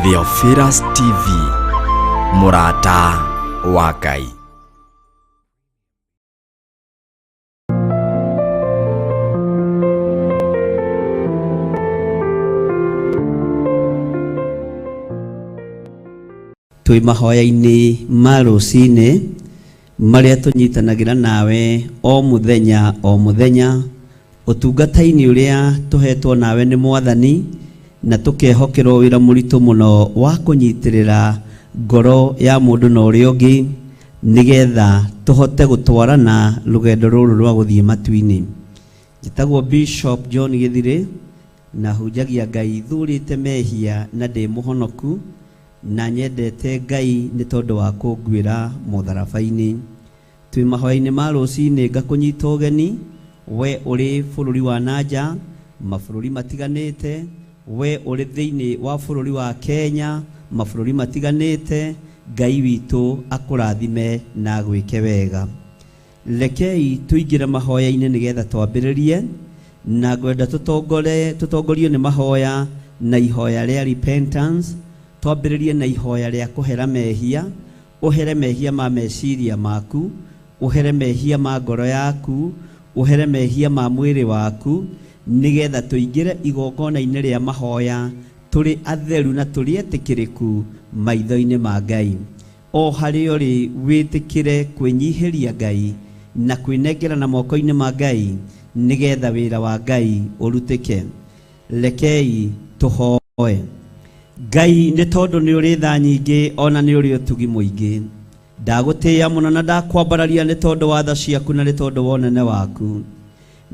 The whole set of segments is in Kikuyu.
Theophilus TV, mũrata wa Ngai. Twĩ mahoya-inĩ ma rũcinĩ marĩa tũnyitanagĩra nawe o mũthenya o mũthenya ũtungata-inĩ ũrĩa tũhetwo nawe nĩ Mwathani, na tũkehokerwo wĩra mũritũ mũno wa kũnyitĩrĩra ngoro ya mũndũ na ũrĩa ũngĩ nĩgetha tũhote gũtwarana rũgendo rũrũ rwa gũthiĩ matu-inĩ. Njĩtagwo Bishop John Gĩthirĩ na hunjagia Ngai thurĩte mehia na ndĩ mũhonoku na nyendete Ngai nĩ tondũ wa kũnguĩra mũtharaba-inĩ. Twĩ mahoya-inĩ ma rũcinĩ ngakũnyita ũgeni we ũrĩ bũrũri wa nanja, mabũrũri matiganĩte, we ũrĩ thĩinĩ wa bũrũri wa Kenya, mabũrũri matiganĩte, Ngai witũ akũrathime na agwĩke wega. Rekei tũingĩre mahoya-inĩ nĩgetha twambĩrĩrie, na ngwenda tũtongore tũtongorio nĩ mahoya na ihoya rĩa repentance, twambĩrĩrie na ihoya rĩa kũhera mehia, ũhere mehia ma meciria maku, ũhere mehia ma ngoro yaku, ũhere mehia ma mwĩrĩ waku, nĩgetha tũingĩre igongona-inĩ rĩa mahoya tũrĩ atheru na tũrĩ etĩkĩrĩku maitho-inĩ ma Ngai. O harĩa ũrĩ wĩtĩkĩre kwĩnyihĩria Ngai na kwĩnengerana moko-inĩ ma Ngai nĩgetha wĩra wa Ngai ũrutĩke. Rekei tũhoe. Ngai nĩ tondũ nĩ ũrĩ tha nyingĩ ona nĩ ũrĩ ũtugi mũingĩ. Ndagũtĩĩa mũno na ndakwambararia nĩ tondũ wa tha ciaku na nĩ tondũ wa ũnene waku.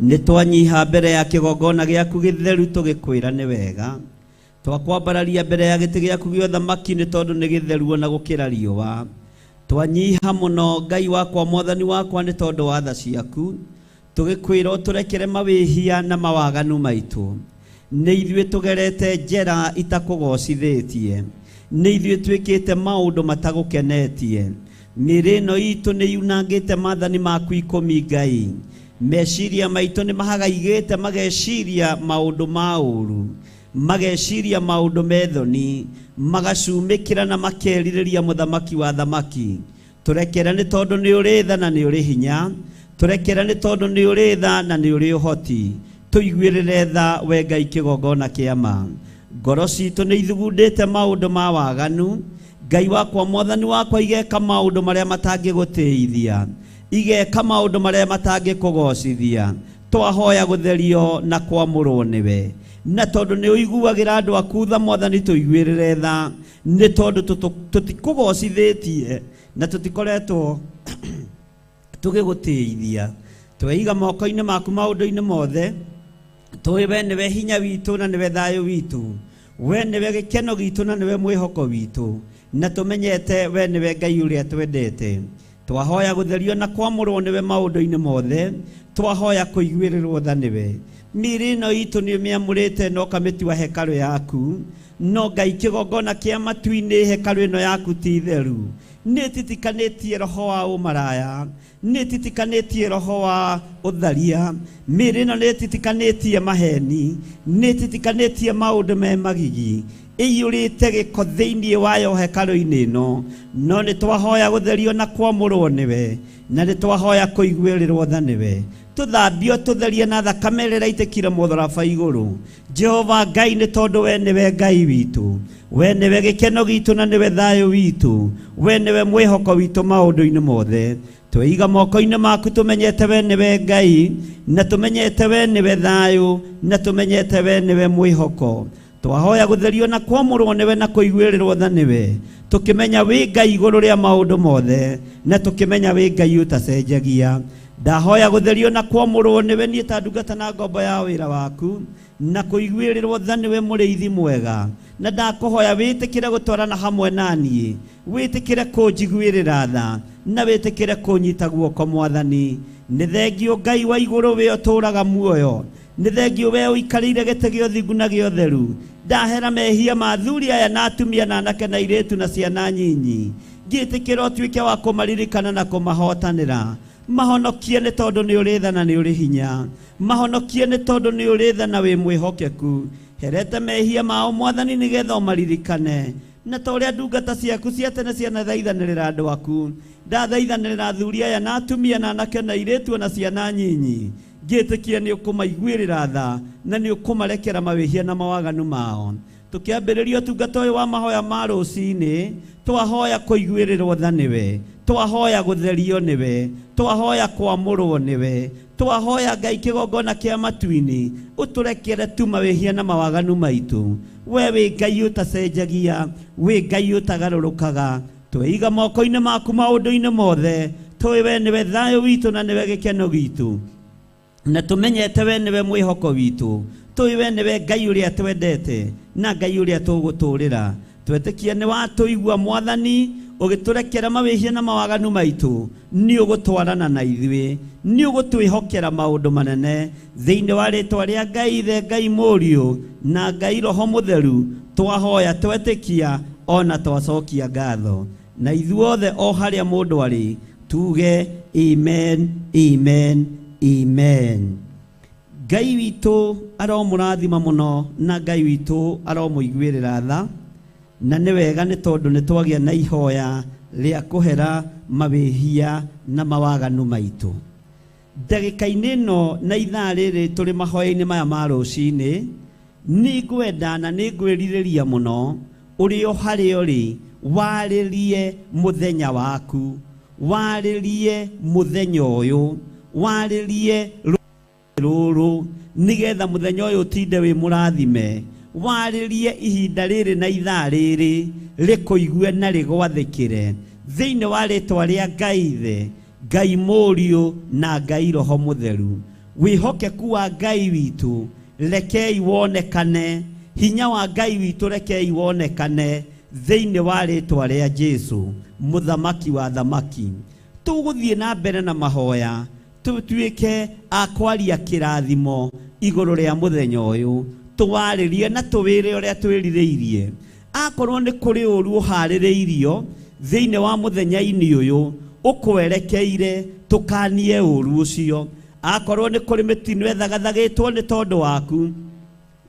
Nĩ twanyiha mbere ya kĩgongona gĩaku gĩtheru tũgĩkwĩra nĩ wega. Twakwambararia mbere ya gĩtĩ gĩaku gĩa ũthamaki nĩ tondũ nĩ gĩtheru ona gũkĩra riũa. Twanyiha mũno Ngai wakwa Mwathani wakwa nĩ tondũ wa tha ciaku. Tũgĩkwĩra ũtũrekere mawĩhia na mawaganu maitũ. Nĩ ithuĩ tũgerete njera itakũgocithĩtie. Nĩ ithuĩ twĩkĩte maũndũ matagũkenetie. Mĩĩrĩ ĩno itũ nĩ yunangĩte maathani maku ikũmi Ngai. Meciria maitũ nĩ mahagaigĩte mageciria maũndũ ma ũru. Mageciria maũndũ me thoni. Magacumĩkĩra na makerirĩria mũthamaki wa thamaki. Tũrekere nĩ tondũ nĩ ũrĩ tha na nĩ ũrĩ hinya. Tũrekere nĩ tondũ nĩ ũrĩ tha na nĩ ũrĩ ũhoti. Tũiguĩrĩre tha we Ngai kĩgongona kĩa ma. Ngoro citũ nĩ ithugundĩte maũndũ ma waganu. Ngai wakwa Mwathani wakwa igeka maũndũ marĩa matangĩgũtĩithia. Igeka maũndũ marĩa matangĩkũgocithia. Twahoya gũtherio na kwamũrwo nĩwe. Na tondũ nĩ ũiguagĩra andũ aku tha Mwathani tũiguĩrĩre tha. Nĩ tondũ tũtikũgocithĩtie na tũtikoretwo tũgĩgũtĩithia. Tweiga moko-inĩ maku maũndũ-inĩ mothe. Tũĩ we nĩwe hinya witũ na nĩwe thayũ witũ. We nĩwe gĩkeno gitũ na nĩwe mwĩhoko witũ. Na tũmenyete we nĩwe Ngai ũrĩa twendete. Twahoya gũtherio na kwamũrwo nĩwe maũndũ-inĩ mothe. Twahoya kũiguĩrĩrwo tha nĩwe. Mĩĩrĩ ĩno itũ nĩ ũmĩamũrĩte na ũkamĩtua hekarũ yaku. No Ngai kĩgongona kĩa matu-inĩ hekarũ ĩno yaku ti theru. Nĩ ĩtitikanĩtie roho wa ũmaraya. Nĩ ĩtitikanĩtie roho wa ũtharia. Mĩĩrĩ ĩno nĩ ĩtitikanĩtie maheni. Nĩ ĩtitikanĩtie maũndũ me magigi. Ĩiyũrĩte gĩko thĩinĩ wayo hekarũ-inĩ ĩno. No nĩ twahoya gũtherio na kwamũrwo nĩwe. Na nĩ twahoya kũiguĩrĩrwo tha nĩwe. Tũthambio tũtherie na thakame ĩrĩa ĩraitĩkire mũtharaba igũrũ. Jehova Ngai nĩ tondũ we nĩwe Ngai witũ. We nĩwe gĩkeno gitũ na nĩwe thayũ witũ. We nĩwe mwĩhoko witũ maũndũ-inĩ mothe. Tweiga moko-inĩ maku tũmenyete we nĩwe Ngai, na tũmenyete we nĩwe thayũ, na tũmenyete we nĩwe mwĩhoko. Twahoya gũtherio na kwamũrwo nĩwe na kũiguĩrĩrwo tha nĩwe. Tũkĩmenya wĩ Ngai igũrũ rĩa maũndũ mothe, na tũkĩmenya wĩ Ngai ũtacenjagia. Ndahoya gũtherio na kwamũrwo nĩwe niĩ ta ndungata na ngombo ya wĩra waku, na kũiguĩrĩrwo tha nĩwe mũrĩithi mwega. Na ndakũhoya wĩtĩkĩre gũtwarana hamwe na niĩ, wĩtĩkĩre kũnjiguĩrĩra tha, na wĩtĩkĩre kũnyita guoko Mwathani. Nĩ thengio Ngai wa igũrũ we ũtũũraga muoyo. Nĩ thengio we ũikarĩire gĩtĩ gĩa ũthingu na gĩa ũtheru. Ndahera mehia ma athuri aya na atumia na anake na airĩtu na ciana nyinyi. Ngĩtĩkĩra ũtuĩke wa kũmaririkana na kũmahotanĩra. Mahonokie nĩ tondũ nĩ ũrĩ tha na nĩ ũrĩ hinya. Mahonokie nĩ tondũ nĩ ũrĩ tha na wĩ mwĩhokeku. Herete mehia mao Mwathani nĩgetha ũmaririkane. Na ta ũrĩa ndungata ciaku cia tene cianathaithanĩrĩra andũ aku, ndathaithanĩrĩra athuri aya na atumia na anake na airĩtu na ciana nyinyi, ngĩtĩkia nĩ ũkũmaiguĩrĩra tha na nĩ ũkũmarekera mawĩhia na mawaganu mao. Tũkĩambĩrĩria ũtungata ũyũ wa mahoya ma rũcinĩ, twahoya kũiguĩrĩrwo tha nĩwe, twahoya gũtherio nĩwe, twahoya kwamũrwo nĩwe, twahoya Ngai kĩgongona kĩa matu-inĩ ũtũrekere tu mawĩhia na mawaganu maitũ. We wĩ Ngai ũtacenjagia, wĩ Ngai ũtagarũrũkaga. Tweiga moko-inĩ maku maũndũ-inĩ mothe, tũĩ we nĩwe thayũ witũ na nĩwe gĩkeno gitũ, na tũmenyete we nĩwe mwĩhoko witũ, tũĩ we nĩwe Ngai ũrĩa twendete na Ngai ũrĩa tũgũtũrĩra. Twetĩkia nĩ watũigua Mwathani, ũgĩtũrekera mawĩhia na mawaganu maitũ, nĩ ũgũtwarana na ithuĩ, nĩ ũgũtwĩhokera maũndũ manene. Thĩinĩ wa rĩtwa rĩa Ngai Ithe, Ngai Mũriũ na Ngai Roho Mũtheru, twahoya twetĩkia ona twacokia ngatho. Na ithuothe o harĩa mũndũ arĩ tuge amen, amen, amen. Ngai witũ aromũrathima mũno na Ngai witũ aromũiguĩrĩra tha, na nĩ wega nĩ tondũ nĩ twagĩa na ihoya rĩa kũhera mawĩhia na mawaganu maitũ. Ndagĩka-inĩ ĩno na ithaa rĩrĩ tũrĩ mahoya-inĩ maya ma rũcinĩ, nĩ ngwenda na nĩ ngwĩrirĩria mũno ũrĩ o harĩa ũrĩ warĩrie mũthenya waku, warĩrie mũthenya ũyũ, warĩrie rũrũ nĩgetha mũthenya ũyũ ũtinde wĩ mũrathime, warĩrie ihinda rĩrĩ na ithaa rĩrĩ rĩkũigue na rĩgwathĩkĩre thĩinĩ wa rĩtwa rĩa Ngai Ithe, Ngai Mũriũ na Ngai Roho Mũtheru. Wĩhokeku wa Ngai witũ rekei wonekane, hinya wa Ngai witũ rekei wonekane thĩinĩ wa rĩtwa rĩa Jesũ, mũthamaki wa thamaki. Tũgũthiĩ na mbere na mahoya, tũtuĩke a kwaria kĩrathimo igũrũ rĩa mũthenya ũyũ, tũwarĩrie na tũwĩre ũrĩa twĩrirĩirie. Akorwo nĩ kũrĩ ũru ũharĩrĩirio thĩinĩ wa mũthenya-inĩ ũyũ ũkwerekeire, tũkanie ũru ũcio. Akorwo nĩ kũrĩ mĩtino ĩthagathagĩtwo nĩ tondũ waku,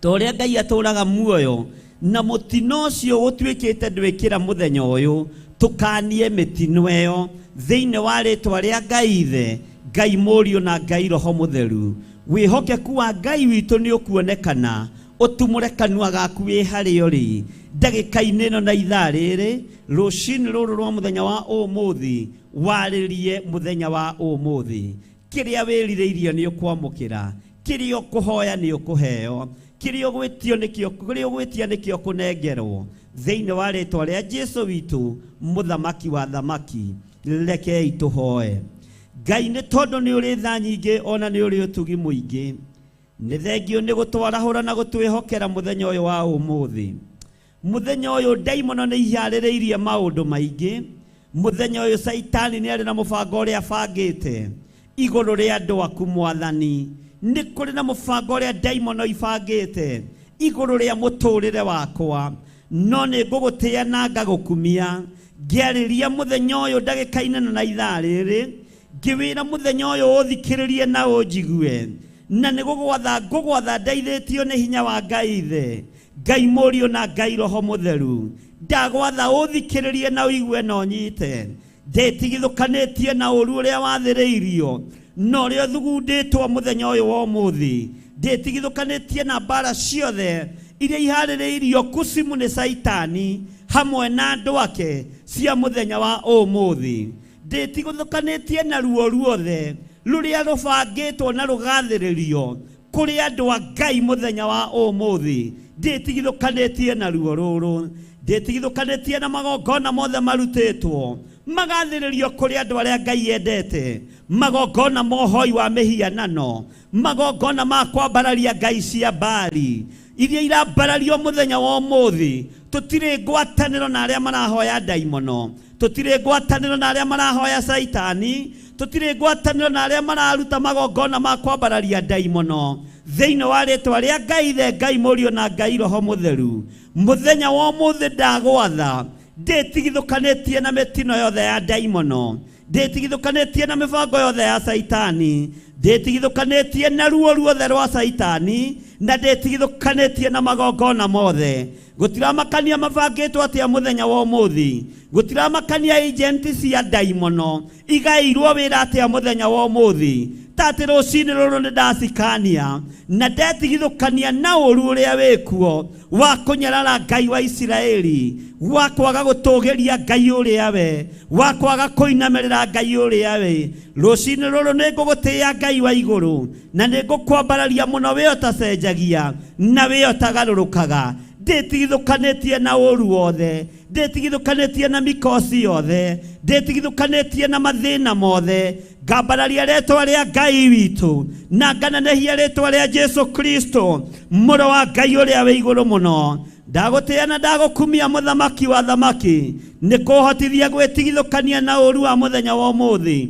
ta ũrĩa Ngai atũraga muoyo, na mũtino ũcio ũtuĩkĩte ndwĩkĩra mũthenya ũyũ, tũkanie mĩtino ĩyo thĩinĩ wa rĩtwa rĩa Ngai Ithe, Ngai Mũriũ na Ngai Roho Mũtheru. Wĩhokeku wa Ngai witũ nĩ ũkuonekana, ũtumũre kanua gaku wĩ harĩa ũrĩ ndagĩka-inĩ ĩno na ithaa rĩrĩ, rũcinĩ rũrũ rwa mũthenya wa ũmũthĩ, warĩrie mũthenya wa ũmũthĩ. Kĩrĩa wĩrirĩirie nĩ ũkwamũkĩra, kĩrĩa ũkũhoya nĩ ũkũheo, kĩrĩa ũgwĩtio nĩkĩo, kĩrĩa ũgwĩtia nĩkĩo ũkũnengerwo thĩinĩ wa rĩtwa rĩa Jesũ witũ, mũthamaki wa thamaki. Rekei tũhoe. Ngai, nĩ tondũ nĩ ũrĩ tha nyingĩ ona nĩ ũrĩ ũtugi mũingĩ, nĩ thengio nĩ gũtwarahũra na gũtwĩhokera mũthenya ũyũ wa ũmũthĩ. Mũthenya ũyũ ndaimono nĩ iharĩrĩirie maũndũ maingĩ. Mũthenya ũyũ Caitani nĩ arĩ na mũbango ũrĩa abangĩte igũrũ rĩa andũ aku Mwathani. Nĩ kũrĩ na mũbango ũrĩa ndaimono ibangĩte igũrũ rĩa mũtũrĩre wakwa, no nĩ ngũgũtĩa na ngagũkumia. Ngĩarĩria mũthenya ũyũ ndagĩka-inĩ na ithaa rĩrĩ, ngĩwĩra mũthenya ũyũ ũthikĩrĩrie na ũnjigue, na nĩ gũgwatha ngũgwatha ndeithĩtio nĩ hinya wa Ngai Ithe, Ngai Mũriũ na Ngai Roho Mũtheru. Ndagwatha ũthikĩrĩrie na ũigue na ũnyite. Ndĩtigithũkanĩtie na ũru ũrĩa wathĩrĩirio na ũrĩa ũthugundĩtwo mũthenya ũyũ wa ũmũthĩ. Ndĩtigithũkanĩtie na mbara ciothe iria iharĩrĩirio kucimu nĩ Caitani hamwe na andũ ake cia mũthenya wa ũmũthĩ. Ndĩtigithũkanĩtie na ruo ruothe rũrĩa rũbangĩtwo na rũgathĩrĩrio kũrĩ andũ a Ngai mũthenya wa ũmũthĩ. Ndĩtigithũkanĩtie na ruo rũrũ, ndĩtigithũkanĩtie na magongona mothe marutĩtwo magathĩrĩrio kũrĩ andũ arĩa Ngai endete, magongona ma ũhoi wa mĩhianano, magongona ma kwambararia ngai cia Baali iria irambarario mũthenya wa ũmũthĩ. Tũtirĩ ngwatanĩro na arĩa marahoya ndaimono, tũtirĩ ngwatanĩro na arĩa marahoya Caitani, tũtirĩ ngwatanĩro na arĩa mararuta magongona ma kwambararia ndaimono. Thĩinĩ wa rĩtwa rĩa Ngai Ithe, Ngai Mũriũ na Ngai Roho Mũtheru, mũthenya wa ũmũthĩ ndagwatha ndĩtigithũkanĩtie na mĩtino yothe ya ndaimono, ndĩtigithũkanĩtie na mĩbango yothe ya Caitani, ndĩtigithũkanĩtie na ruo ruothe rwa Caitani Na ndĩtigithũkanĩtie na magongona mothe. Gũtiramakania mabangĩtwo atĩa mũthenya wa ũmũthĩ. Gũtiramakania agent cia ndaimono igaĩirwo wĩra atĩa mũthenya wa ũmũthĩ. Ta atĩ rũcinĩ rũrũ nĩ ndacikania na ndetigithũkania na ũru ũrĩa wĩkuo wa kũnyarara Ngai wa Isiraeli, wa kwaga gũtũgĩria Ngai ũrĩa we, wa kwaga kũinamĩrĩra Ngai ũrĩa we. Rũcinĩ rũrũ nĩ ngũgũtĩĩa Ngai wa igũrũ, na nĩ ngũkwambararia mũno wĩ ũtacenjagia na wĩ ũtagarũrũkaga. Ndĩtigithũkanĩtie na ũru wothe, ndĩtigithũkanĩtie na mikosi yothe, ndĩtigithũkanĩtie na mathĩna mothe. Ngambararia rĩtwa rĩa Ngai witũ na nganenehia rĩtwa rĩa Jesu Kristo, mũrũ wa Ngai ũrĩa wĩ igũrũ mũno. Ndagũtĩĩa na ndagũkumia mũthamaki wa thamaki, nĩ kũhotithia gwĩtigithũkania na ũru wa mũthenya wa ũmũthĩ.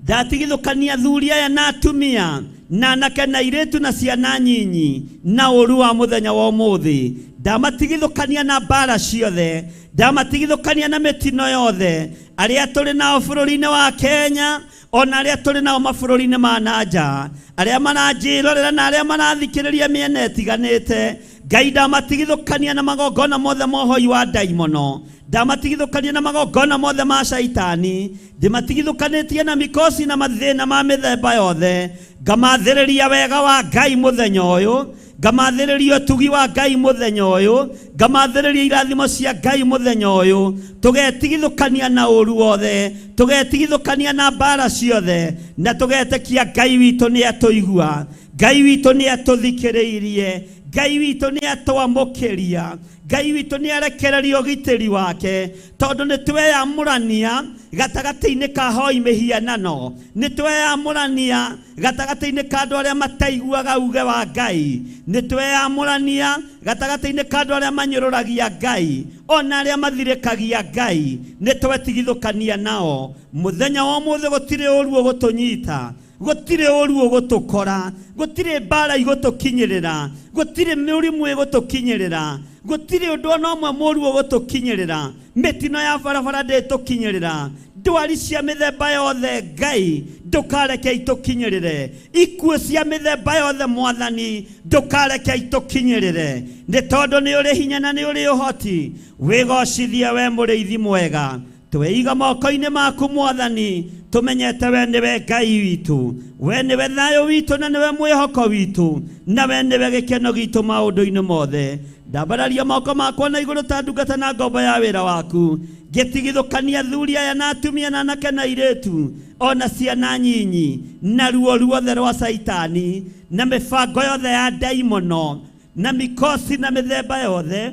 Ndatigithũkania athuri aya na atumia na anake na airĩtu na ciana nyinyi na ũru wa mũthenya wa ũmũthĩ. Ndamatigithũkania na mbara ciothe, ndamatigithũkania na mĩtino yothe, arĩa tũrĩ nao bũrũri-inĩ wa Kenya ona arĩa tũrĩ nao mabũrũri-inĩ ma na nja, arĩa maranjĩrorera na arĩa marathikĩrĩria mĩena ĩtiganĩte. Ngai ndamatigithũkania na magongona mothe ma ũhoi wa ndaimono, ndamatigithũkania na magongona mothe ma caitani, ndĩmatigithũkanĩtie na mikosi na mathĩna ma mĩthemba yothe. Ngamathĩrĩria wega wa Ngai mũthenya ũyũ, ngamathĩrĩria ũtugi wa Ngai mũthenya ũyũ, ngamathĩrĩria irathimo cia Ngai mũthenya ũyũ. Tũgetigithũkania na ũru wothe, tũgetigithũkania na mbara ciothe, na tũgetĩkia Ngai witũ nĩ atũigua, Ngai witũ nĩ atũthikĩrĩirie, Ngai witũ nĩ atwamũkĩria, Ngai witũ nĩ arekereria ũgitĩri wake, tondũ nĩ tweyamũrania gatagatĩ-inĩ ka hoi mĩhianano, nĩ tweyamũrania gatagatĩ-inĩ ka andũ arĩa mataiguaga uge wa Ngai, nĩ tweyamũrania gatagatĩ-inĩ ka andũ arĩa manyũrũragia Ngai ona arĩa mathirĩkagia Ngai, nĩ twetigithũkania nao. Mũthenya wa ũmũthĩ gũtirĩ ũru ũgũtũnyita, gũtirĩ ũru ũgũtũkora, gũtirĩ mbara igũtũkinyĩrĩra, gũtirĩ mĩrimũ ĩgũtũkinyĩrĩra, gũtirĩ ũndũ ona ũmwe mũru ũgũtũkinyĩrĩra, mĩtino ya barabara ndĩtũkinyĩrĩra, ndwari cia mĩthemba yothe Ngai ndũkareke itũkinyĩrĩre, ikuũ cia mĩthemba yothe Mwathani ndũkareke itũkinyĩrĩre, nĩ tondũ nĩ ũrĩ hinya na nĩ ũrĩ ũhoti. Wĩgocithie we mũrĩithi mwega, tweiga moko-inĩ maku Mwathani, tũmenyete we nĩwe Ngai witũ, we nĩwe thayũ witũ na nĩwe mwĩhoko witũ, na we nĩwe gĩkeno gitũ maũndũ-inĩ mothe. Ndambararia moko makwa na igũrũ ta ndungata na ngombo ya wĩra waku, ngĩtigithũkania athuri aya na atumia na anake na airĩtu ona ciana nyinyi na ruo ruothe rwa caitani na mĩbango yothe ya ndaimono na mikosi na mĩthemba yothe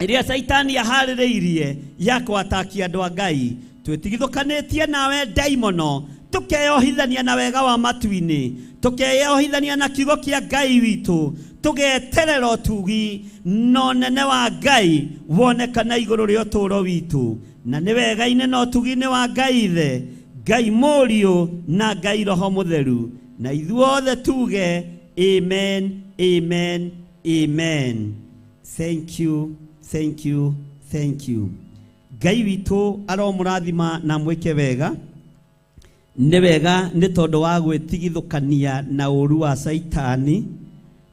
ĩrĩa caitani aharĩrĩirie ya kwatakia andũ a Ngai. Twĩtigithũkanĩtie nawe ndaimono, tũkeyohithania na wega wa matu-inĩ, tũkeyohithania na kiugo kĩa Ngai witũ, tũgeterera ũtugi na ũnene wa Ngai wonekana igũrũ rĩa ũtũũro witũ. Na nĩ wega-inĩ na ũtugi-inĩ wa Ngai Ithe, Ngai Mũriũ na Ngai Roho Mũtheru, na ithuothe tuge amen, amen, amen. Thank you, thank you, thank you. Ngai witũ aromũrathima na mwĩke wega. Nĩ wega nĩ tondũ wa gwĩtigithũkania na ũru wa caitani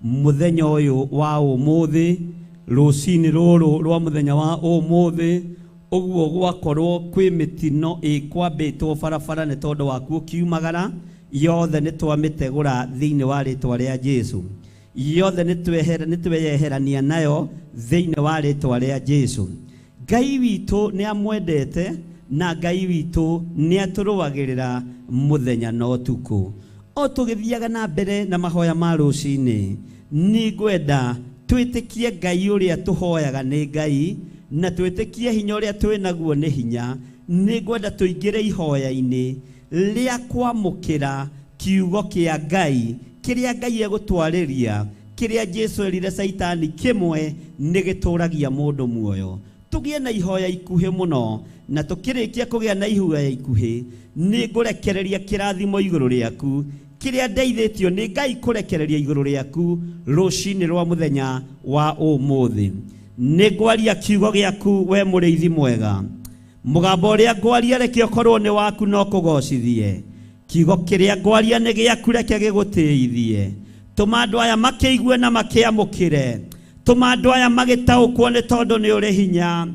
mũthenya ũyũ wa ũmũthĩ, rũcinĩ rũrũ rwa mũthenya wa ũmũthĩ. Ũguo gwakorwo kwĩ mĩtino ĩkwambĩtwo barabara nĩ tondũ waku ũkiumagara, yothe nĩ twamĩtegũra thĩinĩ wa rĩtwa rĩa Jesu, yothe nĩ tweyeherania nayo thĩinĩ wa rĩtwa rĩa Jesu. Ngai witũ nĩ amwendete na Ngai witũ nĩ atũrũagĩrĩra mũthenya na ũtukũ. O tũgĩthiaga na mbere na mahoya ma rũcinĩ, nĩ ngwenda twĩtĩkie Ngai ũrĩa tũhoyaga nĩ Ngai, na twĩtĩkie hinya ũrĩa twĩ naguo nĩ hinya. Nĩ ngwenda tũingĩre ihoya-inĩ rĩa kwamũkĩra kiugo kĩa Ngai, kĩrĩa Ngai egũtwarĩria, kĩrĩa Jesu erire caitani kĩmwe nĩ gĩtũragia mũndũ muoyo. Tũgĩe na ihoya ikuhĩ mũno, na tũkĩrĩkia kũgĩa na ihoya ikuhĩ, nĩ ngũrekereria kĩrathimo igũrũ rĩaku, kĩrĩa ndeithĩtio nĩ Ngai kũrekereria igũrũ rĩaku rũcinĩ rwa mũthenya wa ũmũthĩ. Nĩ ngwaria kiugo gĩaku we mũrĩithi mwega. Mũgambo ũrĩa ngwaria reke ũkorwo nĩ waku no kũgocithie. Kiugo kĩrĩa ngwaria nĩ gĩaku reke gĩgũtĩithie. Tũma andũ aya makĩigue na makĩamũkĩre. Tũma andũ aya magĩtaũkwo nĩ tondũ nĩ ũrĩ hinya.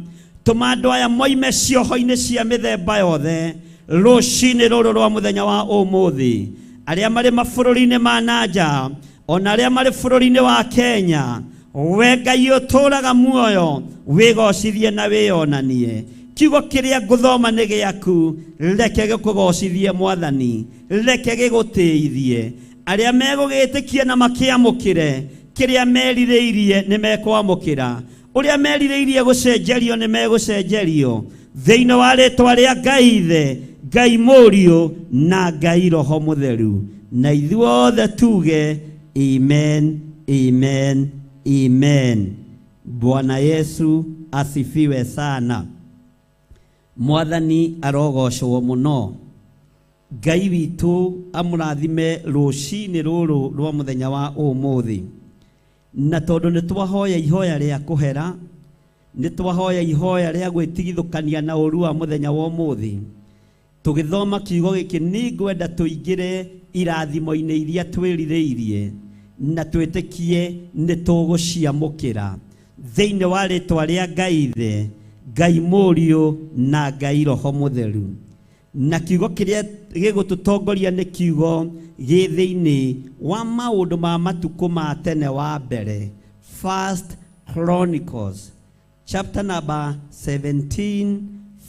Tũma andũ aya moime cioho-inĩ cia mĩthemba yothe rũcinĩ rũrũ rwa mũthenya wa ũmũthĩ. Arĩa marĩ mabũrũri-inĩ ma na nja ona arĩa marĩ bũrũri-inĩ wa Kenya, we Ngai ũtũũraga muoyo, wĩgocithie na wĩyonanie. Kiugo kĩrĩa ngũthoma nĩ gĩaku, reke gĩkũgocithie Mwathani, reke gĩgũtĩithie. Arĩa megũgĩtĩkia na makĩamũkĩre, kĩrĩa merirĩirie nĩ mekwamũkĩra, ũrĩa merirĩirie gũcenjerio nĩ megũcenjerio, thĩinĩ wa rĩtwa rĩa Ngai Ithe, Ngai Mũriũ na Ngai Roho Mũtheru. Na ithuothe tuge amen, amen, amen. Bwana Yesu asifiwe sana. Mwathani arogocwo mũno. Ngai witũ amũrathime rũcinĩ rũrũ rwa mũthenya wa ũmũthĩ. Na tondũ nĩ twahoya ihoya rĩa kũhera, nĩ twahoya ihoya rĩa gwĩtigithũkania na ũru wa mũthenya wa ũmũthĩ, tũgĩthoma kiugo gĩkĩ nĩ ngwenda tũingĩre irathimo-inĩ iria twĩrirĩirie na twĩtĩkie nĩ tũgũciamũkĩra thĩinĩ wa rĩtwa rĩa Ngai Ithe, Ngai Mũriũ na Ngai Roho Mũtheru. Na kiugo kĩrĩa gĩgũtũtongoria nĩ kiugo gĩ thĩinĩ wa maũndũ ma matukũ ma tene wa mbere, First Chronicles chapter number 17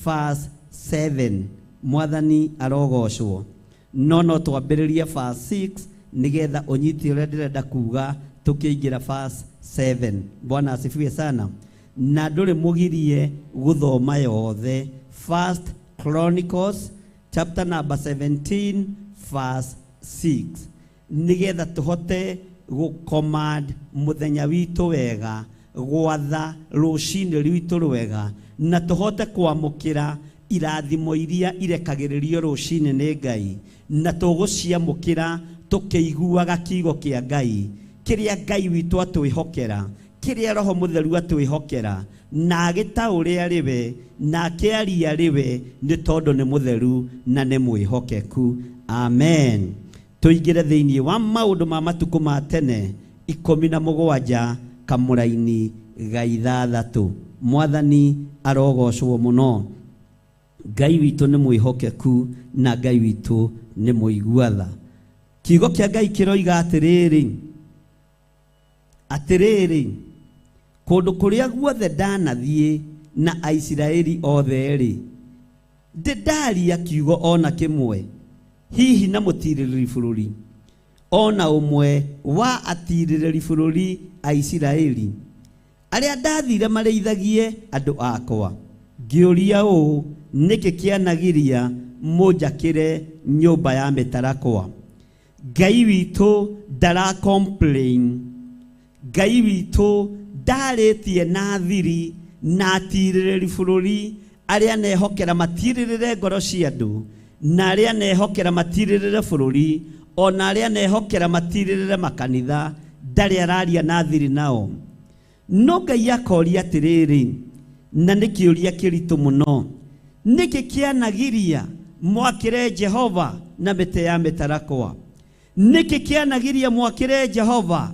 verse 7. Mwathani arogocwo. No no twambĩrĩrie verse 6 nĩgetha ũnyite ũrĩa ndĩrenda kuga tũkĩingĩra verse 7. Bwana asifiwe sana. Na ndũrĩ mũgirie gũthoma yothe. First Chronicles chapter number 17 verse 6, nĩgetha tũhote gũcommand mũthenya witũ wega, gwatha rũcinĩ rwitũ rwega, na tũhote kwamũkĩra irathimo iria irekagĩrĩrio rũcinĩ nĩ Ngai, na tũgũciamũkĩra tũkĩiguaga kiugo kĩa Ngai, kĩrĩa Ngai witũ atwĩhokera, kĩrĩa Roho Mũtheru atwĩhokera, na agĩtaũre arĩ we, na akĩaria arĩ we, nĩ tondũ nĩ mũtheru na nĩ mwĩhokeku. Amen. Tũingĩre thĩinĩ wa maũndũ ma matukũ ma tene 17 kamũraini ga 6. Mwathani arogocwo mũno. Ngai witũ nĩ mwĩhokeku na Ngai witũ nĩ mũigua tha. Kiugo kĩa Ngai kĩroiga atĩrĩrĩ, atĩrĩrĩ, kũndũ kũrĩa guothe ndanathiĩ na Aisiraeli othe-rĩ, ndĩ ndaria kiugo ona kĩmwe, hihi na mũtirĩrĩri bũrũri ona ũmwe wa atirĩrĩri bũrũri Aisiraeli arĩa ndathire marĩithagie andũ akwa, ngĩũria ũũ, nĩkĩ kĩanagiria mũnjakĩre nyũmba ya mĩtarakwa? Ngai witũ ndara complain. Ngai witũ ndarĩtie na thiri na atirĩrĩri bũrũri arĩa nehokera matirĩrĩre ngoro cia andũ, na arĩa nehokera matirĩrĩre bũrũri, ona arĩa nehokera matirĩrĩre makanitha, ndarĩ araria na thiri nao. No Ngai akoria atĩrĩrĩ, na nĩ kĩũria kĩritũ mũno, nĩkĩ kĩanagiria mwakĩre Jehova na mĩtĩ ya mĩtarakwa? Nĩkĩ kĩanagiria mwakĩre Jehova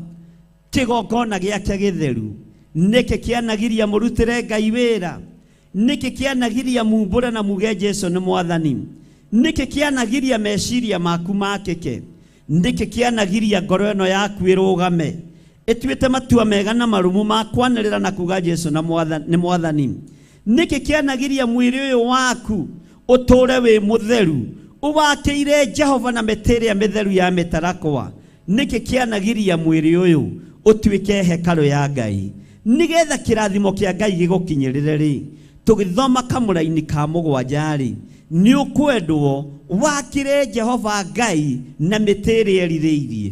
kĩgongona gĩake gĩtheru? Nĩkĩ kĩanagiria mũrutĩre Ngai wĩra? Nĩkĩ kĩanagiria mumbũre na muge Jesu nĩ Mwathani? Nĩkĩ kĩanagiria meciria maku makĩke? Nĩkĩ kĩanagiria ngoro ĩno yaku ĩrũgame ĩtuĩte matua mega na marumu ma kwanĩrĩra na kuga Jesu na nĩ Mwathani? Nĩkĩ kĩanagiria mwĩrĩ ũyũ waku ũtũũre wĩ mũtheru, ũwakĩire Jehova na mĩtĩ ĩrĩa mĩtheru ya mĩtarakwa? Nĩkĩ kĩanagiria mwĩrĩ ũyũ ũtuĩke hekarũ ya Ngai, nĩgetha kĩrathimo kĩa Ngai gĩgũkinyĩrĩre? Rĩ tũgĩthoma kamũraini ka 7 rĩ, nĩ ũkwendwo wakĩre Jehova Ngai na mĩtĩ ĩrĩa erirĩirie.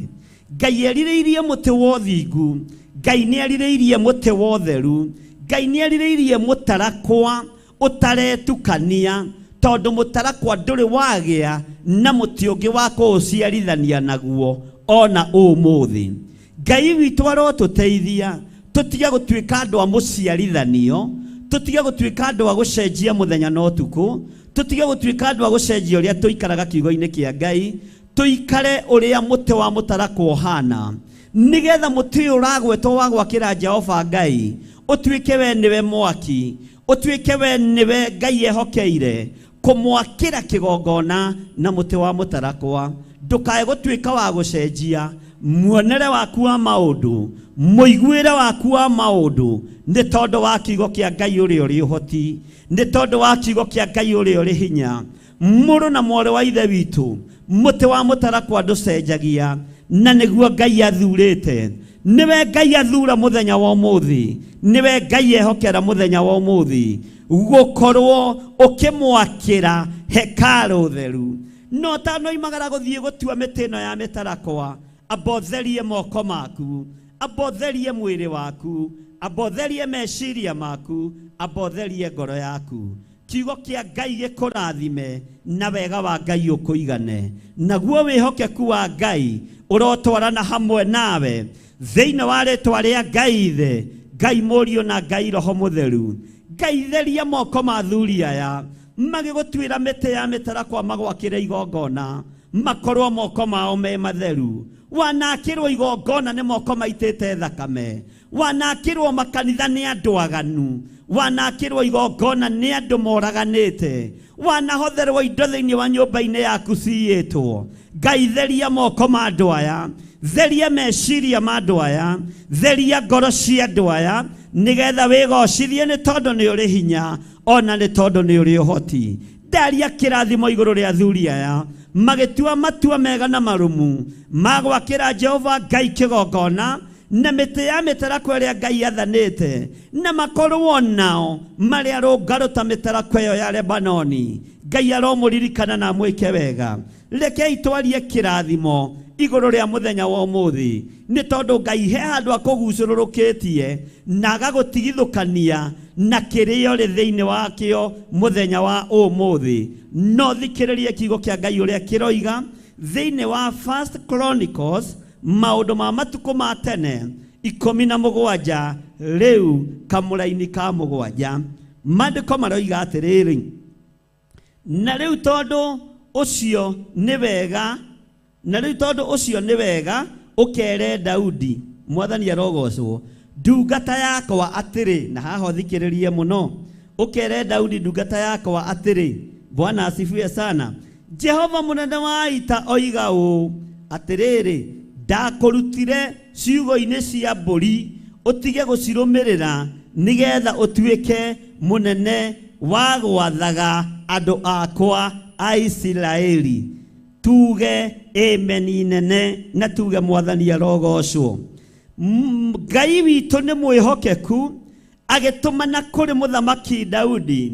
Ngai erirĩirie mũtĩ wa ũthingu, Ngai nĩ erirĩirie mũtĩ wa ũtheru, Ngai nĩ erirĩirie mũtarakwa ũtaretukania, tondũ mũtarakwa ndũrĩ wagĩa na mũtĩ ũngĩ wa kũũciarithania naguo ona ũmũthĩ. Ngai witũ arotũteithia tũtige gũtuĩka andũ a mũciarithanio, tũtige gũtuĩka andũ a gũcenjia mũthenya na ũtukũ, tũtige gũtuĩka andũ a gũcenjia ũrĩa tũikaraga kiugo-inĩ kĩa Ngai. Tũikare ũrĩa mũtĩ wa mũtarakwa ũhana, nĩgetha mũtĩ ũyũ ũragwetwo wa gwakĩra Jehova Ngai ũtuĩke we nĩwe mwaki, ũtuĩke we nĩwe Ngai ehokeire kũmwakĩra kĩgongona na mũtĩ wa mũtarakwa. Ndũkae gũtuĩka wa gũcenjia muonere waku wa maũndũ, mũiguĩre waku wa maũndũ, nĩ tondũ wa kiugo kĩa Ngai ũrĩa ũrĩ ũhoti, nĩ tondũ wa kiugo kĩa Ngai ũrĩa ũrĩ hinya. Mũrũ na mwarĩ wa ithe witũ, mũtĩ wa mũtarakwa ndũcenjagia, na nĩguo Ngai athurĩte. Nĩwe Ngai athura mũthenya wa ũmũthĩ, nĩwe Ngai ehokera mũthenya wa ũmũthĩ gũkorwo ũkĩmwakĩra hekarũ theru. No tanoimagara gũthiĩ gũtua mĩtĩ ĩno ya mĩtarakwa, amba ũtherie moko maku, amba ũtherie mwĩrĩ waku, amba ũtherie meciria maku, amba ũtherie ngoro yaku. Kiugo kĩa Ngai gĩkũrathime na wega wa Ngai ũkũigane, naguo wĩhokeku wa Ngai ũrotwarana hamwe nawe thĩinĩ wa rĩtwa rĩa Ngai Ithe, Ngai Mũriũ na Ngai Roho Mũtheru. Ngai theria moko ma athuri aya magĩgũtuĩra mĩtĩ ya mĩtarakwa magwakĩre igongona, makorwo moko mao me matheru. Wanakĩrwo igongona nĩ moko maitĩte thakame, wanakĩrwo makanitha nĩ andũ aganu, wanakĩrwo igongona nĩ andũ moraganĩte, wanahotherwo indo thĩinĩ wa nyũmba-inĩ yaku ciyĩtwo. Ngai theria moko ma andũ aya, theria meciria ma andũ aya, theria ngoro cia andũ aya, nĩgetha wĩgocithie nĩ tondũ nĩ ũrĩ hinya, ona nĩ tondũ nĩ ũrĩ ũhoti. Ndaria kĩrathimo igũrũ rĩa athuri aya magĩtua matua mega na marũmu ma gwakĩra Jehova Ngai kĩgongona na mĩtĩ ya mĩtarakwa ĩrĩa Ngai athanĩte, na makorwo nao marĩ arũngarũ ta mĩtarakwa ĩyo ya Lebanoni. Ngai aromũririkana na amwĩke wega. Rekei twarie kĩrathimo igũrũ rĩa mũthenya wa ũmũthĩ, nĩ tondũ Ngai he handũ akũgucũrũrũkĩtie na agagũtigithũkania na kĩrĩa ũrĩ thĩinĩ wakĩo mũthenya wa ũmũthĩ. No thikĩrĩrie kiugo kĩa Ngai ũrĩa kĩroiga thĩinĩ wa First Chronicles, maũndũ ma matukũ ma tene 17, rĩu kamũraini ka 7. Maandĩko maroiga atĩrĩrĩ, na rĩu tondũ ũcio nĩ wega, na rĩu tondũ ũcio nĩ wega, ũkere Daudi, Mwathani arogocwo, ndungata yakwa atĩrĩ, na haha ũthikĩrĩrie mũno, ũkere Daudi ndungata yakwa atĩrĩ, Bwana asifiwe sana, Jehova mũnene wa ita oiga ũũ, atĩrĩrĩ, ndakũrutire ciugo-inĩ cia mbũri ũtige gũcirũmĩrĩra, nĩgetha ũtuĩke mũnene wa gwathaga andũ akwa a Isiraeli. Tuge amen nene na tuge Mwathani arogocwo. Ngai witũ nĩ mwĩhokeku, agĩtũmana kũrĩ mũthamaki Daudi,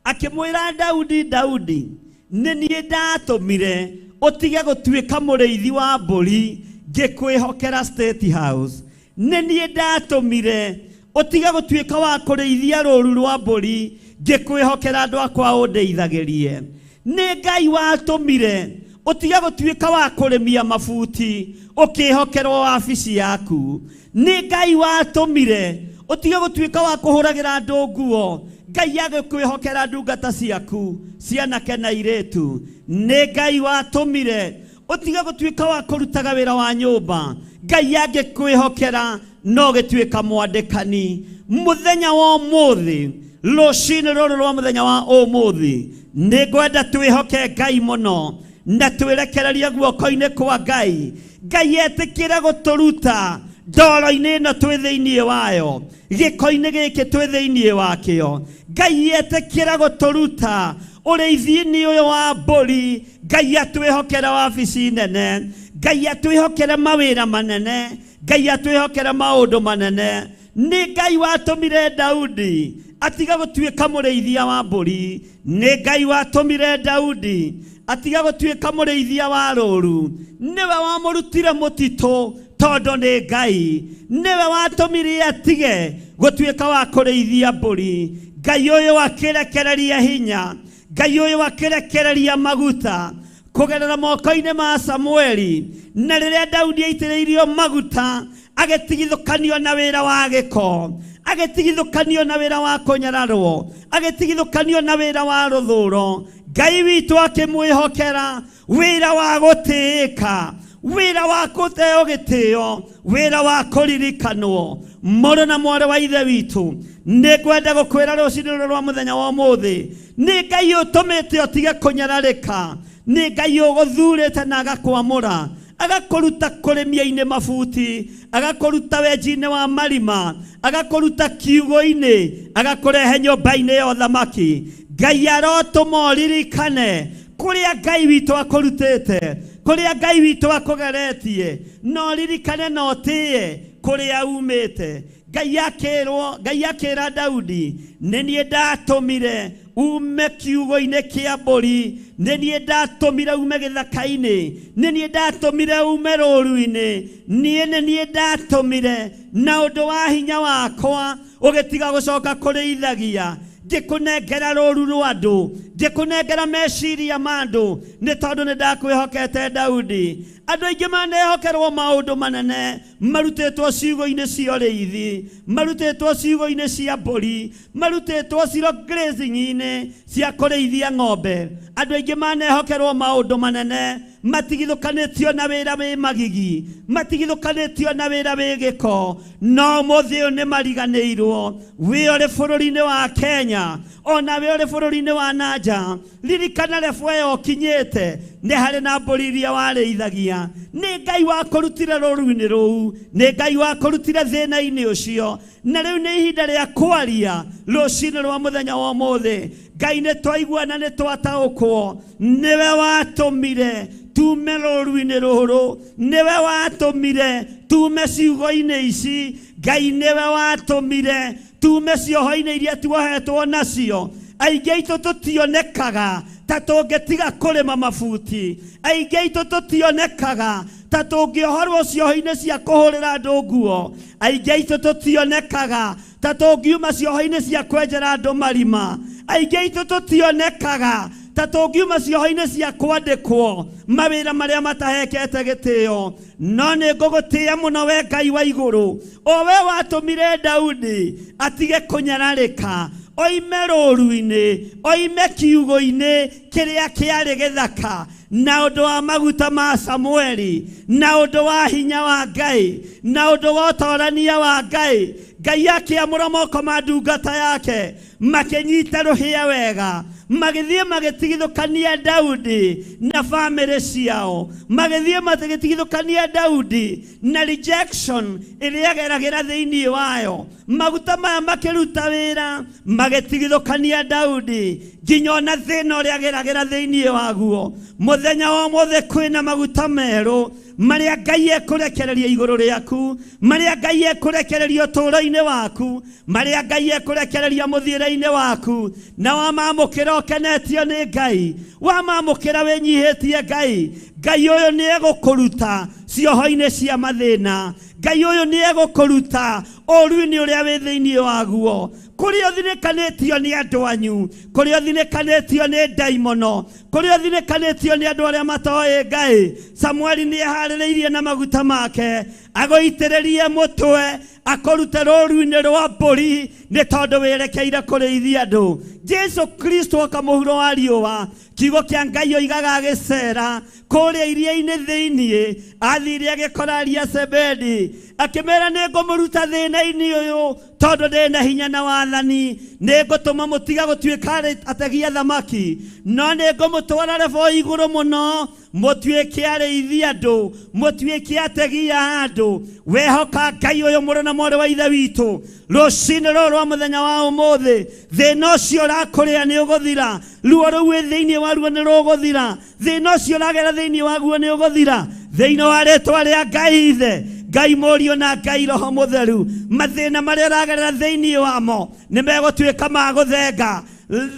akĩmwĩra Daudi, Daudi, nĩ niĩ ndatũmire ũtige gũtuĩka mũrĩithi wa mbũri ngĩkwĩhokera State House. Nĩ niĩ ndatũmire ũtige gũtuĩka wa kũrĩithia rũũru rwa mbũri ngĩkwĩhokera andũ akwa ũndeithagĩrie. Nĩ Ngai watũmire ũtige gũtuĩka wa kũrĩmia mabuti ũkĩhokerwo wabici yaku. Nĩ Ngai watũmire ũtige gũtuĩka wa kũhũragĩra andũ nguo, Ngai agĩkwĩhokera ndungata ciaku cianake na airĩtu. Nĩ Ngai watũmire ũtige gũtuĩka wa kũrutaga wĩra wa nyũmba, Ngai angĩkwĩhokera no gĩtuĩka mwandĩkani. Mũthenya wa ũmũthĩ, rũcinĩ rũrũ rwa mũthenya wa ũmũthĩ, nĩ ngwenda twĩhoke Ngai mũno na twĩrekererie guoko-inĩ kwa Ngai. Ngai etĩkĩre gũtũruta ndoro-inĩ ĩno twĩ thĩinĩ wayo, gĩko-inĩ gĩkĩ twĩ thĩinĩ wakĩo. Ngai etĩkĩre gũtũruta ũrĩithi-inĩ ũyũ wa mbũri. Ngai atwĩhokere wabici nene, Ngai atwĩhokere mawĩra manene, Ngai atwĩhokere maũndũ manene. Nĩ Ngai watũmire Daudi atiga gũtuĩka mũrĩithia wa mbũri. Nĩ Ngai watũmire Daudi atiga gũtuĩka mũrĩithia wa rũũru. Nĩwe wamũrutire mũtitũ tondũ nĩ Ngai. Nĩwe watũmire atige gũtuĩka wa kũrĩithia mbũri. Ngai ũyũ akĩrekereria hinya, Ngai ũyũ akĩrekereria maguta kũgerera moko-inĩ ma Samueli. Na rĩrĩa Daudi aitĩrĩirio maguta, agĩtigithũkanio na wĩra wa gĩko, agĩtigithũkanio na wĩra wa kũnyararwo, agĩtigithũkanio na wĩra wa rũthũro. Ngai witũ akĩmwĩhokera wĩra wa gũtĩĩka, wĩra wa kũteo gĩtĩo, wĩra wa kũririkanwo. Mũrũ na mwarĩ wa ithe witũ, nĩ ngwenda gũkwĩra rũcinĩ rũrũ rwa mũthenya wa ũmũthĩ, nĩ Ngai ũtũmĩte ũtige kũnyararĩka, nĩ Ngai ũgũthurĩte na agakwamũra, agakũruta kũrĩmia-inĩ mabuti, agakũruta wenji-inĩ wa marima, agakũruta kiugo-inĩ, agakũrehe nyũmba-inĩ ya ũthamaki. Ngai arotũma ũririkane kũrĩa Ngai witũ akũrutĩte, kũrĩa Ngai witũ akũgeretie, na ũririkane na ũtĩe kũrĩa umĩte. Ngai akĩrwo, Ngai akĩra Daudi, nĩ niĩ ndatũmire ume kiugo-inĩ kĩa mbũri, nĩ niĩ ndatũmire ume gĩthaka-inĩ, nĩ niĩ ndatũmire ume rũru-inĩ, niĩ nĩ niĩ ndatũmire na ũndũ wa hinya wakwa ũgĩtiga gũcoka kũrĩithagia, ngĩkũnengera rũru rwa andũ, ngĩkũnengera meciria ma andũ, nĩ tondũ nĩ ndakwĩhokete Daudi. Andũ aingĩ manehokerwo maũndũ manene marutĩtwo ciugo-inĩ cia ũrĩithi, marutĩtwo ciugo-inĩ cia mbũri, marutĩtwo ciro grazing-inĩ cia kũrĩithia ng'ombe. Andũ aingĩ manehokerwo maũndũ manene matigithũkanĩtio na wĩra wĩ magigi, matigithũkanĩtio na wĩra wĩ gĩko, no ũmũthĩ ũyũ nĩ mariganĩirwo. Wĩ ũrĩ bũrũri-inĩ wa Kenya, ona wĩ ũrĩ bũrũri-inĩ wa nanja, ririkana rebo ĩyo ũkinyĩte nĩ harĩ na mbũri iria warĩithagia. Nĩ Ngai wakũrutire rũru-inĩ rũu, nĩ Ngai wakũrutire thĩna-inĩ ũcio, na rĩu nĩ ihinda rĩa kwaria rũcinĩ rwa mũthenya wa ũmũthĩ. Ngai nĩ twaigua na nĩ twataũkwo, nĩwe watũmire tume rũru-inĩ rũrũ, nĩwe watũmire tume ciugo-inĩ ici, Ngai nĩwe watũmire tume cioho-inĩ iria tuohetwo nacio. Aingĩ aitũ tũtionekaga ta tũngĩtiga kũrĩma mabuti, aingĩ aitũ tũtionekaga ta tũngĩohorwo cioho-inĩ cia kũhũrĩra andũ nguo, aingĩ aitũ tũtionekaga ta tũngiuma cioho-inĩ cia kwenjera andũ marima, aingĩ aitũ tũtionekaga ta tũngiuma cioho-inĩ cia kwandĩkwo mawĩra marĩa matahekete gĩtĩo. No nĩ ngũgũtĩĩa mũno we Ngai wa igũrũ, o we watũmire Daudi atige kũnyararĩka, oime rũru-inĩ, oime kiugo-inĩ kĩrĩa kĩarĩ gĩthaka, na ũndũ wa maguta ma Samueli, na ũndũ wa hinya wa Ngai, na ũndũ wa ũtorania wa Ngai. Ngai akĩamũra moko ma ndungata yake, makĩnyita rũhĩa wega, magĩthiĩ magĩtigithũkania Daudi na bamĩrĩ ciao, magĩthiĩ magĩtigithũkania Daudi na rejection ĩrĩa ageragĩra thĩinĩ wayo. Maguta maya makĩruta wĩra, magĩtigithũkania Daudi nginya ona thĩna ũrĩa ageragĩra thĩinĩ waguo. Mũthenya wa ũmũthĩ kwĩna maguta merũ marĩa Ngai ekũrekereria igũrũ rĩaku, marĩa Ngai ekũrekereria ũtũũro-inĩ waku, marĩa Ngai ekũrekereria mũthiĩre-inĩ waku. Na wamamũkĩra ũkenetio nĩ Ngai, wamamũkĩra wĩnyihĩtie Ngai, Ngai ũyũ nĩ egũkũruta cioho-inĩ cia mathĩna, Ngai ũyũ nĩ egũkũruta ũũru-inĩ ũrĩa wĩ thĩinĩ waguo, kũrĩa ũthinĩkanĩtio nĩ andũ anyu, kũrĩa ũthinĩkanĩtio nĩ ndaimono, kũrĩa ũthinĩkanĩtio nĩ andũ arĩa matoĩ Ngai. Samueli nĩ eharĩrĩirie na maguta make agũitĩrĩrie mũtwe, akũrute rũru-inĩ rwa mbũri, nĩ tondũ wĩrekeire kũrĩithia andũ. Jesu Kristo oka mũhuro wa riũa, kiugo kĩa Ngai oigaga agĩcera kũrĩa iria-inĩ thĩinĩ, athire agĩkora aria Zebedi, akĩmera nĩ ngũmũruta thĩna-inĩ ũyũ tondũ ndĩ na hinya na wathani, nĩ ngũtũma mũtiga gũtuĩka ategi a thamaki, no nĩ ngũmũtwara rebo igũrũ mũno, mũtuĩke arĩithi andũ, mũtuĩke ategi a andũ. Wehoka Ngai ũyũ mũrũ na mwarĩ wa ithe witũ, rũcinĩ rũrũ rwa mũthenya wa ũmũthĩ, thĩna ũcio ũrakũrĩa nĩ ũgũthira, ruo rũu wĩ thĩinĩ waruo nĩ rũgũthira, thĩna ũcio ũragera thĩinĩ waguo nĩ ũgũthira, thĩinĩ wa rĩtwa rĩa Ngai Ithe, Ngai Mũriũ na Ngai Roho Mũtheru. Mathĩna marĩa ũragerera thĩinĩ wamo nĩ megũtuĩka ma gũthenga.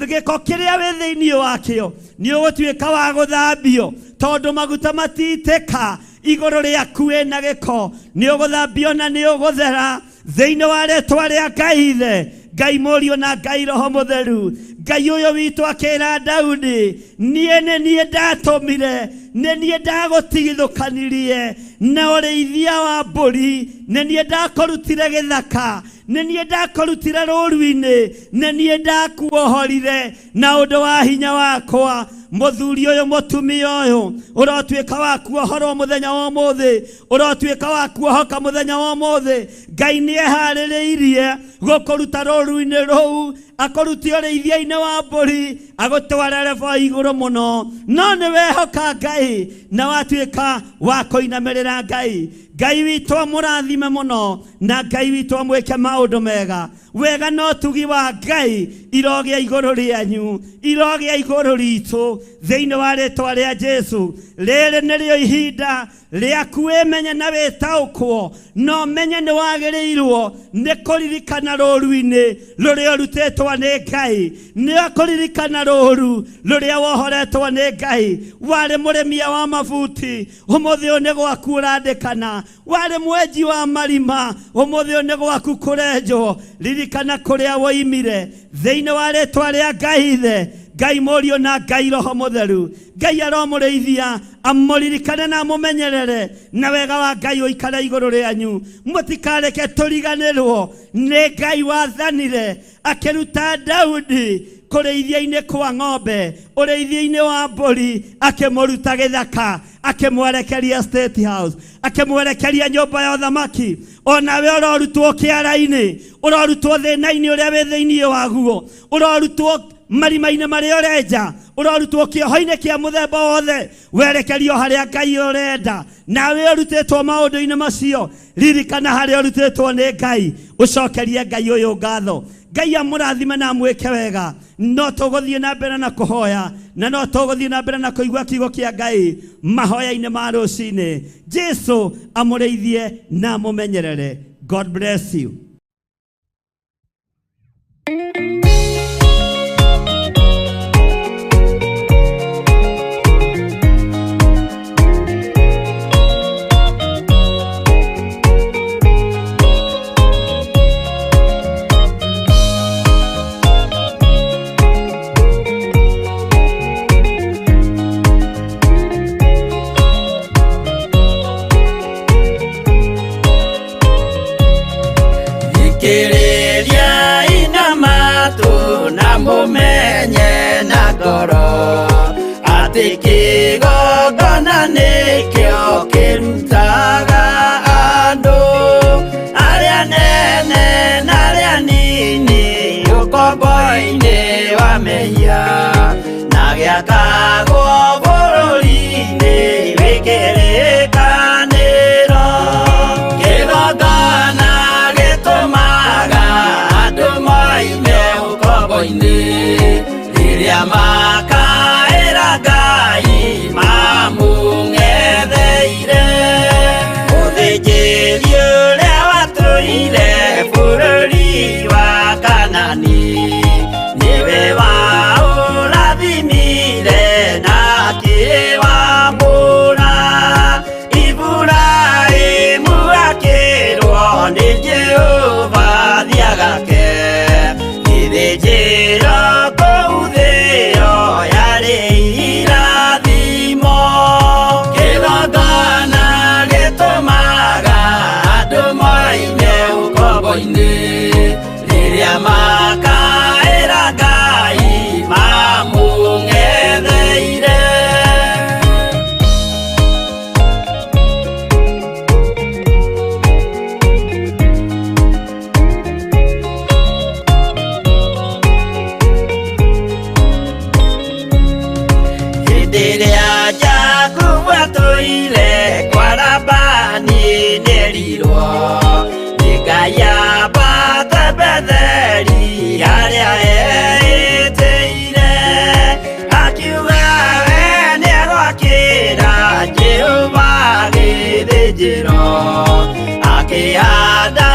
Gĩko kĩrĩa wĩ thĩinĩ wakĩo nĩ ũgũtuĩka wa gũthambio, tondũ maguta matitĩka igũrũ rĩaku wĩna gĩko, nĩ ũgũthambio na nĩ ũgũthera thĩinĩ wa rĩtwa rĩa Ngai Ithe, Ngai Mũriũ na Ngai Roho Mũtheru. Ngai ũyũ witũ akĩra Daudi, niĩ nĩ niĩ ndatũmire, nĩ niĩ ndagũtigithũkanirie na ũrĩithia wa mbũri, nĩ niĩ ndakũrutire gĩthaka, Nĩ niĩ ndakũrutire rũũru-inĩ, nĩ niĩ ndakuohorire na ũndũ wa hinya wakwa. Mũthuri ũyũ, mũtumia ũyũ, ũrotuĩka wa kuohorwo mũthenya wa ũmũthĩ, ũrotuĩka wa kuohoka mũthenya wa ũmũthĩ. Ngai nĩ eharĩrĩirie gũkũruta rũũru-inĩ rũu, akũrutie ũrĩithia-inĩ wa mbũri, agũtware rebo igũrũ mũno. No nĩ wehoka Ngai na watuĩka wa kũinamĩrĩra Ngai. Ngai witũ amũrathime mũno, na Ngai witũ amwĩke maũndũ mega. Wega na ũtugi wa Ngai irogĩa igũrũ rĩanyu, irogĩa igũrũ ritũ, thĩinĩ wa rĩtwa rĩa Jesu. Rĩrĩ nĩrĩo ihinda rĩaku wĩmenye na wĩtaũkwo, no menye nĩ wagĩrĩirwo nĩ kũririkana rũũru-inĩ rũrĩa ũrutĩtwo nĩ Ngai, nĩ kũririkana rũũru rũrĩa wohoretwo nĩ Ngai. Warĩ mũrĩmia wa mabuti, ũmũthĩ ũyũ nĩ gwaku ũrandĩkana. Warĩ mwenji wa marima, ũmũthĩ ũyũ nĩ gwaku kũrenjwo. Ririkana kũrĩa woimire, thĩinĩ wa rĩtwa rĩa Ngai Ithe, Ngai Mũriũ na Ngai Roho Mũtheru. Ngai aromũrĩithia, amũririkane na amũmenyerere, na wega wa Ngai ũikare igũrũ rĩanyu. Mũtikareke tũriganĩrwo nĩ Ngai wathanire akĩruta Daudi kũrĩithia-inĩ kwa ng'ombe, ũrĩithia-inĩ wa mbũri, akĩmũruta gĩthaka, akĩmwerekeria State House, akĩmwerekeria nyũmba ya ũthamaki. Onawe ũrorutwo kĩara-inĩ, ũrorutwo thĩna-inĩ ũrĩa wĩ thĩinĩ waguo, ũrorutwo marima-inĩ marĩa ũrenja, ũrorutwo kĩoho-inĩ kĩa mũthemba wothe, werekerio harĩa Ngai ũrenda. Nawe ũrutĩtwo maũndũ-inĩ macio, ririkana harĩa ũrutĩtwo nĩ Ngai, ũcokerie Ngai ũyũ ngatho. Ngai amũrathime na amwĩke wega. No tũgũthiĩ na mbere na kũhoya, na no tũgũthiĩ na mbere na kũigua kiugo kĩa Ngai mahoya-inĩ ma rũcinĩ. Jesu amũrĩithie na amũmenyerere. God bless you. Thikĩrĩriai na matũ na mũmenye na ngoro atĩ kĩgongona nĩkĩo kĩrutaga andũ arĩa nene na arĩa nini ũkombo-inĩ wa mehia na gĩakagwo bũrũri-inĩ wĩ kĩrĩkanĩro. Kĩgongona gĩtũmaga andũ moime ũkombo-inĩ rĩrĩa makaĩra Ngai mamũng'etheire. Mũthĩnjĩri ũrĩa watũire bũrũri wa Kanani nĩwe waũrathimire na akĩwamũra. Iburahĩmu akĩrwo nĩ Jehova thiagake gĩthĩnjĩro kũu thĩo yarĩ irathimo. Kĩgongona gĩtũmaga andũ moime ũkombo-inĩ rĩrĩa makaĩra Ngai mamũng'etheire. Hĩndĩ ĩrĩa Jakubu atũire kwa Labani nĩerirwo nĩ Ngai ambate Betheli harĩa eĩtĩire, akiuga we nĩegwakĩra Jehova gĩthĩnjĩro, akĩhanda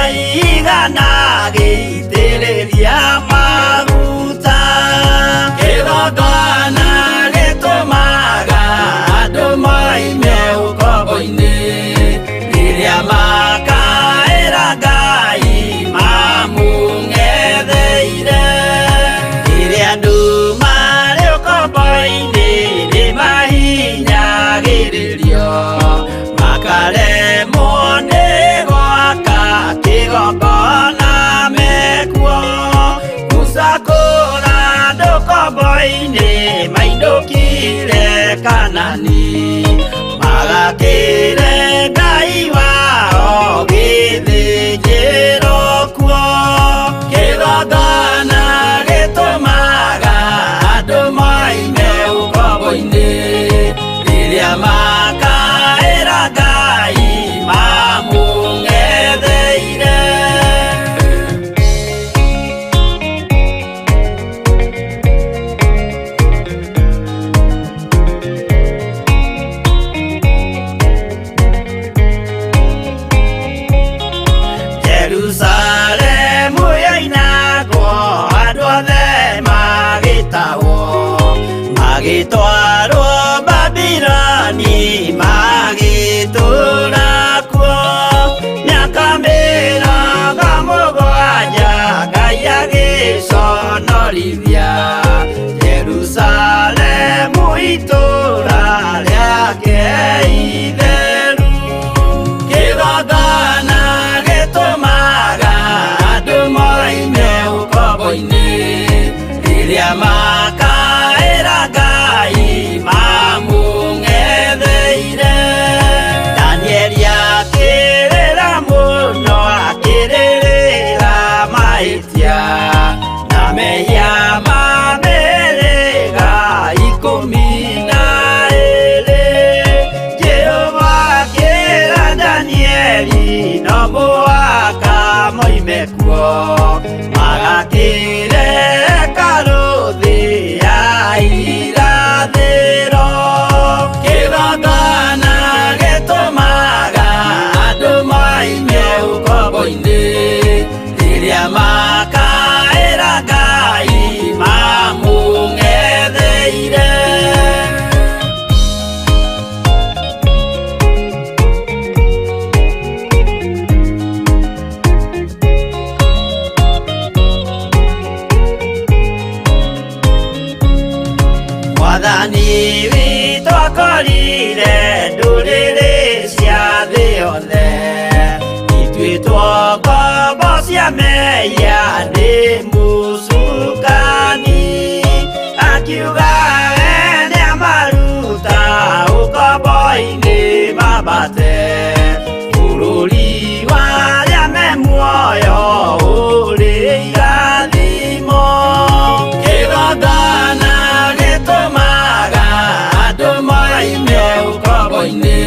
igana agĩitĩrĩria maguta. Kĩgongona gĩtũmaga andũ moime ũkombo-inĩ rĩrĩa makaĩra Ngai mamũng'etheire. Rĩrĩa andũ marĩ ũkombo-inĩ nĩmahinyagĩrĩrio, makaremwo nĩ gwaka kĩgongona moime kuo magakĩre hekarũ thĩ ya irathĩro kĩgongona gĩtũmaga andũ moime ũkombo-inĩ rĩrĩa makaĩra Ngai mamũng'etheire. Mwathani witũ akorire ndũrĩrĩ cia thĩ yothe ituĩtwo ngombo cia mehia nĩ mũcukani akiuga we nĩamaruta ũkombo-inĩ mambate bũrũri wa arĩa me muoyo ũrĩ irathimo kĩgongona gĩtũmaga andũ moime ũkombo-inĩ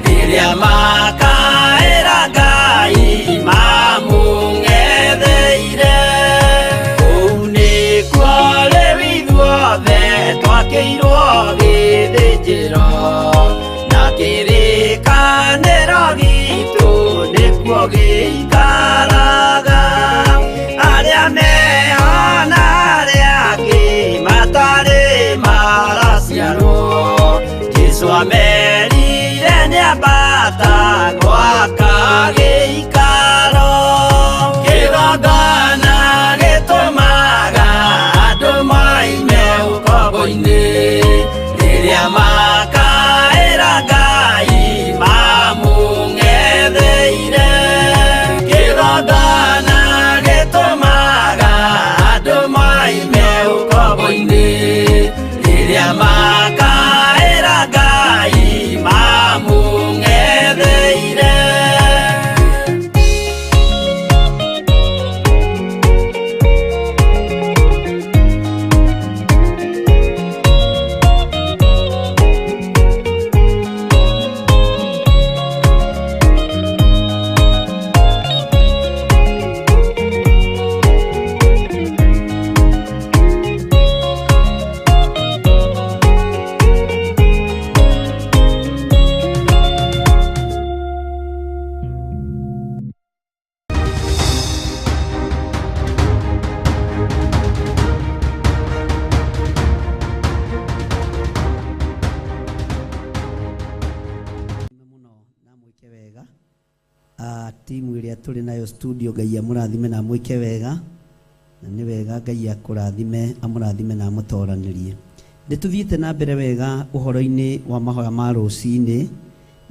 rĩrĩa makaĩra Ngai mamũng'etheire kũu nĩkuo rĩu ithuothe twakĩirwo gĩthĩnjĩro na kĩrĩkanĩro gitũ nĩkuo gĩikaraga arĩa meho na arĩa angĩ matarĩ maraciarwo Jesũ amerire nĩambata gwaka gĩikaro kĩgongona gĩtũmaga andũ moime ũkombo-inĩ rĩrĩa makaĩra Ngai mamũng'etheire kĩgongona gĩtũmaga andũ moime ũkombo-inĩ rĩrĩa makaĩra Ngai mamũng'etheire. Muno na mwike wega timu ĩrĩa tũrĩ nayo studio Ngai amũrathime na amwĩke wega na nĩ wega Ngai akũrathime amũrathime na amũtoranĩrie. Nĩ tũthiĩte na mbere wega ũhoro-inĩ wa mahoya ma rũcinĩ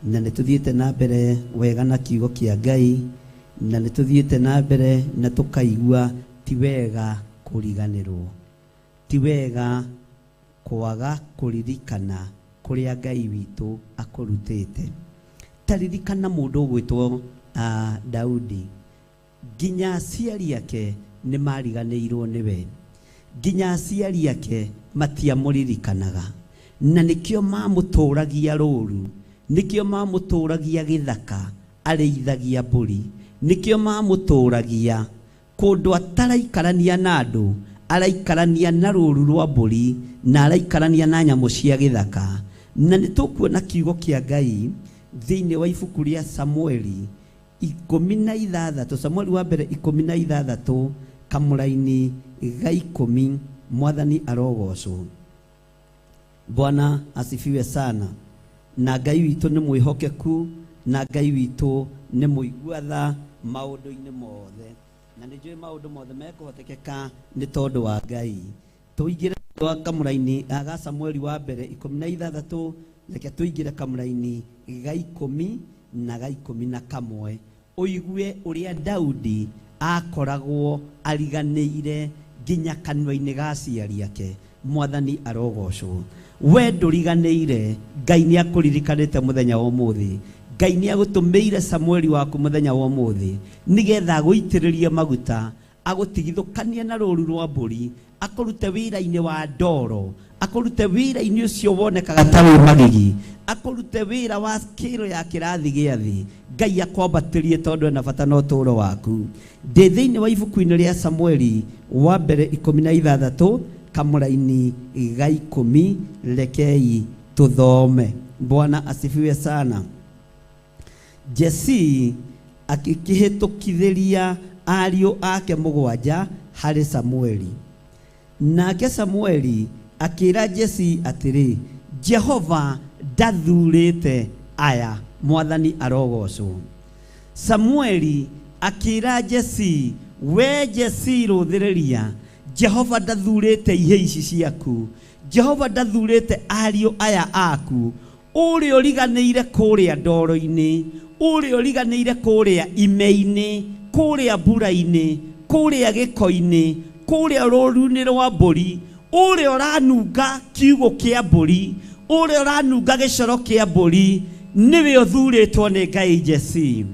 na nĩ tũthiĩte na mbere wega na kiugo kĩa Ngai na nĩ tũthiĩte na mbere na tũkaigua ti wega kũriganĩrwo, ti wega kwaga kũririkana kũrĩa Ngai witũ akũrutĩte. Taririkana mũndũ ũgwĩtwo Daudi, nginya aciari ake nĩ mariganĩirwo nĩwe, nginya aciari ake matiamũririkanaga, na nĩkĩo mamũtũragia rũru, nĩkĩo mamũtũragia gĩthaka arĩithagia mbũri, nĩkĩo mamũtũragia kũndũ ataraikarania na andũ, araikarania na rũru rwa mbũri na araikarania na nyamũ cia gĩthaka. Na nĩ tũkuona kiugo kĩa Ngai thĩinĩ wa ibuku rĩa Samueli 16, Samueli wa mbere 16 kamũraini ga 10. Mwathani arogocwo. Bwana asifiwe sana. Na Ngai witũ nĩ mwĩhokeku na Ngai witũ nĩ mũigua tha maũndũ-inĩ mothe, na nĩ njũĩ maũndũ mothe mekũhotekeka nĩ tondũ wa Ngai. Tũingĩre wa kamũraini ga Samueli wa mbere 16, reke tũingĩre kamũraini ga 10 na ga 11 ũigue ũrĩa Daudi akoragwo ariganĩire nginya kanua-inĩ ga aciari ake. Mwathani arogocwo. We ndũriganĩire, Ngai nĩ akũririkanĩte mũthenya wa ũmũthĩ. Ngai nĩ agũtũmĩire Samueli waku mũthenya wa ũmũthĩ nĩgetha agũitĩrĩrie maguta, agũtigithũkanie na rũru rwa mbũri, akũrute wĩra-inĩ wa ndoro, Akũrute wĩra-inĩ ũcio wonekaga ta wĩ magigi, akũrute wĩra wa kĩro ya kĩrathi gĩa thĩ. Ngai akwambatĩrie tondũ ena bata na ũtũũro waku. Ndĩ thĩinĩ wa ibuku-inĩ rĩa Samueli wa mbere 16 kamũraini ga 10, rekei tũthome. Bwana asifiwe sana. Jesi akĩhĩtũkithĩria ariũ ake 7 harĩ Samueli. Nake Samueli akĩra Jesi atĩrĩ, Jehova ndathurĩte aya, Mwathani arogocwo. Samueli akĩra Jesi, we Jesi rũthĩrĩria, Jehova ndathurĩte ihĩ ici ciaku, Jehova ndathurĩte ariũ aya aku, ũrĩa ũriganĩire kũrĩa ndoro-inĩ, ũrĩa ũriganĩire kũrĩa ime-inĩ, kũrĩa mbura-inĩ, kũrĩa gĩko-inĩ, kũrĩa rũru-inĩ rwa mbũri, ũrĩa ũranunga kiugũ kĩa mbũri, ũrĩa ũranunga gĩcoro kĩa mbũri, nĩwe ũthurĩtwo nĩ Ngai. Jesi,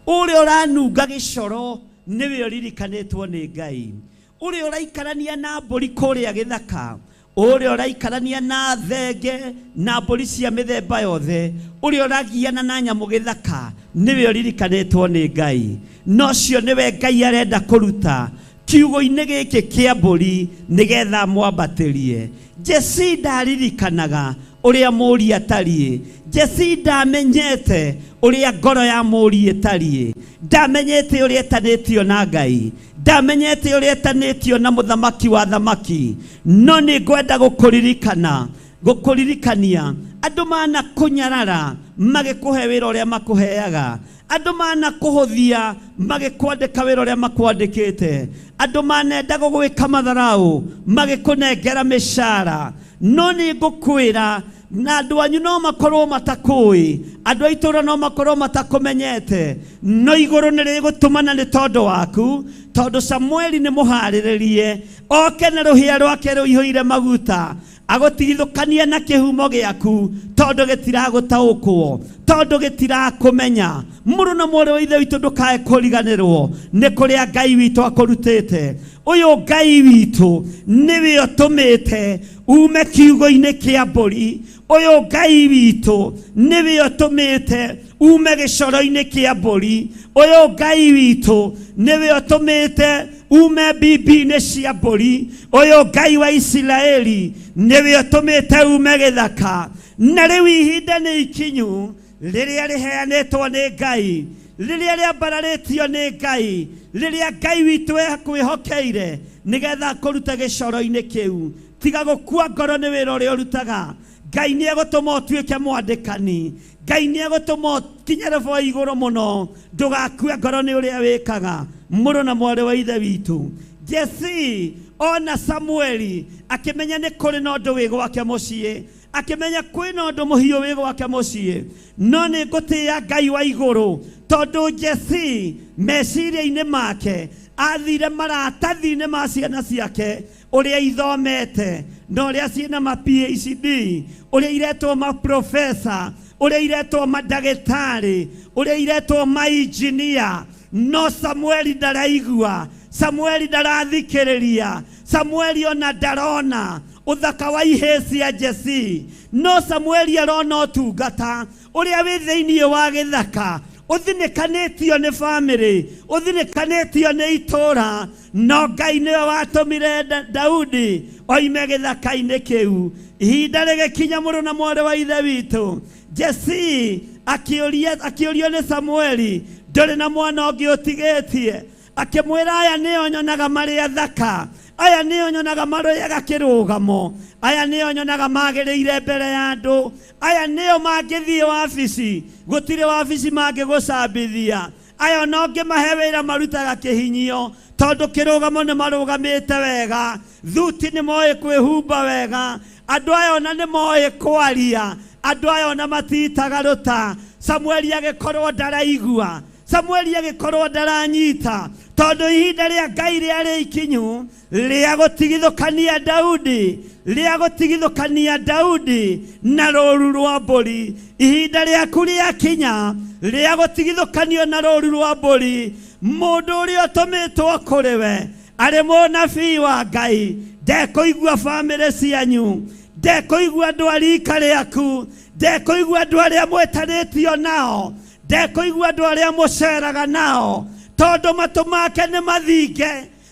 ũrĩa ũranunga gĩcoro nĩwe ũririkanĩtwo nĩ Ngai. Ũrĩa ũraikarania na mbũri kũrĩa gĩthaka, ũrĩa ũraikarania na thenge na mbũri cia mĩthemba yothe, ũrĩa ũragiana na nyamũ gĩthaka, nĩwe ũririkanĩtwo nĩ Ngai. No ũcio nĩwe Ngai arenda kũruta kiugo-inĩ gĩkĩ kĩa mbũri nĩgetha mwambatĩrie. Jesi ndaririkanaga ũrĩa mũri atariĩ, Jesi ndamenyete ũrĩa ngoro ya mũri ĩtariĩ, ndamenyete ũrĩa etanĩtio na Ngai, ndamenyete ũrĩa etanĩtio na mũthamaki wa thamaki. No nĩ ngwenda gũkũririkana, gũkũririkania andũ mana kũnyarara magĩkũhe wĩra ũrĩa makũheaga, andũ mana kũhũthia magĩkwandĩka wĩra ũrĩa makwandĩkĩte, andũ manenda gũgwĩka matharau magĩkũnengera mĩcara. No nĩ ngũkwĩra, na andũ anyu no makorwo matakũĩ, andũ a itũũra no makorwo matakũmenyete, no igũrũ nĩ rĩgũtũmana nĩ tondũ waku, tondũ Samueli nĩ mũharĩrĩrie oke na rũhĩa rwake rũihũire maguta, agũtigithũkania na kĩhumo gĩaku, tondũ gĩtiragũtaũkwo, tondũ gĩtirakũmenya. Mũrũ na mwarĩ wa ithe witũ, ndũkae kũriganĩrwo nĩ kũrĩa Ngai witũ akũrutĩte. Ũyũ Ngai witũ nĩwe ũtũmĩte ume kiugo-inĩ kĩa mbũri, ũyũ Ngai witũ nĩwe ũtũmĩte ume gĩcoro-inĩ kĩa mbũri, ũyũ Ngai witũ nĩwe ũtũmĩte ume mbibi-inĩ cia mbũri, ũyũ Ngai wa Isiraeli nĩwe ũtũmĩte ume gĩthaka. Na rĩu ihinda nĩ ikinyu rĩrĩa rĩheanĩtwo nĩ Ngai, rĩrĩa rĩambararĩtio nĩ Ngai, rĩrĩa Ngai witũ ekwĩhokeire nĩgetha akũrute gĩcoro-inĩ kĩu. Tiga gũkua ngoro nĩ wĩra ũrĩa ũrutaga. Ngai nĩ egũtũma ũtuĩke mwandĩkani, Ngai nĩ egũtũma ũkinye level ya igũrũ mũno. Ndũgakue ngoro nĩ ũrĩa wĩkaga. Mũrũ na mwarĩ wa ithe witũ, Jesi ona Samueli akĩmenya nĩ kũrĩ na ũndũ wĩ gwake mũciĩ, akĩmenya kwĩna ũndũ mũhiũ wĩ gwake mũciĩ. No nĩ ngũtĩĩa Ngai wa igũrũ, tondũ Jesi meciria-inĩ make athire maratathi-inĩ ma ciana ciake ũrĩa ithomete na ũrĩa ciĩna ma PhD, ũrĩa iretwo ma professor, ũrĩa iretwo mandagĩtarĩ, ũrĩa iretwo ma engineer. No Samueli ndaraigua, Samueli ndarathikĩrĩria, Samueli ona ndarona ũthaka wa ihĩĩ cia Jesi. No Samueli arona ũtungata ũrĩa wĩ thĩinĩ wa gĩthaka, ũthinĩkanĩtio nĩ bamĩrĩ, ũthinĩkanĩtio nĩ itũũra. No Ngai nĩwe watũmire Daudi oime gĩthaka-inĩ kĩu. Ihinda rĩgĩkinya, mũrũ na mwarĩ wa ithe witũ, Jesi akĩũrio nĩ Samueli, ndũrĩ na mwana ũngĩ ũtigĩtie? Akĩmwĩra, aya nĩo nyonaga marĩ athaka, aya nĩo nyonaga marĩaga kĩrũgamo, aya nĩo nyonaga magĩrĩire mbere ya andũ, aya nĩo mangĩthiĩ wabici, gũtirĩ wabici mangĩgũcambithia, aya ona ũngĩmahe wĩra marutaga kĩhinyio, tondũ kĩrũgamo nĩ marũgamĩte wega, thuti nĩ moĩ kwĩhumba wega, andũ aya ona nĩ moĩ kwaria, andũ aya ona matitaga rũta. Samueli agĩkorwo ndaraigua, Samueli agĩkorwo ndaranyita, tondũ ihinda rĩa Ngai rĩarĩ ikinyu rĩa gũtigithũkania Daudi, rĩa gũtigithũkania Daudi na rũru rwa mbũri. Ihinda rĩaku rĩakinya rĩa gũtigithũkanio na rũru rwa mbũri, mũndũ ũrĩa ũtũmĩtwo kũrĩ we arĩ mũnabii wa Ngai ndekũigua bamĩrĩ cianyu, Ndekũigua andũ a rika rĩaku, ndekũigua andũ arĩa mwĩtanĩtio nao, ndekũigua andũ arĩa mũceraga nao, tondũ matũ make nĩ mathinge,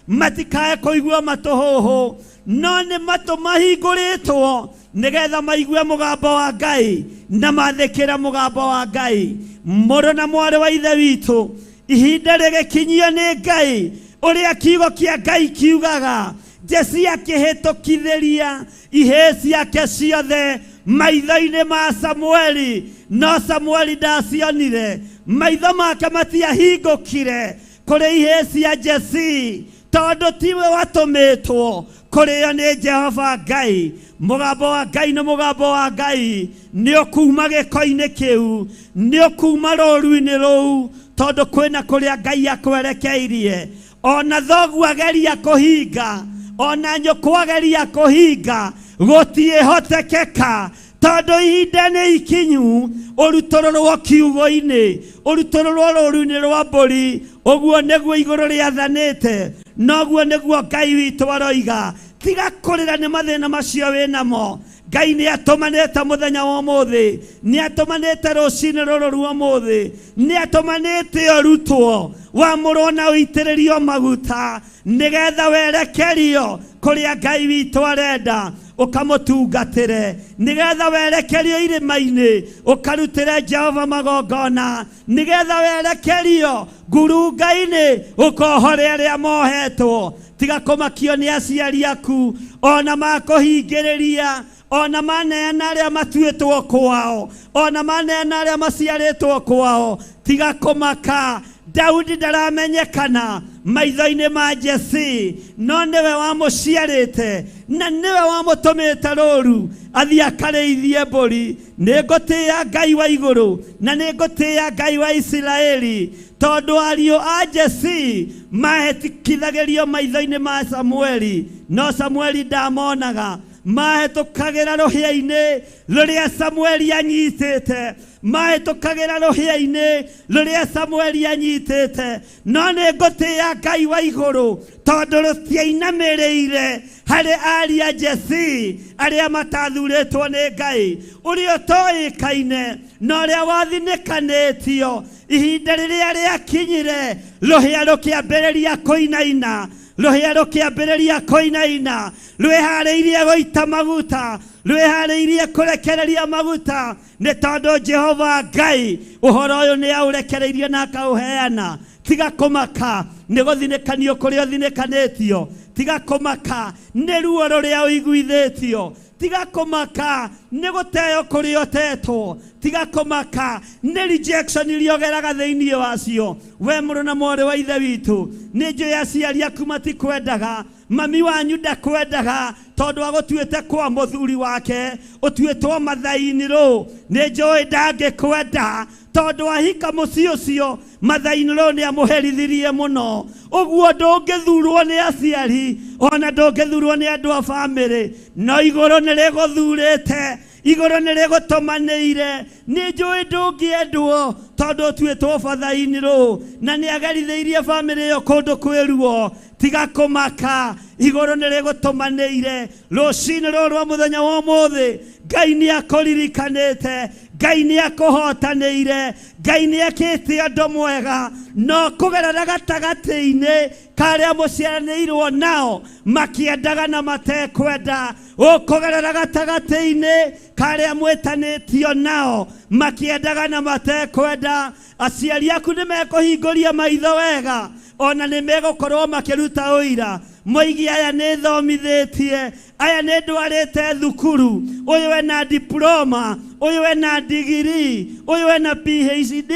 matikae kũigua matũhũhũ, no nĩ matũ mahingũrĩtwo nĩgetha maigue mũgambo wa Ngai na mathĩkĩre mũgambo wa Ngai. Mũrũ na mwarĩ wa ithe witũ, ihinda rĩgĩkinyio nĩ Ngai ũrĩa kiugo kĩa Ngai kiugaga, Jesi akĩhĩtũkithĩria ihĩĩ ciake ciothe maitho-inĩ ma Samueli, no Samueli ndacionire, maitho make matiahingũkire kũrĩ ihĩĩ cia Jesi, tondũ tiwe watũmĩtwo kũrĩo nĩ Jehova Ngai. Mũgambo wa Ngai nĩ mũgambo wa Ngai, nĩ ũkuma gĩko-inĩ kĩu, nĩ ũkuma rũru-inĩ rũu, tondũ kwĩna kũrĩa Ngai akwerekeirie. Ona thoguo ageria kũhinga, ona nyũkwa ageria kũhinga, gũtiĩhotekeka, tondũ ihinda nĩ ikinyu ũrutũrũrwo kiugo-inĩ, ũrutũrũrwo rũru-inĩ rwa mbũri. Ũguo nĩguo igũrũ rĩathanĩte, noguo nĩguo Ngai witũ aroiga. Tiga kũrĩra nĩ mathĩna macio wĩnamo. Ngai nĩ atũmanĩte mũthenya wa ũmũthĩ, nĩ atũmanĩte rũcinĩ rũrũ rwa ũmũthĩ, nĩ atũmanĩte ũrutwo wamũrwo na ũitĩrĩrio maguta, nĩgetha werekerio kũrĩa Ngai witũ arenda ũkamũtungatĩre, nĩgetha werekerio irĩma-inĩ ũkarutĩre Jehova magongona, nĩgetha werekerio ngurunga-inĩ ũkohore arĩa mohetwo. Tiga kũmakio nĩ aciari aku, ona makũhingĩrĩria, ona maneana arĩa matuĩtwo kwao, ona maneana arĩa maciarĩtwo kwao. Tiga kũmaka. Daudi ndaramenyekana maitho-inĩ ma Jesi, no nĩwe wamũciarĩte na nĩwe wamũtũmĩte rũru athiĩ akarĩithie mbũri. Nĩngũtĩĩa Ngai wa igũrũ na nĩngũtĩĩa Ngai wa Isiraeli, tondũ ariũ a Jesi mahĩtũkithagĩrio maitho-inĩ ma Samueli, no Samueli ndamonaga. Mahĩtũkagĩra rũhĩa-inĩ rũrĩa Samueli anyitĩte, mahĩtũkagĩra rũhĩa-inĩ rũrĩa Samueli anyitĩte. No nĩngũtĩĩa Ngai wa igũrũ, tondũ rũtiainamĩrĩire harĩ ariũ a Jesi arĩa matathurĩtwo nĩ Ngai. Ũrĩa ũtoĩkaine na ũrĩa wathinĩkanĩtio, ihinda rĩrĩa rĩakinyire rũhĩa rũkĩambĩrĩria kũinaina, rũhĩa rũkĩambĩrĩria kũinaina, rwĩharĩirie gũita maguta, rwĩharĩirie kũrekereria maguta, nĩ tondũ Jehova Ngai ũhoro ũyũ nĩ aũrekereirie na akaũheana. Tiga kũmaka nĩ gũthinĩkanio kũrĩa ũthinĩkanĩtio, tiga kũmaka nĩ ruo rũrĩa ũiguithĩtio, tiga kũmaka nĩ gũteo kũrĩa ũtetwo, tiga kũmaka nĩ rejection iria ũgeraga thĩinĩ wacio. We mũrũ na mwarĩ wa ithe witũ, nĩ njũĩ aciari aku matikwendaga, mami wanyu ndakwendaga, tondũ agũtuĩte kwa mũthuri wake, ũtuĩtwo mathaini rũ. Nĩ njũĩ ndangĩkwenda, tondũ ahika mũciĩ ũcio mathaini rũ nĩ amũherithirie mũno. Ũguo ndũngĩthurwo nĩ aciari, ona ndũngĩthurwo nĩ andũ a bamĩrĩ, no igũrũ nĩ rĩgũthurĩte, igũrũ nĩ rĩgũtũmanĩire. Nĩ njũĩ ndũngĩendwo tondũ ũtuĩtwo bathaini rũ, na nĩ agerithĩirie bamĩrĩ ĩyo kũndũ kwĩ ruo. Tiga kũmaka, igũrũ nĩ rĩgũtũmanĩire. Rũcinĩ rũrũ rwa mũthenya wa ũmũthĩ, Ngai nĩ akũririkanĩte, Ngai nĩ akũhotanĩire, Ngai nĩ ekĩte ũndũ mwega. No kũgerera gatagatĩ-inĩ karĩa mũciaranĩirwo nao makĩendaga na matekwenda, ũkũgerera gatagatĩ-inĩ karĩa mwĩtanĩtio nao makĩendaga na matekwenda. Aciari aku nĩ mekũhingũria maitho wega, ona nĩ megũkorwo makĩruta ũira, moigi aya nĩ thomithĩtie, aya nĩ ndwarĩte thukuru, ũyũ ena diploma, ũyũ ena digiri, ũyũ ena PhD.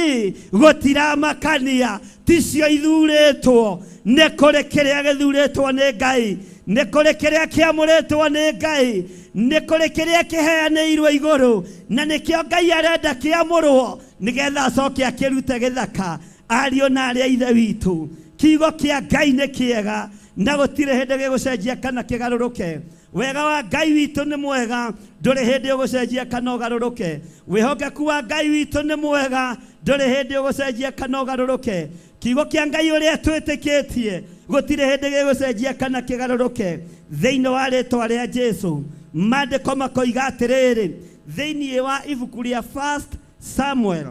Gũtiramakania, ticio ithurĩtwo. Nĩ kũrĩ kĩrĩa gĩthurĩtwo nĩ Ngai, nĩ kũrĩ kĩrĩa kĩamũrĩtwo nĩ Ngai, nĩ kũrĩ kĩrĩa kĩheanĩirwo igũrũ, na nĩkĩo Ngai arenda kĩamũrwo nĩgetha acoke akĩrute gĩthaka. Ariũ na arĩa ithe witũ, kiugo kĩa Ngai nĩ kĩega na gũtirĩ hĩndĩ gĩgũcenjia kana kĩgarũrũke. Wega wa Ngai witũ nĩ mwega, ndũrĩ hĩndĩ ũgũcenjia kana ũgarũrũke. Wĩhokeku wa Ngai witũ nĩ mwega, ndũrĩ hĩndĩ ũgũcenjia kana ũgarũrũke. Kiugo kĩa Ngai ũrĩa twĩtĩkĩtie gũtirĩ hĩndĩ gĩgũcenjia kana kĩgarũrũke. Thĩinĩ wa rĩtwa rĩa Jesu, Maandĩko makoiga atĩrĩrĩ thĩinĩ wa ibuku rĩa 1 Samuel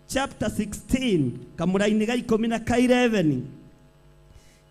chapter 16 kamũra-inĩ ga 10 na ka 11.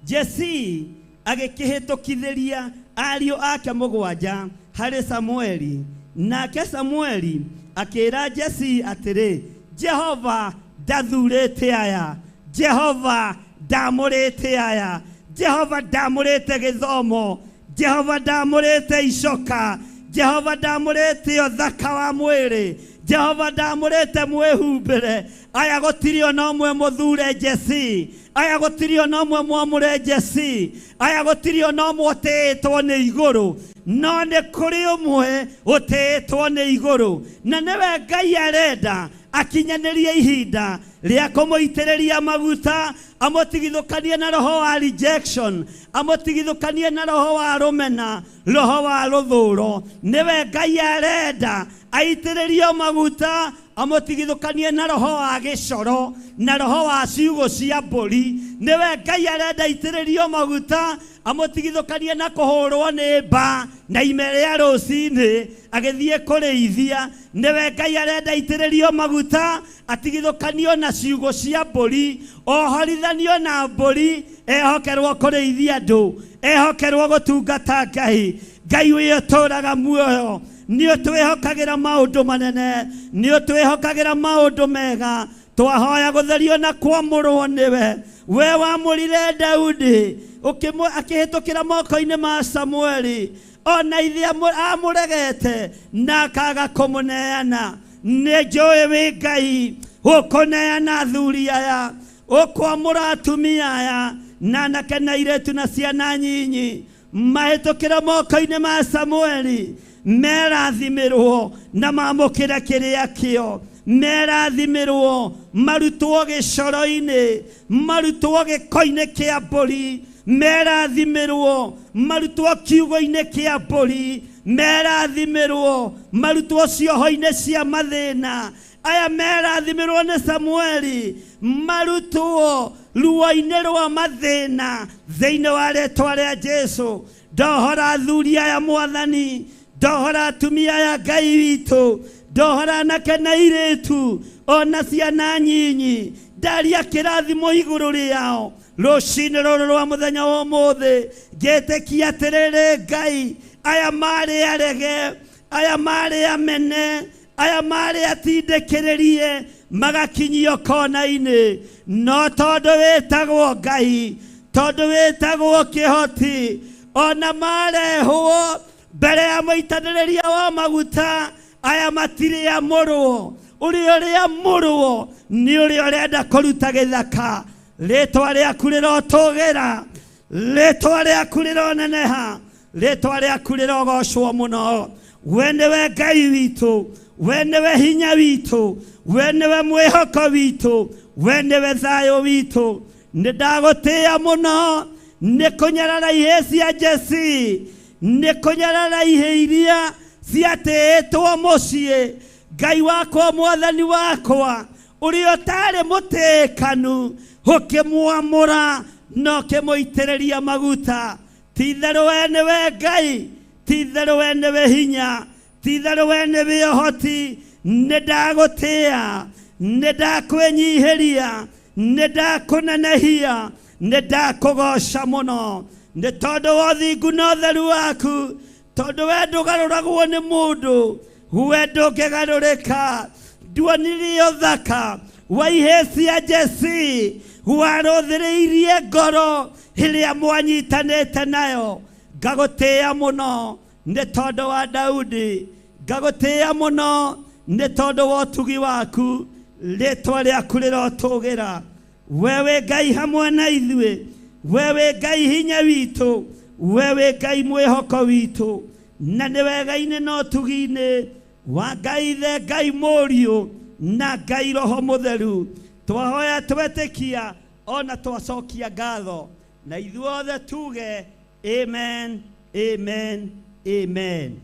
Jesse agĩkĩhĩtũkithĩria ariũ ake mũgwanja harĩ Samueli, nake Samueli akĩra Jesse atĩrĩ, Jehova ndathurĩte aya, Jehova ndamũrĩte aya, Jehova ndamũrĩte gĩthomo, Jehova ndamũrĩte icoka, Jehova ndamũrĩte ũthaka wa mwĩrĩ, Jehova ndamũrĩte mwĩhumbĩre. Aya gũtirĩ ona ũmwe mũthure Jesse, aya gũtirĩ ona ũmwe mwamũre Jesse, aya gũtirĩ ona ũmwe ũtĩĩtwo nĩ igũrũ, no nĩ kũrĩ ũmwe ũtĩĩtwo nĩ igũrũ, na nĩwe Ngai arenda akinyanĩrie ihinda rĩa kũmũitĩrĩria maguta, amũtigithũkanie na roho wa rejection, amũtigithũkanie na roho wa rũmena, roho wa rũthũro. Nĩwe Ngai arenda aitĩrĩrio maguta, amũtigithũkanie na roho wa gĩcoro na roho wa ciugo cia mbũri. Nĩwe Ngai arenda aitĩrĩrio maguta, amũtigithũkanie na kũhũrwo nĩ mba na ime rĩa rũcinĩ agĩthiĩ kũrĩithia. Nĩwe Ngai arenda aitĩrĩrio maguta, atigithũkanio na ciugo cia mbũri, ohorithanio na mbũri, ehokerwo kũrĩithia andũ, ehokerwo gũtungata Ngai. Ngai ũyũ ũtũũraga muoyo nĩ ũtwĩhokagĩra maũndũ manene, nĩ ũtwĩhokagĩra maũndũ mega. Twahoya gũtherio na kwamũrwo nĩwe. We wamũrire Daudi akĩhĩtũkĩra moko-inĩ ma Samueli, ona ithe amũregete na akaga kũmũneana. Nĩ njũĩ wĩ Ngai ũkũneana athuri aya, ũkwamũra atumia aya na anake na airĩtu na ciana nyinyi, mahĩtũkĩra moko-inĩ ma Samueli, merathimĩrwo na mamũkĩre kĩrĩa kĩo, merathimĩrwo marutwo gĩcoro-inĩ, marutwo gĩko-inĩ kĩa mbũri, merathimĩrwo marutwo kiugo-inĩ kĩa mbũri, merathimĩrwo marutwo cioho-inĩ cia mathĩna. Aya merathimĩrwo nĩ Samueli, marutwo ruo-inĩ rwa mathĩna thĩinĩ wa rĩtwa rĩa Jesu. Ndohora athuri aya Mwathani, ndohora atumia aya Ngai witũ, ndohora anake na airĩtu ona ciana nyinyi, ndaria kĩrathimo igũrũ rĩao rũcinĩ rũrũ rwa mũthenya wa ũmũthĩ. Ngĩtĩkia atĩrĩrĩ Ngai, aya marĩ arege, aya marĩ amene, aya marĩ atindĩkĩrĩrie, magakinyio kona-inĩ, no tondũ wĩtagwo Ngai, tondũ wĩtagwo kĩhoti, ona marehwo mbere ya mũitanĩrĩria wa maguta, aya matirĩ amũrwo. Ũrĩa ũrĩamũrwo nĩ ũrĩa ũrenda kũruta gĩthaka. Rĩtwa rĩaku rĩrotũgĩra, rĩtwa rĩaku rĩroneneha, rĩtwa rĩaku rĩrogocwo mũno. We nĩwe Ngai witũ, we nĩwe hinya witũ, we nĩwe mwĩhoko witũ, we nĩwe thayũ witũ. Nĩ ndagũtĩĩa mũno nĩ kũnyarara ihĩĩ cia Jesse, nĩ kũnyarara ihĩĩ iria ciatĩĩtwo mũciĩ. Ngai wakwa, Mwathani wakwa, ũrĩa ũtarĩ mũtĩĩkanu, ũkĩmwamũra na ũkĩmũitĩrĩria maguta. Ti-itherũ we nĩwe Ngai, ti-itherũ we nĩwe hinya, ti-itherũ we nĩwe ũhoti. Nĩ ndagũtĩĩa, nĩ ndakwĩnyihĩria, nĩ ndakũnenehia, nĩ ndakũgoca mũno, nĩ tondũ wa ũthingu na ũtheru waku, tondũ we ndũgarũragwo nĩ mũndũ, we ndũngĩgarũrĩka. Nduonirie ũthaka wa ihĩĩ cia Jesse, warũthĩrĩirie ngoro ĩrĩa mwanyitanĩte nayo. Ngagũtĩĩa mũno nĩ tondũ wa Daudi, ngagũtĩĩa mũno nĩ tondũ wa ũtugi waku. Rĩtwa rĩaku rĩrotũgĩra. We wĩ Ngai hamwe na ithuĩ, we wĩ Ngai hinya witũ, we wĩ Ngai mwĩhoko witũ, na nĩ wega-inĩ na ũtugi-inĩ wa Ngai Ithe, Ngai Mũriũ na Ngai Roho Mũtheru. Twahoya twetĩkia ona twacokia ngatho, na ithuothe tuge amen, amen, amen.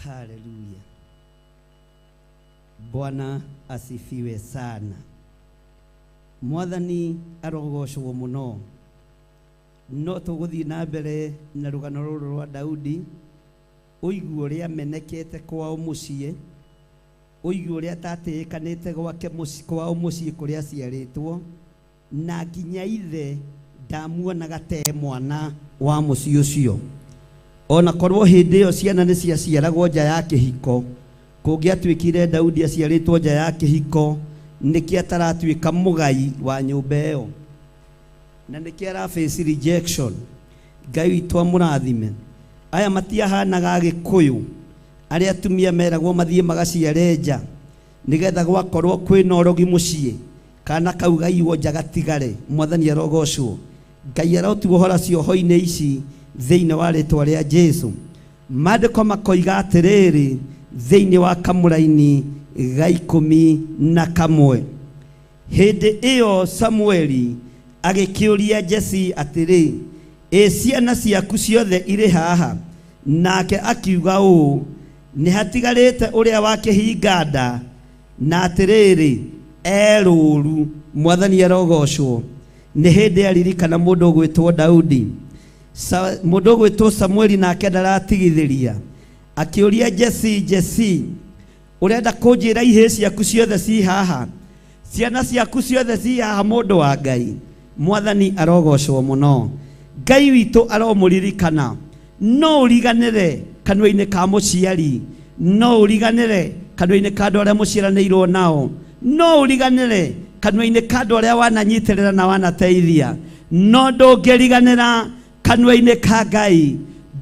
Haleluya. Bwana asifiwe sana. Mwathani arogocwo muno. No tũgũthiĩ na mbere na rũgano rũrũ rwa Daudi, ũigue ũrĩa amenekete kwao mũciĩ, ũigue ũrĩa atatĩĩkanĩte gwake mũciĩ, kwao mũciĩ kũrĩa aciarĩtwo, na nginya ithe ndamuonaga te mwana wa mũciĩ ũcio. Ona korwo hĩndĩ ĩyo ciana nĩ ciaciaragwo nja ya kĩhiko, kũngĩatuĩkire Daudi aciarĩtwo nja ya kĩhiko, nĩkĩ ataratuĩka mũgai wa nyũmba ĩyo, na nĩkĩ ara face rejection. Ngai witũ amũrathime. Aya matiahanaga Agĩkũyũ arĩa atumia meragwo mathiĩ magaciare nja nĩgetha gwakorwo kwĩna ũrogi mũciĩ, kana kau gaiywo nja gatigare. Mwathani arogocwo. Ngai arotuohora cioho-inĩ ici thĩinĩ wa rĩtwa rĩa Jesu. Maandĩko makoiga atĩrĩrĩ thĩinĩ wa kamũraini ga 11, hĩndĩ ĩyo Samueli agĩkĩũria Jesi atĩrĩ, ĩ ciana ciaku ciothe irĩ haha? Nake akiuga ũũ, nĩ hatigarĩte ũrĩa wa kĩhinga nda, na atĩrĩrĩ e rũũru. Mwathani arogocwo. Nĩ hĩndĩ aririkana mũndũ ũgwĩtwo Daudi. Mũndũ ũgwĩtwo Samueli nake ndaratigithĩria, akĩũria Jesi, Jesi, ũrenda kũnjĩra ihĩĩ ciaku ciothe ci haha? Ciana ciaku ciothe ci haha, mũndũ wa Ngai? Mwathani arogocwo mũno. Ngai witũ aromũririkana. No ũriganĩre kanua-inĩ ka mũciari, no ũriganĩre kanua-inĩ ka andũ arĩa mũciaranĩirwo nao, no ũriganĩre kanua-inĩ ka andũ arĩa wananyitĩrĩra na wanateithia, no ndũngĩriganĩra kanua-inĩ ka Ngai,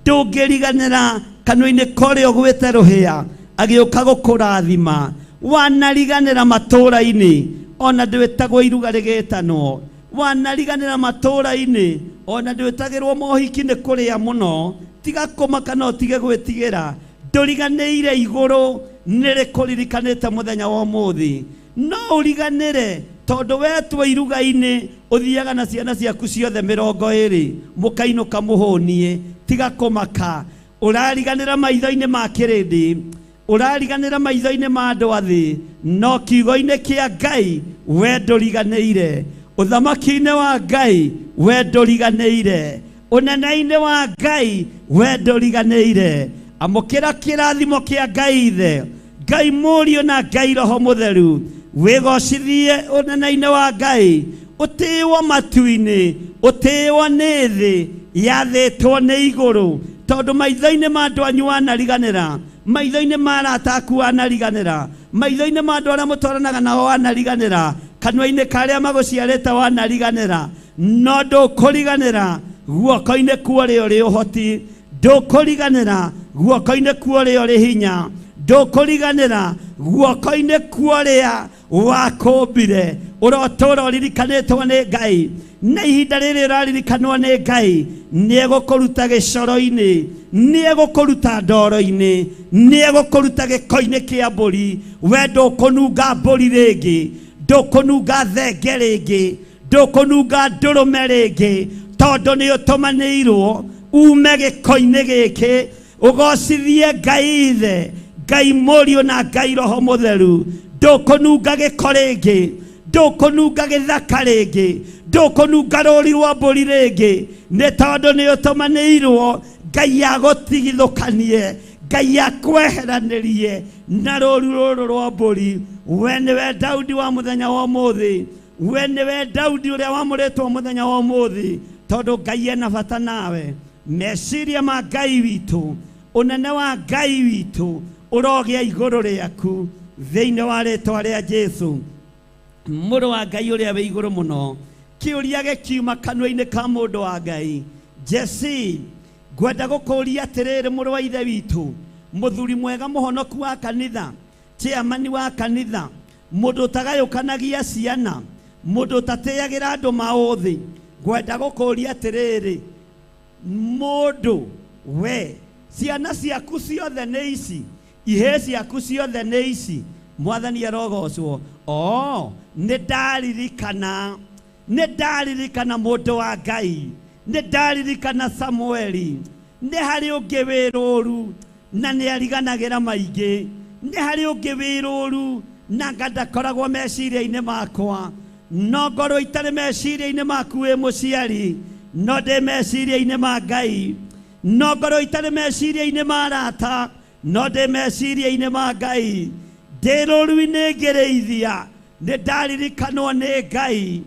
ndũngĩriganĩra kanua-inĩ ka ũrĩa ũgwĩte rũhĩa agĩũka gũkũrathima. Wanariganĩra matũũra-inĩ, ona ndwĩtagwo iruga rĩgĩtanwo. Wanariganĩra matũũra-inĩ, ona ndwĩtagĩrwo mohiki nĩ kũrĩa mũno. Tiga kũmaka na ũtige gwĩtigĩra, ndũriganĩire igũrũ nĩ rĩkũririkanĩte mũthenya wa ũmũthĩ. No ũriganĩre tondũ wetwo iruga-inĩ ũthiaga na ciana ciaku ciothe 20 mũkainũka mũhũnie. Tiga kũmaka, ũrariganĩra maitho-inĩ ma kĩrĩndĩ, ũrariganĩra maitho-inĩ ma andũ a thĩ, no kiugo-inĩ kĩa Ngai we ndũriganĩire. Ũthamaki-inĩ wa Ngai we ndũriganĩire. Ũnene-inĩ wa Ngai we ndũriganĩire. Amũkĩra kĩrathimo kĩa Ngai Ithe, Ngai Mũriũ na Ngai Roho Mũtheru. Wĩgocithie ũnene-inĩ wa Ngai, ũtĩĩwo matu-inĩ, ũtĩĩwo nĩ thĩ, yathĩtwo nĩ igũrũ. Tondũ maitho-inĩ ma andũ anyu wanariganĩra, maitho-inĩ ma arata aku wanariganĩra, maitho-inĩ ma andũ arĩa mũtwaranaga nao wanariganĩra, kanua-inĩ ka arĩa magũciarĩte wanariganĩra, no ndũkũriganĩra guoko-inĩ kwa ũrĩa ũrĩ ũhoti, ndũkũriganĩra guoko-inĩ kwa ũrĩa ũrĩ hinya, ndũkũriganĩra guoko-inĩ kwa ũrĩa wakũmbire. Ũrotũra ũririkanĩtwo nĩ Ngai, na ihinda rĩrĩ ũraririkanwo nĩ Ngai, nĩegũkũruta gĩcoro-inĩ, nĩegũkũruta ndoro-inĩ, nĩegũkũruta gĩko-inĩ kĩa mbũri. We ndũkũnunga mbũri rĩngĩ, ndũkũnunga thenge rĩngĩ, ndũkũnunga ndũrũme rĩngĩ, tondũ nĩ ũtũmanĩirwo ume gĩko-inĩ gĩkĩ, ũgocithie Ngai Ithe, Ngai Mũriũ na Ngai Roho Mũtheru. Ndũkũnunga gĩko rĩngĩ, ndũkũnunga gĩthaka rĩngĩ, ndũkũnunga rũri rwa mbũri rĩngĩ, nĩ tondũ nĩ ũtũmanĩirwo Ngai agũtigithũkanie, Ngai akweheranĩrie na rũru rũrũ rwa mbũri. We nĩwe Daudi wa mũthenya wa ũmũthĩ, we nĩwe Daudi ũrĩa wamũrĩtwo mũthenya wa ũmũthĩ, tondũ Ngai ena bata nawe. Meciria ma Ngai witũ, ũnene wa Ngai witũ ũrogĩa igũrũ rĩaku thĩinĩ wa rĩtwa rĩa Jesu, mũrũ wa Ngai ũrĩa wĩ igũrũ mũno. Kĩũria gĩkiuma kanua-inĩ ka mũndũ wa Ngai, Jesi, ngwenda gũkũũria atĩrĩrĩ, mũrũ wa ithe witũ, mũthuri mwega mũhonoku wa kanitha, chairman wa kanitha, mũndũ ũtagayũkanagia ciana, mũndũ ũtatĩagĩra andũ maũthĩ, ngwenda gũkũũria atĩrĩrĩ, mũndũ we, ciana ciaku ciothe nĩ ici, ihĩĩ ciaku ciothe nĩ ici. Mwathani arogocwo. O, nĩ ndaririkana, nĩ ndaririkana mũndũ wa Ngai, nĩ ndaririkana Samueli. Nĩ harĩ ũngĩ wĩ rũru na nĩ ariganagĩra maingĩ, nĩ harĩ ũngĩ wĩ rũru na nga ndakoragwo meciria-inĩ makwa. No ngorwo itarĩ meciria-inĩ maku wĩ mũciari, no ndĩ meciria-inĩ ma Ngai. No ngorwo itarĩ meciria-inĩ ma arata, no ndĩ meciria-inĩ ma Ngai. Ndĩ rũru-inĩ ngĩrĩithia, nĩ ndaririkanwo nĩ Ngai.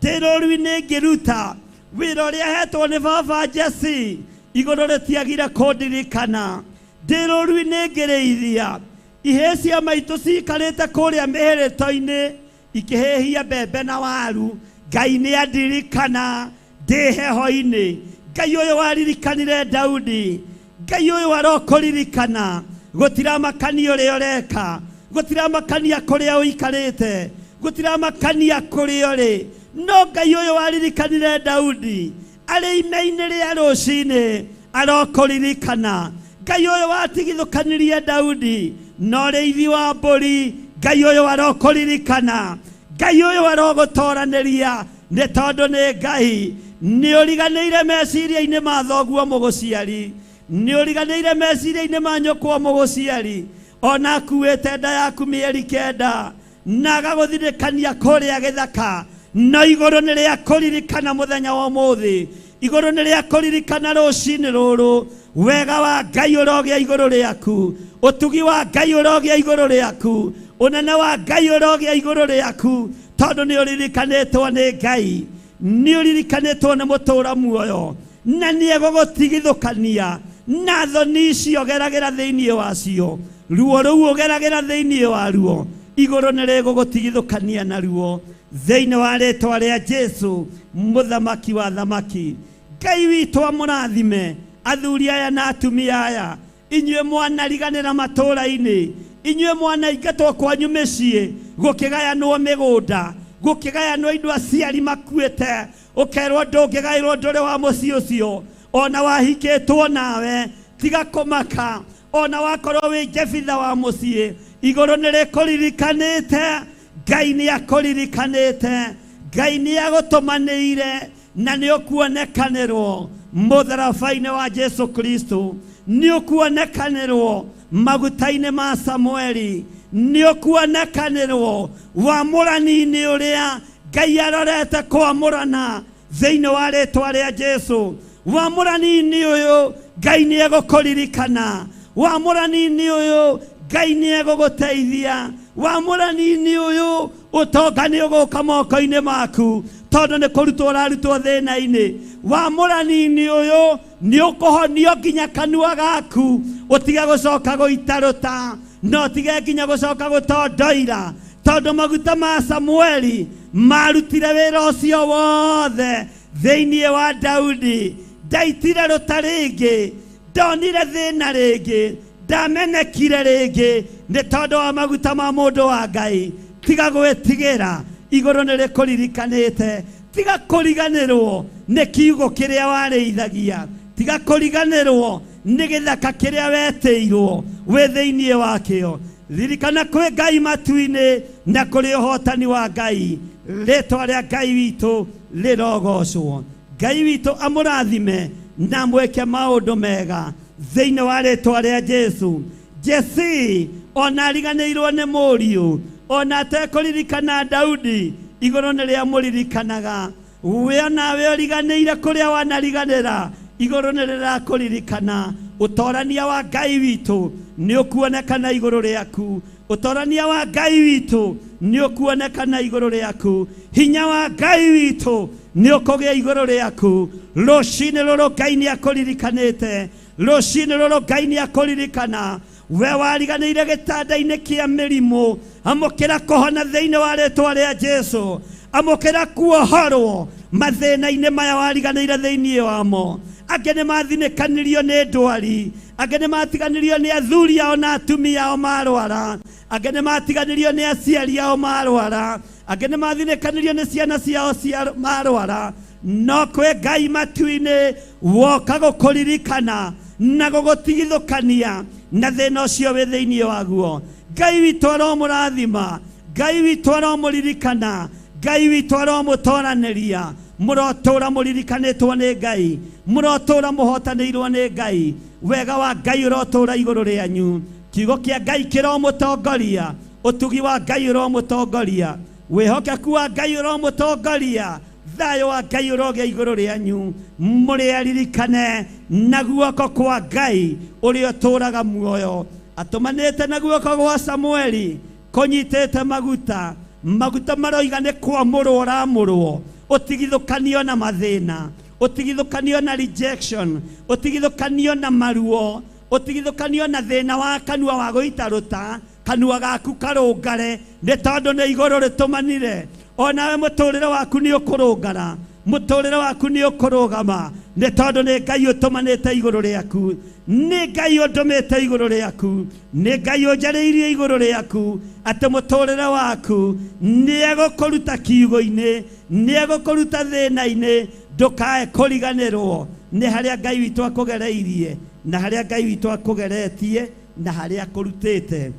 Ndĩ rũru-inĩ ngĩruta wĩra ũrĩa hetwo nĩ baba Jesse, igũrũ rĩtiagire kũndirikana. Ndĩ rũru-inĩ ngĩrĩithia, ihĩĩ cia maitũ ciikarĩte kũrĩa mĩhĩrĩto-inĩ ikĩhĩhia mbembe na waru. Ngai nĩ andirikana ndĩ heho-inĩ. Ngai ũyũ waririkanire Daudi, Ngai ũyũ arokũririkana. Gũtiramakania ũrĩa ũreka, gũtiramakania kũrĩa ũikarĩte, gũtiramakania kũrĩa ũrĩ, no Ngai ũyũ waririkanire Daudi arĩ ime-inĩ rĩa rũcinĩ arokũririkana. Ngai ũyũ watigithũkanirie Daudi na ũrĩithi wa mbũri, Ngai ũyũ arokũririkana. Ngai ũyũ arogũtoranĩria, nĩ tondũ nĩ Ngai. Nĩ ũriganĩire meciria-inĩ ma thoguo mũgũciari, nĩ ũriganĩire meciria-inĩ ma nyũkwa mũgũciari, ona akuĩte nda yaku mĩeri 9 na agagũthirĩkania kũrĩa gĩthaka, no igũrũ nĩ rĩa kũririkana mũthenya wa ũmũthĩ, igũrũ nĩ rĩa kũririkana rũcinĩ rũrũ. Wega wa Ngai ũrogĩa igũrũ rĩaku, ũtugi wa Ngai ũrogĩa igũrũ rĩaku, ũnene wa Ngai ũrogĩa igũrũ rĩaku, tondũ nĩ ũririkanĩtwo nĩ Ngai, nĩ ũririkanĩtwo nĩ mũtũũra muoyo, na nĩ egũgũtigithũkania na thoni icio ũgeragĩra thĩinĩ wacio, ruo rũu ũgeragĩra thĩinĩ waruo, igũrũ nĩ rĩgũgũtigithũkania naruo thĩinĩ wa rĩtwa rĩa Jesu mũthamaki wa thamaki. Ngai witũ amũrathime athuri aya na atumia aya, inyuĩ mwanariganĩra matũũra-inĩ, inyuĩ mwanaingatwo kwanyu mĩciĩ, gũkĩgayanwo mĩgũnda, gũkĩgayanwo indo aciari makuĩte, ũkerwo ndũngĩgaĩrwo ndũrĩ wa mũciĩ ũcio, ona wahikĩtwo nawe, tiga kũmaka, ona wakorwo wĩ Jefitha wa mũciĩ, igũrũ nĩ rĩkũririkanĩte. Ngai nĩ akũririkanĩte, Ngai nĩ agũtũmanĩire, na nĩ ũkuonekanĩrwo mũtharaba-inĩ wa Jesu Kristo, nĩ ũkuonekanĩrwo maguta-inĩ ma Samueli, nĩ ũkuonekanĩrwo wamũrani-inĩ ũrĩa Ngai arorete kwamũrana thĩinĩ wa rĩtwa rĩa Jesu. Wamũrani-inĩ ũyũ Ngai nĩ egũkũririkana, wamũrani-inĩ ũyũ Ngai nĩ egũgũteithia, wamũrani-inĩ ũyũ ũtonga nĩ ũgũka moko-inĩ maku, tondũ nĩ kũrutwo ũrarutwo thĩna-inĩ. Wamũrani-inĩ ũyũ nĩ ũkũhonio nginya kanua gaku, ũtige gũcoka gũitarũta, na ũtige nginya gũcoka gũtondoira, tondũ maguta ma Samueli marutire wĩra ũcio wothe thĩinĩ wa Daudi. Ndaitire rũta rĩngĩ, ndonire thĩna rĩngĩ, ndamenekire rĩngĩ, nĩ tondũ wa maguta ma mũndũ wa Ngai. Tiga gwĩtigĩra, igũrũ nĩ rĩkũririkanĩte. Tiga kũriganĩrwo nĩ kiugo kĩrĩa warĩithagia, tiga kũriganĩrwo nĩ gĩthaka kĩrĩa wetĩirwo wĩ thĩinĩ wakĩo. Ririkana kwĩ Ngai matu-inĩ na kũrĩ ũhotani wa Ngai. Rĩtwa rĩa Ngai witũ rĩrogocwo. Ngai witũ amũrathime na amwĩke maũndũ mega thĩinĩ wa rĩtwa rĩa Jesu. Jesse ona ariganĩirwo nĩ mũriũ, ona atekũririkana Daudi, igũrũ nĩ rĩamũririkanaga. We onawe ũriganĩire kũrĩa wanariganĩra, igũrũ nĩ rĩrakũririkana. Ũtorania wa Ngai witũ nĩ ũkuonekana igũrũ rĩaku, ũtorania wa Ngai witũ nĩ ũkuonekana igũrũ rĩaku, hinya wa Ngai witũ nĩ ũkũgĩa igũrũ rĩaku. Rũcinĩ rũrũ Ngai nĩ akũririkanĩte, rũcinĩ rũrũ Ngai nĩ akũririkana. We wariganĩire gĩtanda-inĩ kĩa mĩrimũ, amũkĩra kũhona thĩinĩ wa rĩtwa rĩa Jesu, amũkĩra kuohorwo mathĩna-inĩ maya wariganĩire thĩinĩ wamo. Angĩ nĩ mathinĩkanirio nĩ ndwari, angĩ nĩ matiganirio nĩ athuri ao na atumia ao marwara, angĩ nĩ matiganirio nĩ aciari ao marwara, angĩ nĩ mathinĩkanirio nĩ ciana ciao cia marwara. No kwĩ Ngai matu-inĩ woka gũkũririkana na gũgũtigithũkania na thĩna ũcio wĩ thĩinĩ waguo. Ngai witũ aromũrathima, Ngai witũ aromũririkana, Ngai witũ aromũtoranĩria. Mũrotũra mũririkanĩtwo nĩ Ngai, mũrotũra mũhotanĩirwo nĩ Ngai. Wega wa Ngai ũrotũra igũrũ rĩanyu, kiugo kĩa Ngai kĩromũtongoria, ũtugi wa Ngai ũromũtongoria. Wĩhokeku wa Ngai ũromũtongoria. Thayũ wa Ngai ũrogĩa igũrũ rĩanyu. Mũrĩ aririkane na guoko kwa Ngai ũrĩa ũtũũraga muoyo. Atũmanĩte na guoko gwa Samueli kũnyitĩte maguta. Maguta maroiga nĩ kwamũrwo ũramũrwo. Ũtigithũkanio na mathĩna, ũtigithũkanio na rejection, ũtigithũkanio na maruo, ũtigithũkanio na thĩna wa kanua wa gũitarũta, kanua gaku karũngare nĩ tondũ nĩ igũrũ rĩtũmanire. Onawe mũtũrĩre waku nĩ ũkũrũngara, mũtũrĩre waku nĩ ũkũrũgama nĩ tondũ nĩ Ngai ũtũmanĩte igũrũ rĩaku, nĩ Ngai ũndũmĩte igũrũ rĩaku, nĩ Ngai ũnjarĩirie igũrũ rĩaku atĩ mũtũrĩre waku nĩ egũkũruta kiugo-inĩ, nĩ egũkũruta thĩna-inĩ. Ndũkae kũriganĩrwo nĩ harĩa Ngai witũ akũgereirie na harĩa Ngai witũ akũgeretie na harĩa akũrutĩte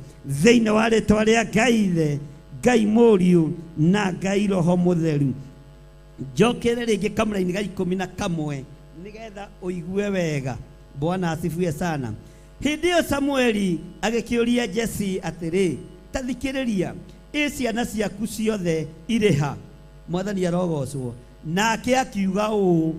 thĩinĩ wa rĩtwa rĩa Ngai Ithe, Ngai Mũriũ na Ngai Roho Mũtheru. Njokere rĩngĩ kamũra-inĩ ga 11 nĩgetha ũigue wega. Bwana asifiwe sana. Hĩndĩ ĩyo Samueli agĩkĩũria Jesi atĩrĩ, ta thikĩrĩria, ĩ ciana ciaku ciothe irĩ ha? Mwathani arogocwo. Nake akiuga ũũ,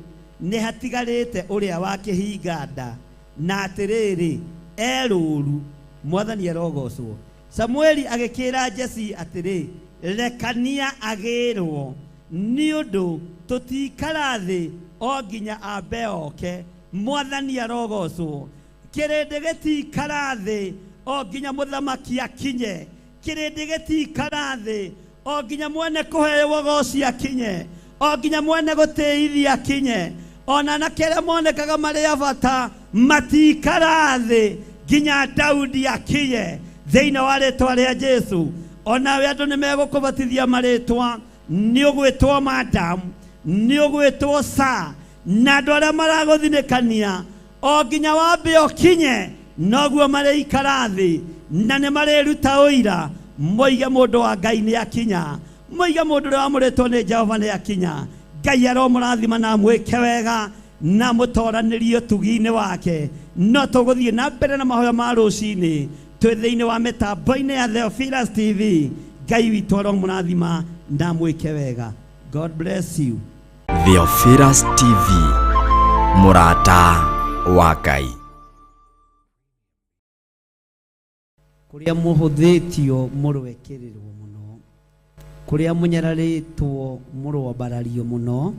nĩ hatigarĩte ũrĩa wa kĩhinga nda, na atĩrĩrĩ, e rũũru. Mwathani arogocwo. Samueli agĩkĩra Jesi atĩrĩ, rekania agĩrwo, nĩ ũndũ tũtikara thĩ o nginya ambe oke. Mwathani arogocwo. Kĩrĩndĩ gĩtikara thĩ o nginya mũthamaki akinye. Kĩrĩndĩ gĩtikara thĩ o nginya mwene kũheo goci akinye, o nginya mwene gũtĩithia akinye. Ona anake arĩa monekaga marĩ a bata matikara thĩ nginya Daudi akinye. Thĩinĩ wa rĩtwa rĩa Jesu, onawe andũ nĩ megũkũbatithia marĩtwa, nĩ ũgwĩtwo madam, nĩ ũgwĩtwo sir, na andũ arĩa maragũthinĩkania o nginya wambe ũkinye noguo marĩikara thĩ na nĩ marĩruta ũira, moige mũndũ wa Ngai nĩ akinya, moige mũndũ ũrĩa wamũrĩtwo nĩ Jehova nĩ akinya. Ngai aromũrathima na amwĩke wega na mũtoranĩrie ũtugi-inĩ wake. No tũgũthiĩ na mbere na mahoya ma rũcinĩ twĩ thĩinĩ wa mĩtambo-inĩ ya Theophilus TV. Ngai witũ aromũrathima na amwĩke wega. God bless you. Theophilus TV, mũrata wa Ngai. Kũrĩa mũhũthĩtio mũrwekĩrĩrwo mũno, kũrĩa mũnyararĩtwo mũrwambarario mũno,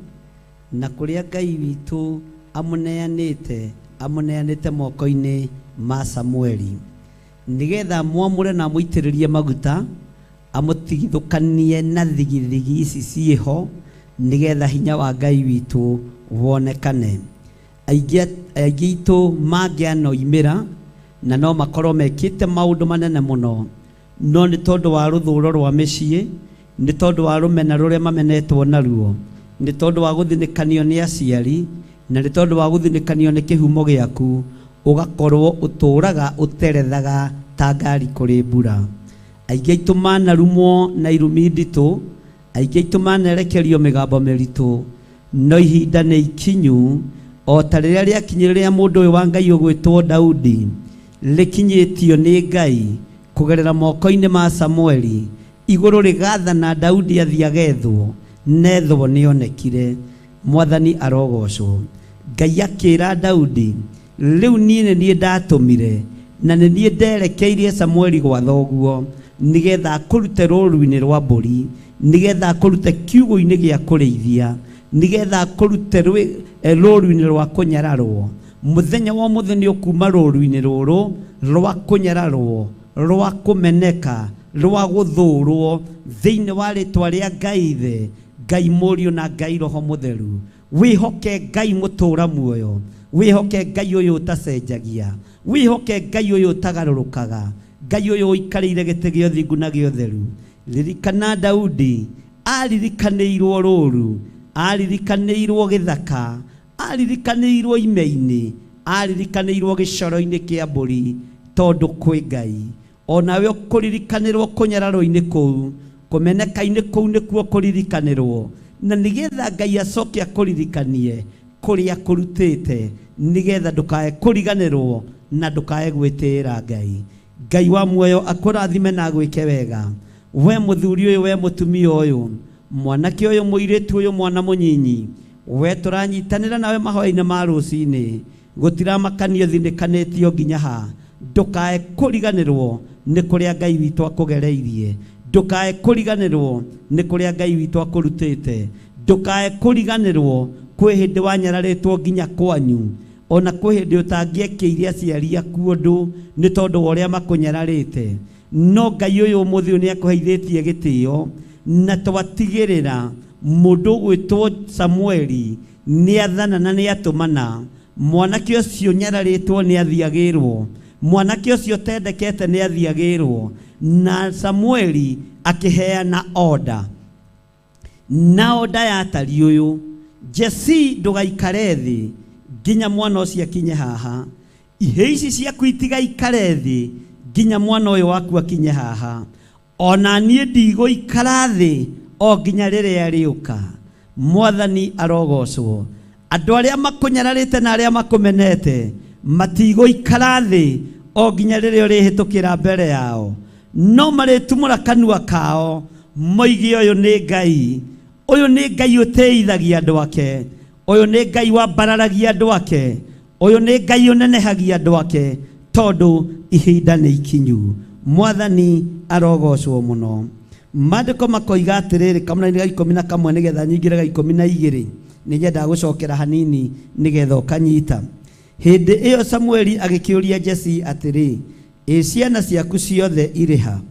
na kũrĩa Ngai witũ amũneanĩte moko-inĩ ma Samueli, nĩgetha mwamũre na amũitĩrĩrie maguta, amũtigithũkanie na thigithigi ici ciĩho, nĩgetha hinya wa Ngai witũ wonekane. Aingĩ aitũ mangĩanoimĩra na no makorwo mekĩte maũndũ manene mũno, no nĩ tondũ wa rũthũro rwa mĩciĩ, nĩ tondũ wa rũmena rũrĩa mamenetwo naruo, nĩ tondũ wa gũthinĩkanio nĩ aciari, na nĩ tondũ wa gũthinĩkanio nĩ kĩhumo gĩaku, ũgakorwo ũtũũraga ũterethaga ta ngari kũrĩ mbura. Aingĩ aitũ manarumwo na irumi nditũ, aingĩ aitũ manerekerio mĩgambo mĩritũ, no ihinda nĩ ikinyu o ta rĩrĩa rĩakinyire rĩa mũndũ ũyũ wa Ngai ũgwĩtwo Daudi, rĩkinyĩtio nĩ Ngai kũgerera moko-inĩ ma Samueli. Igũrũ rĩgathana Daudi athiĩ agethwo, nethwo nĩonekire. Mwathani arogocwo. Ngai akĩra Daudi, rĩu niĩ nĩ niĩ ndatũmire na nĩ niĩ nderekeirie Samueli gwa thoguo, nĩgetha akũrute rũũru-inĩ rwa mbũri, nĩgetha akũrute kiugũ-inĩ gĩa kũrĩithia, nĩgetha akũrute rũũru-inĩ rwa kũnyararwo. Mũthenya wa ũmũthĩ nĩ ũkuuma rũũru-inĩ rũrũ rwa kũnyararwo, rwa kũmeneka, rwa gũthũũrwo, thĩinĩ wa rĩtwa rĩa Ngai Ithe, Ngai Mũriũ na Ngai Roho Mũtheru. Wĩhoke Ngai mũtũũra muoyo, wĩhoke Ngai ũyũ ũtacenjagia, wĩhoke Ngai ũyũ ũtagarũrũkaga, Ngai ũyũ ũikarĩire gĩtĩ gĩa ũthingu na gĩa ũtheru. Ririkana Daudi aririkanĩirwo rũũru, aririkanĩirwo gĩthaka, aririkanĩirwo ime-inĩ, aririkanĩirwo gĩcoro-inĩ kĩa mbũri, tondũ kwĩ Ngai. Onawe ũkũririkanĩrwo kũnyararwo-inĩ kũu, kũmeneka-inĩ kũu nĩkuo kũririkanĩrwo, na nĩgetha Ngai acoke akũririkanie kũrĩa akũrutĩte, nĩgetha ndũkae kũriganĩrwo na ndũkae gwĩtĩĩra Ngai. Ngai wa muoyo akũrathime na agwĩke wega. We mũthuri ũyũ, we mũtumia ũyũ, mwanake ũyũ, mũirĩtu ũyũ, mwana mũnyinyi, we tũranyitanĩra nawe mahoya-inĩ ma rũcinĩ, gũtiramakanio thinĩkanĩtio nginya ha. Ndũkae kũriganĩrwo nĩ kũrĩa Ngai witũ akũgereirie, ndũkae kũriganĩrwo nĩ kũrĩa Ngai witũ akũrutĩte, ndũkae kũriganĩrwo kwĩ hĩndĩ wanyararĩtwo nginya kwanyu, ona kwĩ hĩndĩ ũtangĩekĩire aciari aku ũndũ nĩ tondũ wa ũrĩa makũnyararĩte. No Ngai ũyũ ũmũthĩ ũyũ nĩ akũheithĩtie gĩtĩo, na twatigĩrĩra mũndũ ũgwĩtwo Samueli nĩ athana na nĩ atũmana. Mwanake ũcio nyararĩtwo nĩ athiagĩrwo, mwanake ũcio ũtendekete nĩ athiagĩrwo. Na Samueli akĩheana order, na order yatariĩ ũyũ: Jesi, ndũgaikare thĩ nginya mwana ũcio akinye haha. Ihĩ ici ciaku itigaikare thĩ nginya mwana ũyũ waku akinye haha. Ona niĩ ndigũikara thĩ o nginya rĩrĩa rĩũka. Mwathani arogocwo. Andũ arĩa makũnyararĩte na arĩa makũmenete matigũikara thĩ o nginya rĩrĩa ũrĩhĩtũkĩra mbere yao, no marĩtumũra kanua kao moige, ũyũ nĩ Ngai, ũyũ nĩ Ngai ũtĩithagia andũ ake, ũyũ nĩ Ngai wambararagia andũ ake, ũyũ nĩ Ngai ũnenehagia andũ ake, tondũ ihinda nĩ ikinyu. Mwathani arogocwo mũno. Maandĩko makoiga atĩrĩrĩ, kamũraini ga 11, nĩgetha nyingĩre ga 12, nĩ nyendaga gũcokera hanini nĩgetha ũkanyita. Hĩndĩ ĩyo Samueli agĩkĩũria Jesi atĩrĩ, ĩ ciana ciaku ciothe irĩ ha,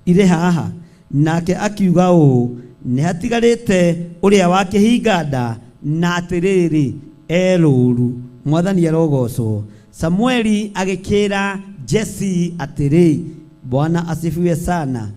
irĩ haha? Nake akiuga ũũ, nĩ hatigarĩte ũrĩa wa kĩhinga nda, na atĩrĩrĩ, e rũũru. Mwathani arogocwo. Samueli agĩkĩra Jesi atĩrĩ, Bwana asifiwe sana.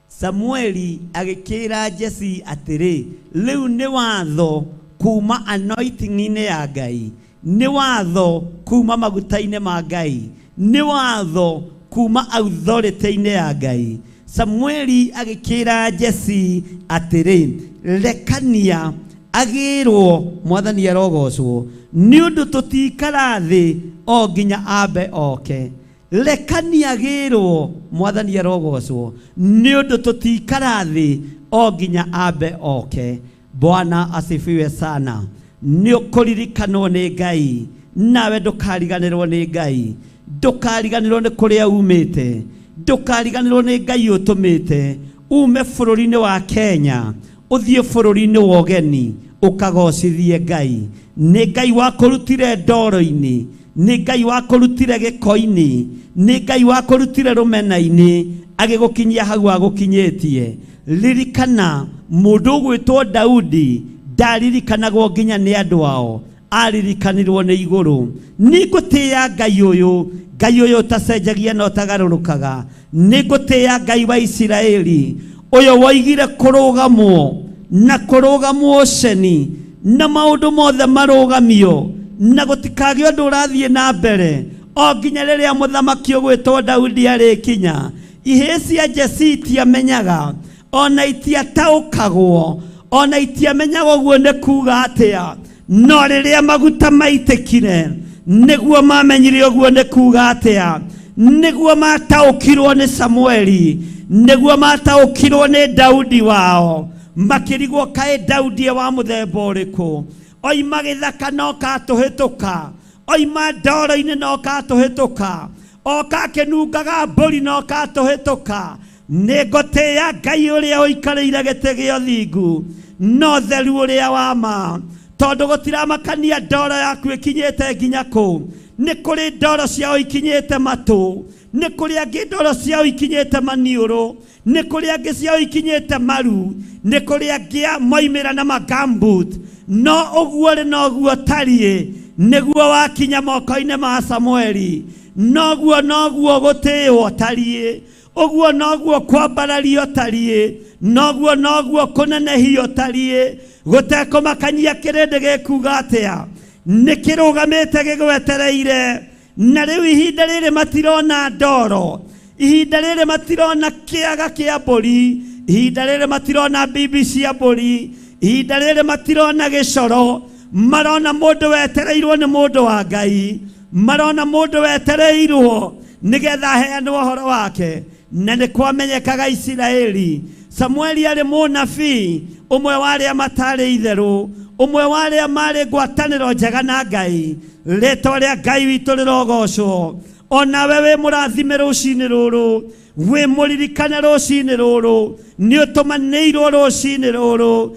Samueli agĩkĩra Jesi atĩrĩ, rĩu nĩ watho kuma anointing-inĩ ya Ngai, nĩ watho kuma maguta-inĩ ma Ngai, nĩ watho kuma authority-inĩ ya Ngai. Samueli agĩkĩra Jesi atĩrĩ, rekania agĩrwo. Mwathani arogocwo. Nĩ ũndũ tũtikara thĩ o nginya ambe oke. Rekania agĩrwo. Mwathani arogocwo. Nĩ ũndũ tũtikara thĩ o nginya ambe oke. Bwana asifiwe sana. Nĩ ũkũririkanwo nĩ Ngai, nawe ndũkariganĩrwo nĩ Ngai. Ndũkariganĩrwo nĩ kũrĩa umĩte, ndũkariganĩrwo nĩ Ngai ũtũmĩte ume bũrũri-inĩ wa Kenya ũthiĩ bũrũri-inĩ wa ũgeni ũkagocithie Ngai. Nĩ Ngai wakũrutire ndoro-inĩ, nĩ Ngai wakũrutire gĩko-inĩ, nĩ Ngai wakũrutire rũmena-inĩ agĩgũkinyia hau agũkinyĩtie. Ririkana mũndũ ũgwĩtwo Daudi ndaririkanagwo nginya nĩ andũ ao, aririkanirwo nĩ igũrũ. Nĩ ngũtĩĩa Ngai ũyũ, Ngai ũyũ ũtacenjagia na ũtagarũrũkaga. Nĩ ngũtĩĩa Ngai wa Isiraeli ũyũ woigire kũrũgamwo na kũrũgamwo ceni na maũndũ mothe marũgamio na gũtikagĩe ũndũ ũrathiĩ na mbere o nginya rĩrĩa mũthamaki ũgwĩtwo Daudi arĩkinya. Ihĩĩ cia Jesi itiamenyaga, ona itiataũkagwo, ona itiamenyaga ũguo nĩ kuga atĩa. No rĩrĩa maguta maitĩkire nĩguo mamenyire ũguo nĩ kuga atĩa, nĩguo mataũkirwo nĩ Samueli, nĩguo mataũkirwo nĩ Daudi wao. Makĩrigwo, kaĩ Daudi e wa mũthemba ũrĩkũ? Oima gĩthaka no katũhĩtũka, oima ndoro-inĩ no katũhĩtũka, oka akĩnungaga mbũri no katũhĩtũka. Nĩ ngũtĩĩa Ngai ũrĩa ũikarĩire gĩtĩ gĩa ũthingu no theru ũrĩa wa ma, tondũ gũtiramakania ndoro yaku ĩkinyĩte nginya kũ. Nĩ kũrĩ ndoro ciao ikinyĩte matũ, nĩ kũrĩ angĩ ndoro ciao ikinyĩte maniũrũ, nĩ kũrĩ angĩ ciao ikinyĩte maru, nĩ kũrĩ angĩ moimĩra na magambut. No ũguo rĩ, noguo tariĩ nĩguo wakinya moko-inĩ ma Samueli, noguo noguo gũtĩĩwo tariĩ, ũguo noguo kwambarario tariĩ, noguo noguo kũnenehio tariĩ. Gũtekũmakania kĩrĩndĩ gĩkuga atĩa, nĩ kĩrũgamĩte gĩgwetereire. Na rĩu ihinda rĩrĩ matirona ndoro, ihinda rĩrĩ matirona kĩaga kĩa mbũri, ihinda rĩrĩ matirona bibi cia mbũri, ihinda rĩrĩ matirona gĩcoro. Marona mũndũ wetereirwo nĩ mũndũ wa Ngai, marona mũndũ wetereirwo nĩgetha aheanwo ũhoro wake. Na nĩ kwamenyekaga Isiraeli. Samueli arĩ mũnabii ũmwe wa arĩa matarĩ itherũ, ũmwe wa arĩa marĩ ngwatanĩro njega na Ngai. Rĩtwa rĩa Ngai witũ rĩrogocwo. Onawe wĩ mũrathime rũcinĩ rũrũ, wĩ mũririkane rũcinĩ rũrũ, nĩ ũtũmanĩirwo rũcinĩ rũrũ.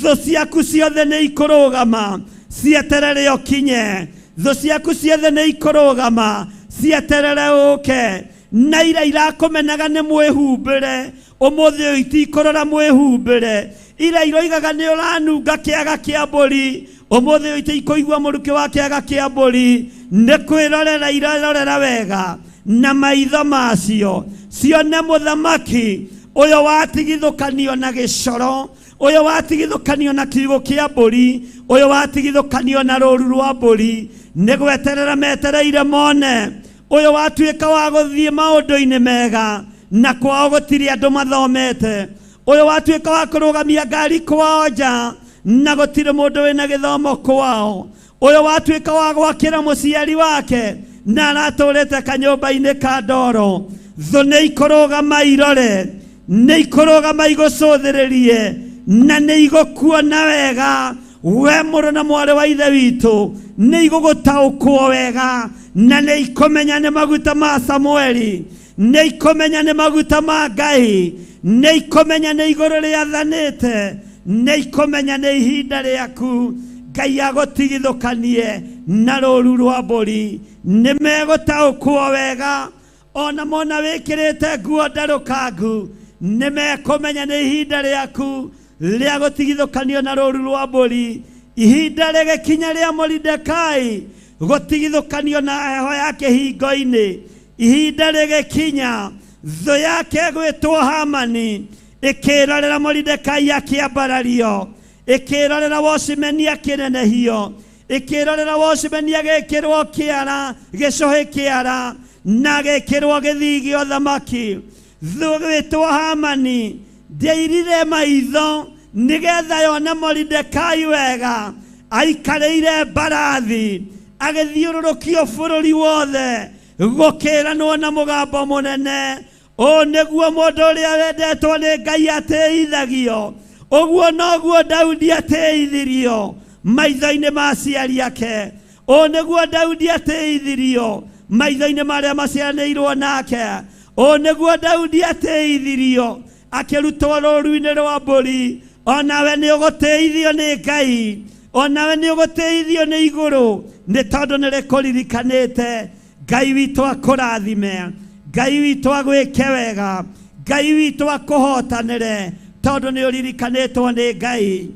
Thũ ciaku ciothe nĩ ikũrũgama cieterere ũkinye. Thũ ciaku ciothe nĩ ikũrũgama cieterere ũke. Na ira irakũmenaga nĩ mwĩhumbĩre, ũmũthĩ ũyũ itikũrora mwĩhumbĩre. Ira iroigaga nĩ ũranunga kĩaga kĩa mbũri, ũmũthĩ ũyũ itikũigua mũrukĩ wa kĩaga kĩa mbũri. Nĩ kwĩrorera irerorera wega na maitho macio, cione mũthamaki ũyũ watigithũkanio na gĩcoro, ũyũ watigithũkanio na kiugũ kĩa mbũri, ũyũ watigithũkanio na rũru rwa mbũri. Nĩ gweterera metereire mone ũyũ watuĩka wa gũthiĩ maũndũ-inĩ mega, na kwao gũtirĩ andũ mathomete. Ũyũ watuĩka wa kũrũgamia ngari kwao nja, na gũtirĩ mũndũ wĩna gĩthomo kwao. Ũyũ watuĩka wa gwakĩra mũciari wake, na aratũrĩte kanyũmba-inĩ ka ndoro. Thũ nĩ ikũrũgama irore, nĩ ikũrũgama igũcũthĩrĩrie, na nĩ igũkuona wega. We mũrũ na mwarĩ wa ithe witũ, nĩ igũgũtaũkwo wega, na nĩ ikũmenya nĩ maguta ma Samueli, nĩ ikũmenya nĩ maguta ma Ngai, nĩ ikũmenya nĩ igũrũ rĩathanĩte, nĩ ikũmenya nĩ ihinda rĩaku. Ngai agũtigithũkanie na rũru rwa mbũri. Nĩ megũtaũkwo wega, ona mona wĩkĩrĩte nguo ndarũkangu, nĩ mekũmenya nĩ ihinda rĩaku rĩa gũtigithũkanio na rũru rwa mbũri. Ihinda rĩgĩkinya rĩa Moridekai gũtigithũkanio na heho ya kĩhingo-inĩ. Ihinda rĩgĩkinya thũ yake gwĩtwo Hamani ĩkĩrorera Moridekai akĩambarario, ĩkĩrorera Wocimeni akĩnenehio, ĩkĩrorera Wocimeni agĩkĩrwo kĩara, gĩcũhĩ kĩara, na agĩkĩrwo gĩthii gĩa ũthamaki. Thũ gwĩtwo Hamani ndĩairire maitho nĩgetha yone Moridekai wega aikarĩire mbarathi agĩthiũrũrũkio bũrũri wothe, gũkĩranwo na mũgambo mũnene. Ũũ nĩguo mũndũ ũrĩa wendetwo nĩ Ngai atĩithagio, ũguo noguo Daudi atĩithirio maitho-inĩ ma aciari ake. Ũũ nĩguo Daudi atĩithirio maitho-inĩ marĩa maciaranĩirwo nake. Ũũ nĩguo Daudi atĩithirio akĩrutwo rũru-inĩ rwa mbũri. Onawe nĩ ũgũtĩithio nĩ Ngai, onawe nĩ ũgũtĩithio nĩ igũrũ, nĩ tondũ nĩ rĩkũririkanĩte. Ngai witũ akũrathime, Ngai witũ agwĩke wega, Ngai witũ akũhotanĩre, tondũ nĩ ũririkanĩtwo nĩ Ngai,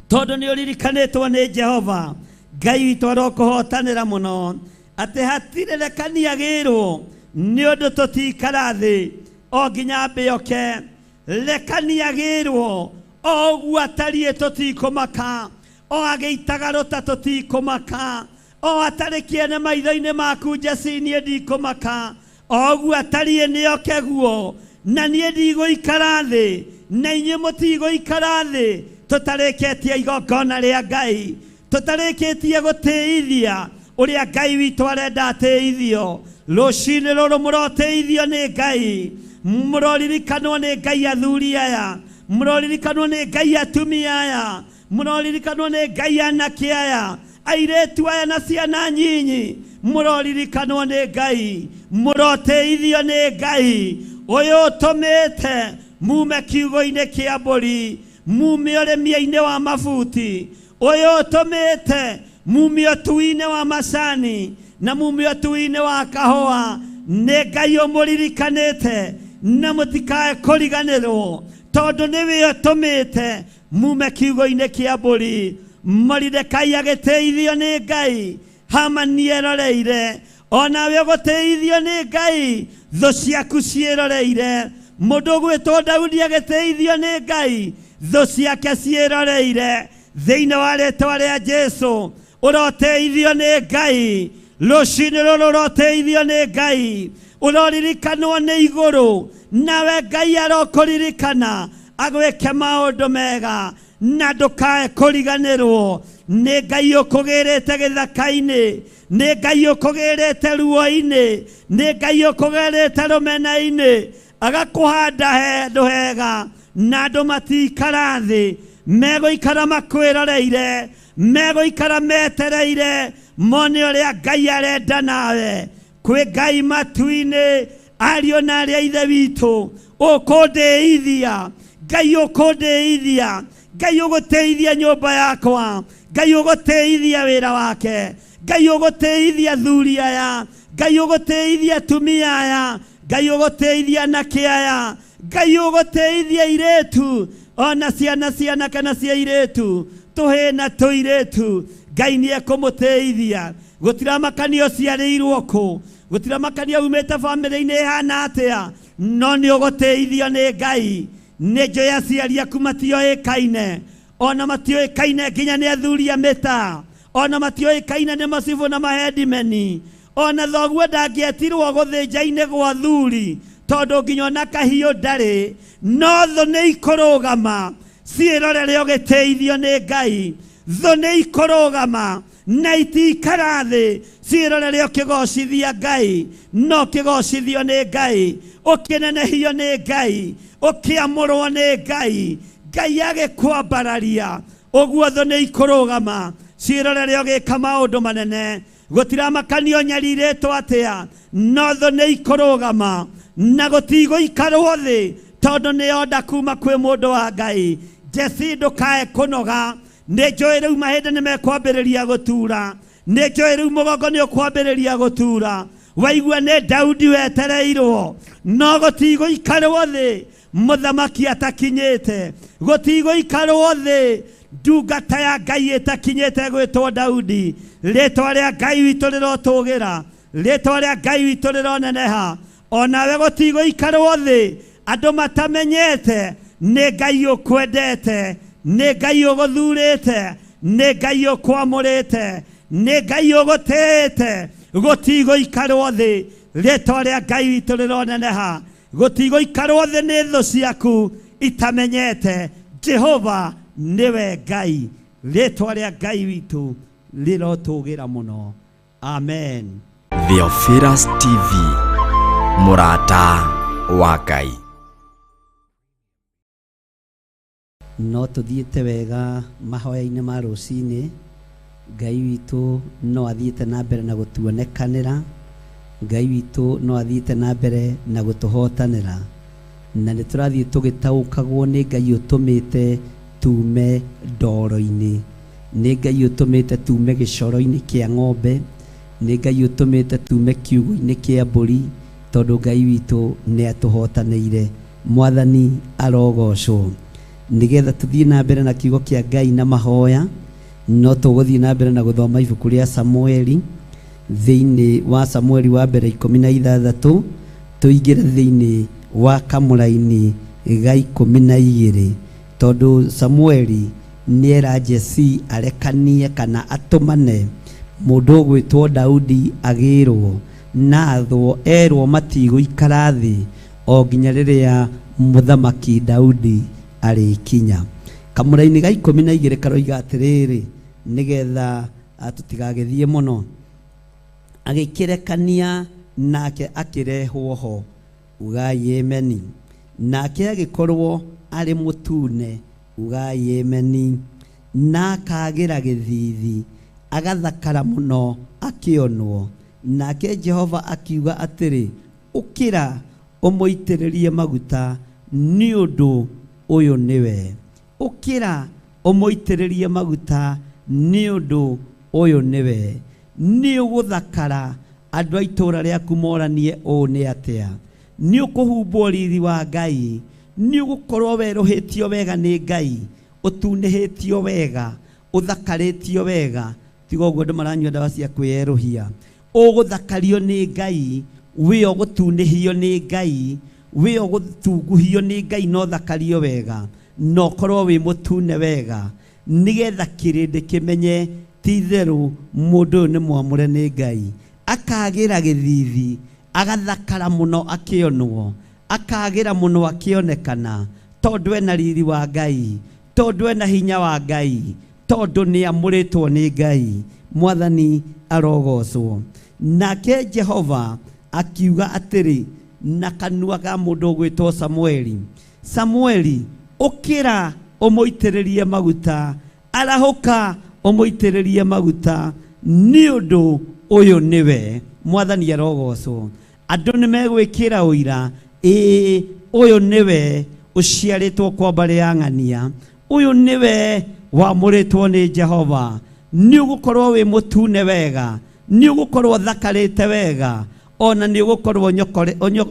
tondũ nĩ ũririkanĩtwo nĩ Jehova. Ngai witũ arokũhotanĩra mũno, atĩ hatirĩ rekaniagĩrwo nĩ ũndũ tũtikara thĩ o nginya mbĩoke. Rekaniagĩrwo o ũguo atariĩ tũtikũmaka, o agĩitaga rũta tũtikũmaka, o atarĩ kĩene maitho-inĩ maku Jesi niĩ ndikũmaka, o ũguo atariĩ nĩoke guo, na niĩ ndigũikara thĩ, na inyuĩ mũtigũikara thĩ tũtarĩkĩtie igongona rĩa Ngai, tũtarĩkĩtie gũtĩithia ũrĩa Ngai witũ arenda atĩithio. Rũcinĩ rũrũ mũrotĩithio nĩ Ngai, mũroririkanwo nĩ Ngai athuri aya, mũroririkanwo nĩ Ngai atumia aya, mũroririkanwo nĩ Ngai anake aya, airĩtu aya na ciana nyinyi, mũroririkanwo nĩ Ngai, mũrotĩithio nĩ Ngai ũyũ ũtũmĩte mume kiugũ-inĩ kĩa mbũri, mume ũrĩmia-inĩ wa mabuti, ũyũ ũtũmĩte mume ũtui-inĩ wa macani na mume ũtui-inĩ wa kahũa. Nĩ Ngai ũmũririkanĩte na mũtikae kũriganĩrwo, tondũ nĩwe ũtũmĩte mume kiugũ-inĩ kĩa mbũri. Moridekai agĩtĩithio nĩ Ngai, Hamani eroreire. Onawe ũgũtĩithio nĩ Ngai, thũ ciaku ciĩroreire. Mũndũ ũgwĩtwo Daudi agĩtĩithio nĩ Ngai, thũ ciake ciĩroreire. Thĩinĩ wa rĩtwa rĩa Jesu, ũrotĩithio nĩ Ngai. Rũcinĩ rũrũ ũrotĩithio nĩ Ngai, ũroririkanwo nĩ igũrũ, nawe Ngai arokũririkana agwĩke maũndũ mega, na ndũkae kũriganĩrwo nĩ Ngai ũkũgĩrĩte gĩthaka-inĩ. Nĩ Ngai ũkũgĩrĩte ruo-inĩ, nĩ Ngai ũkũgĩrĩte rũmena-inĩ, agakũhanda handũ hega, na andũ matikara thĩ, megũikara makwĩroreire, megũikara metereire mone ũrĩa Ngai arenda nawe. Kwĩ Ngai matu-inĩ, ariũ na arĩa ithe witũ, ũkũndĩithia Ngai, ũkũndĩithia Ngai, ũgũtĩithia nyũmba yakwa, Ngai ũgũtĩithia wĩra wake, Ngai ũgũtĩithia thuri aya, Ngai ũgũtĩithia atumia aya, Ngai ũgũtĩithia anake aya, Ngai ũgũtĩithia airĩtu, ona ciana cia anake na cia airĩtu, tũhĩĩ na tũirĩtu, Ngai nĩ ekũmũtĩithia. Gũtiramakania ũciarĩirwo kũ, gũtiramakania umĩte bamĩrĩ-inĩ ĩhana atĩa, no nĩ ũgũtĩithio nĩ Ngai. Nĩ njũĩ aciari aku matioĩkaine, ona matioĩkaine nginya nĩ athuri a mĩtaa, ona matioĩkaine nĩ macibũ na mahendimeni, ona thoguo ndangĩetirwo gũthĩnja-inĩ gwa thuri, tondũ nginya ona kahiũ ndarĩ, no thũ nĩ ikũrũgama ciĩrorere ũgĩtĩithio nĩ Ngai. Thũ nĩ ikũrũgama na itikara thĩ ciĩrorere ũkĩgocithia Ngai, no ũkĩgocithio nĩ Ngai, ũkĩnenehio nĩ Ngai, ũkĩamũrwo nĩ Ngai, Ngai agĩkwambararia. Ũguo thũ nĩ ikũrũgama ciĩrorere ũgĩka maũndũ manene. Gũtiramakanio nyarirĩtwo atĩa, no thũ nĩ ikũrũgama na gũtigũikarwo thĩ, tondũ nĩ onda kuma kwĩ mũndũ wa Ngai. Jesi, ndũkae kũnoga, nĩ njũĩ rĩu mahĩndĩ nĩ mekwambĩrĩria gũtura, nĩ njũĩ rĩu mũgongo nĩ ũkwambĩrĩria gũtura, waigua nĩ Daudi wetereirwo, no gũtigũikarwo thĩ mũthamaki atakinyĩte, gũtigũikarwo thĩ ndungata ya Ngai ĩtakinyĩte gwĩtwo Daudi. Rĩtwa rĩa Ngai witũ rĩrotũgĩra, rĩtwa rĩa Ngai witũ rĩroneneha. Onawe gũtigũikarwo thĩ andũ matamenyete nĩ Ngai ũkwendete, nĩ Ngai ũgũthurĩte, nĩ Ngai ũkwamũrĩte, nĩ Ngai ũgũtĩĩte. Gũtigũikarwo thĩ, rĩtwa rĩa Ngai witũ rĩroneneha. Gũtigũikarwo thĩ nĩ thũ ciaku itamenyete Jehova nĩwe Ngai. Rĩtwa rĩa Ngai witũ rĩrotũgĩra mũno. Amen. Theophilus TV, mũrata wa Ngai. No tũthiĩte wega mahoya-inĩ ma rũcinĩ. Ngai witũ no athiĩte na mbere na gũtuonekanĩra, Ngai witũ no athiĩte na mbere na gũtũhotanĩra, na nĩ tũrathiĩ tũgĩtaũkagwo nĩ Ngai ũtũmĩte tume ndoro-inĩ, nĩ Ngai ũtũmĩte tume gĩcoro-inĩ kĩa ng'ombe, nĩ Ngai ũtũmĩte tume kiugũ-inĩ kĩa mbũri, tondũ Ngai witũ nĩ atũhotanĩire. Mwathani arogocwo. Nĩgetha tũthiĩ na mbere na kiugo kĩa Ngai na mahoya, no tũgũthiĩ na mbere na gũthoma ibuku rĩa Samueli, thĩinĩ wa Samueli wa mbere 16, tũingĩre thĩinĩ wa kamũraini ga 12, tondũ Samueli nĩera Jesi arekanie kana atũmane mũndũ ũgwĩtwo Daudi agĩrwo na athwo erwo matigũikara thĩ o nginya rĩrĩa mũthamaki Daudi arĩkinya. Kamũraini ga 12 karoiga atĩrĩrĩ, nĩgetha tũtigagĩthiĩ mũno. Agĩkĩrekania nake akĩrehwo ho, ugai ameni. Nake agĩkorwo arĩ mũtune, ugai ameni. Na akagĩra gĩthithi, agathakara mũno akĩonwo. Nake Jehova akiuga atĩrĩ, ũkĩra ũmũitĩrĩrie maguta, nĩ ũndũ ũyũ nĩwe. Ũkĩra ũmũitĩrĩrie maguta, nĩ ũndũ ũyũ nĩwe. Nĩ ũgũthakara, andũ a itũũra rĩaku moranie ũũ nĩ atĩa. Nĩ ũkũhumbwo riri wa Ngai, nĩ ũgũkorwo werũhĩtio wega nĩ Ngai, ũtunĩhĩtio wega, ũthakarĩtio wega. Tiga ũguo andũ maranyua ndawa cia kwĩyerũhia. Ũgũthakario nĩ Ngai, wĩ ũgũtunĩhio nĩ Ngai, wĩ ũgũtunguhio nĩ Ngai na ũthakario wega, na ũkorwo wĩ mũtune wega, nĩgetha kĩrĩndĩ kĩmenye ti itherũ mũndũ ũyũ nĩ mwamũre nĩ Ngai. Akagĩra gĩthithi, agathakara mũno akĩonwo, akagĩra mũno akĩonekana, tondũ ena riri wa Ngai, tondũ ena hinya wa Ngai, tondũ nĩ amũrĩtwo nĩ Ngai. Mwathani arogocwo. Nake Jehova akiuga atĩrĩ na kanua ga mũndũ ũgwĩtwo Samueli, Samueli, ũkĩra ũmũitĩrĩrie maguta, arahũka ũmũitĩrĩrie maguta, nĩ ũndũ ũyũ nĩwe. Mwathani arogocwo. Andũ nĩ megwĩkĩra ũira, ĩĩ ũyũ nĩwe ũciarĩtwo kwa mbarĩ ya ng'ania, ũyũ nĩwe wamũrĩtwo nĩ Jehova. Nĩ ũgũkorwo wĩ mũtune wega, nĩ ũgũkorwo ũthakarĩte wega, ona nĩ ũgũkorwo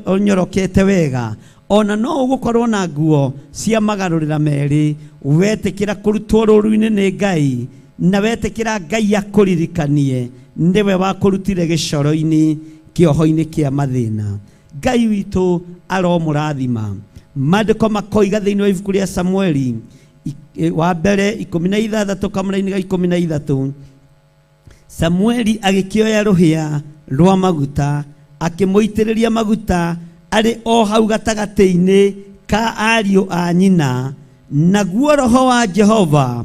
ũnyorokete wega, ona no ũgũkorwo na nguo cia magarũrĩra merĩ. Wetĩkĩra kũrutwo rũru-inĩ nĩ Ngai, na wetĩkĩra Ngai akũririkanie nĩwe wakũrutire gĩcoro-inĩ kĩoho-inĩ kĩa mathĩna. Ngai witũ aromũrathima. Maandĩko makoiga thĩinĩ wa ibuku rĩa Samueli wa mbere 16 kamũraini ga 13, Samueli agĩkĩoya rũhĩa rwa maguta akĩmũitĩrĩria maguta arĩ o hau gatagatĩ-inĩ ka ariũ a nyina, naguo roho wa Jehova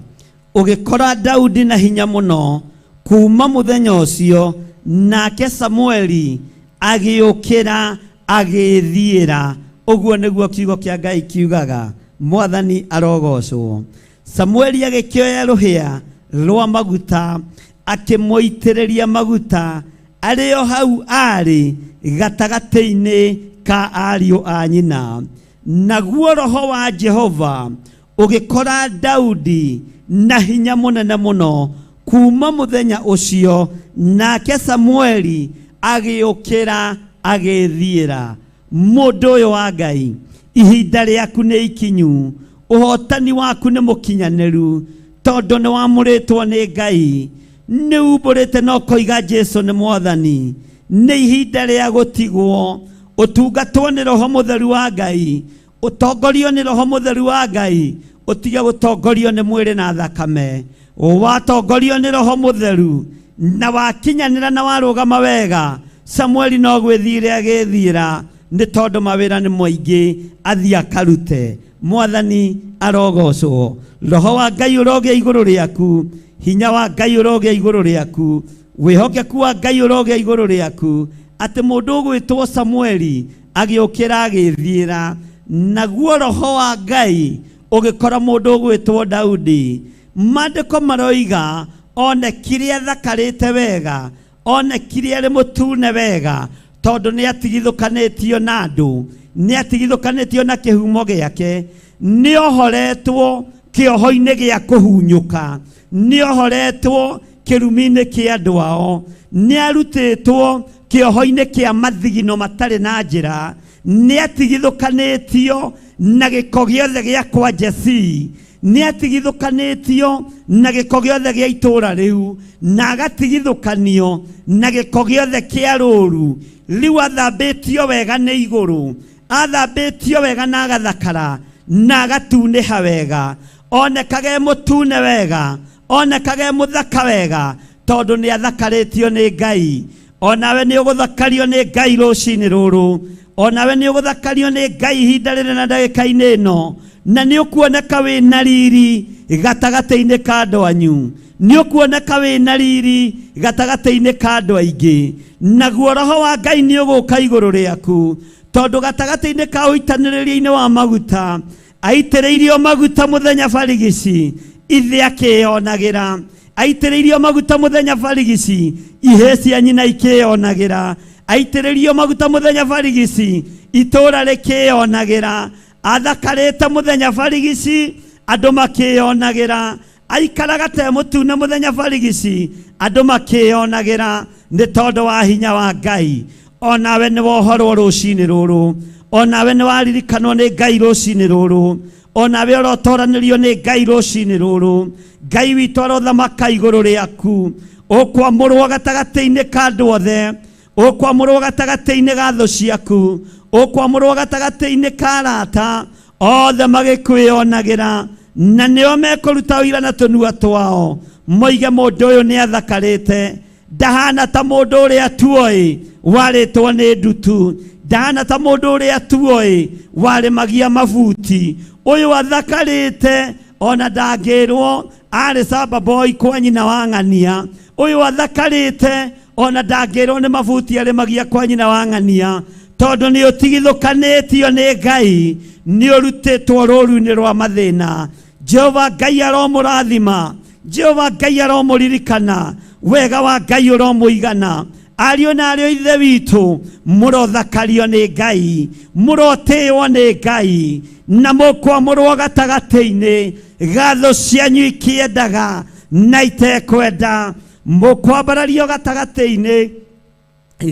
ũgĩkora Daudi na hinya mũno kuma mũthenya ũcio. Nake Samueli agĩũkĩra agĩĩthiĩra. Ũguo nĩguo kiugo kĩa Ngai kiugaga. Mwathani arogocwo. Samueli agĩkĩoya rũhĩa rwa maguta akĩmũitĩrĩria maguta arĩ o hau arĩ gatagatĩ-inĩ ka ariũ a nyina, naguo roho wa Jehova ũgĩkora Daudi na hinya mũnene mũno kuma mũthenya ũcio. Nake Samueli agĩũkĩra agĩĩthiĩra. Mũndũ ũyũ wa Ngai, ihinda rĩaku nĩ ikinyu, ũhotani waku nĩ mũkinyanĩru, tondũ nĩ wamũrĩtwo nĩ Ngai, nĩ umbũrĩte na ũkoiga Jesu nĩ Mwathani. Nĩ ihinda rĩa gũtigwo ũtungatwo nĩ Roho Mũtheru wa Ngai, ũtongorio nĩ Roho Mũtheru wa Ngai, ũtige gũtongorio nĩ mwĩrĩ na thakame. Watongorio nĩ Roho Mũtheru na wakinyanĩra na warũgama wega, Samueli no gwĩthiĩra agĩthiĩra, nĩ tondũ mawĩra nĩ maingĩ athiĩ akarute. Mwathani arogocwo. Roho wa Ngai ũrogĩa igũrũ rĩaku, hinya wa Ngai ũrogĩa igũrũ rĩaku, wĩhokeku wa Ngai ũrogĩa igũrũ rĩaku, atĩ mũndũ ũgwĩtwo Samueli agĩũkĩra agĩthiĩra, naguo roho wa Ngai ũgĩkora mũndũ ũgwĩtwo Daudi. Maandĩko maroiga onekire athakarĩte wega, onekire arĩ mũtune wega, tondũ nĩ atigithũkanĩtio na andũ, nĩ atigithũkanĩtio na kĩhumo gĩake, nĩ ohoretwo kĩoho-inĩ gĩa kũhunyũka, nĩ ohoretwo kĩrumi-inĩ kĩa andũ ao, nĩ arutĩtwo kĩoho-inĩ kĩa mathigino matarĩ na njĩra, nĩ atigithũkanĩtio na gĩko gĩothe gĩa kwa Jesii, nĩ atigithũkanĩtio na gĩko gĩothe gĩa itũũra rĩu, na agatigithũkanio na gĩko gĩothe kĩa rũũru. Rĩu athambĩtio wega nĩ igũrũ, athambĩtio wega na agathakara na agatunĩha wega, onekage mũtune wega, onekage mũthaka wega, tondũ nĩ athakarĩtio nĩ Ngai. Onawe nĩ ũgũthakario nĩ Ngai rũcinĩ rũrũ, onawe nĩ ũgũthakario nĩ Ngai ihinda rĩrĩ na ndagĩka-inĩ ĩno, na nĩ ũkuoneka wĩ na riri gatagatĩ-inĩ ka andũ anyu, nĩ ũkuoneka wĩ na riri gatagatĩ-inĩ ka andũ aingĩ, naguo roho wa Ngai nĩ ũgũka igũrũ rĩaku, tondũ gatagatĩ-inĩ ka ũitanĩrĩria-inĩ wa maguta, aitĩrĩirio maguta mũthenya barigici, ithe akĩyonagĩra, aitĩrĩirio maguta mũthenya barigici, ihĩĩ cia nyina ikĩyonagĩra, aitĩrĩirio maguta mũthenya barigici, itũũra rĩkĩyonagĩra, athakarĩte mũthenya barigici, andũ makĩyonagĩra, aikaraga te mũtune mũthenya barigici, andũ makĩyonagĩra, nĩ tondũ wa hinya wa Ngai. Onawe nĩ wohorwo rũcinĩ rũrũ, onawe nĩ waririkanwo nĩ Ngai rũcinĩ rũrũ, onawe ũrotoranĩrio nĩ Ngai rũcinĩ rũrũ. Ngai witũ arothamaka igũrũ rĩaku, ũkwamũrwo gatagatĩ-inĩ ka andũ othe, ũkwamũrwo gatagatĩ-inĩ ga thũ ciaku, ũkwamũrwo gatagatĩ-inĩ ka arata othe magĩkwĩonagĩra, na nĩo mekũruta ũira na tũnua twao, moige mũndũ ũyũ nĩ athakarĩte, ndahana ta mũndũ ũrĩa tuoĩ warĩtwo nĩ ndutu, ndahana ta mũndũ ũrĩa tuoĩ warĩmagia mabuti, ũyũ athakarĩte ona ndangĩrwo arĩ samba boy kwa nyina wa ng'ania, Ũyũ athakarĩte ona ndangĩrwo nĩ mabuti arĩmagia kwa nyina wa ng'ania, tondũ nĩ ũtigithũkanĩtio nĩ Ngai, nĩ ũrutĩtwo rũru-inĩ rwa mathĩna. Jehova Ngai aromũrathima, Jehova Ngai aromũririkana, wega wa Ngai ũromũigana. Ariũ na arĩ a ithe witũ, mũrothakario nĩ Ngai, mũrotĩĩo nĩ Ngai, na mũkwamũrwo gatagatĩ-inĩ ga thũ cianyu ikĩendaga na itekwenda, mũkwambarario gatagatĩ-inĩ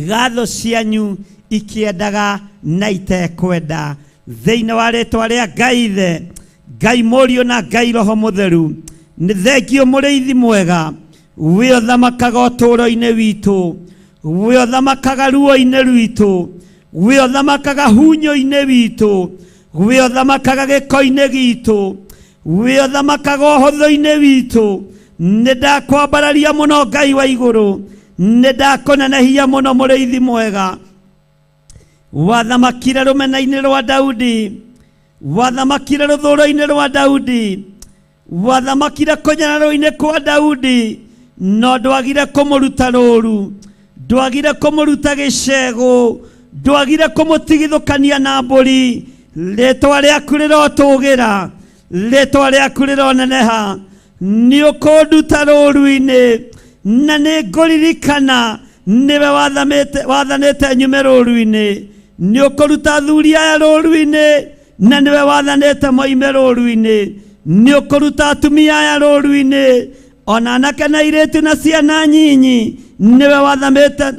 ga thũ cianyu ikĩendaga na itekwenda. Thĩinĩ wa rĩtwa rĩa Ngai Ithe, Ngai Mũriũ na Ngai Roho Mũtheru, nĩ thengio mũrĩithi mwega, wĩ ũthamakaga ũtũũro-inĩ witũ, wĩ ũthamakaga ruo-inĩ rwitũ, wĩ ũthamakaga hunyũ-inĩ witũ, wĩ ũthamakaga gĩko-inĩ gitũ, wĩ ũthamakaga ũhũthũ-inĩ witũ. Nĩ ndakwambararia mũno Ngai wa igũrũ, nĩ ndakũnenehia mũno mũrĩithi mwega. Wathamakire rũmena-inĩ rwa Daudi, wathamakire rũthũũro-inĩ rwa Daudi, wathamakire kũnyararwo-inĩ kwa Daudi, no ndwagire kũmũruta rũũru, ndwagire kũmũruta gĩcegũ, ndwagire kũmũtigithũkania na mbũri. Rĩtwa rĩaku rĩrotũgĩra, rĩtwa rĩaku rĩroneneha. Nĩ ũkũnduta rũũru-inĩ, na nĩ ngũririkana nĩwe wathanĩte nyume rũũru-inĩ. Nĩ ũkũruta athuri aya rũũru-inĩ, na nĩwe wathanĩte moime rũũru-inĩ. Nĩ ũkũruta atumia aya rũũru-inĩ, ona anake na airĩtu na ciana nyinyi, nĩwe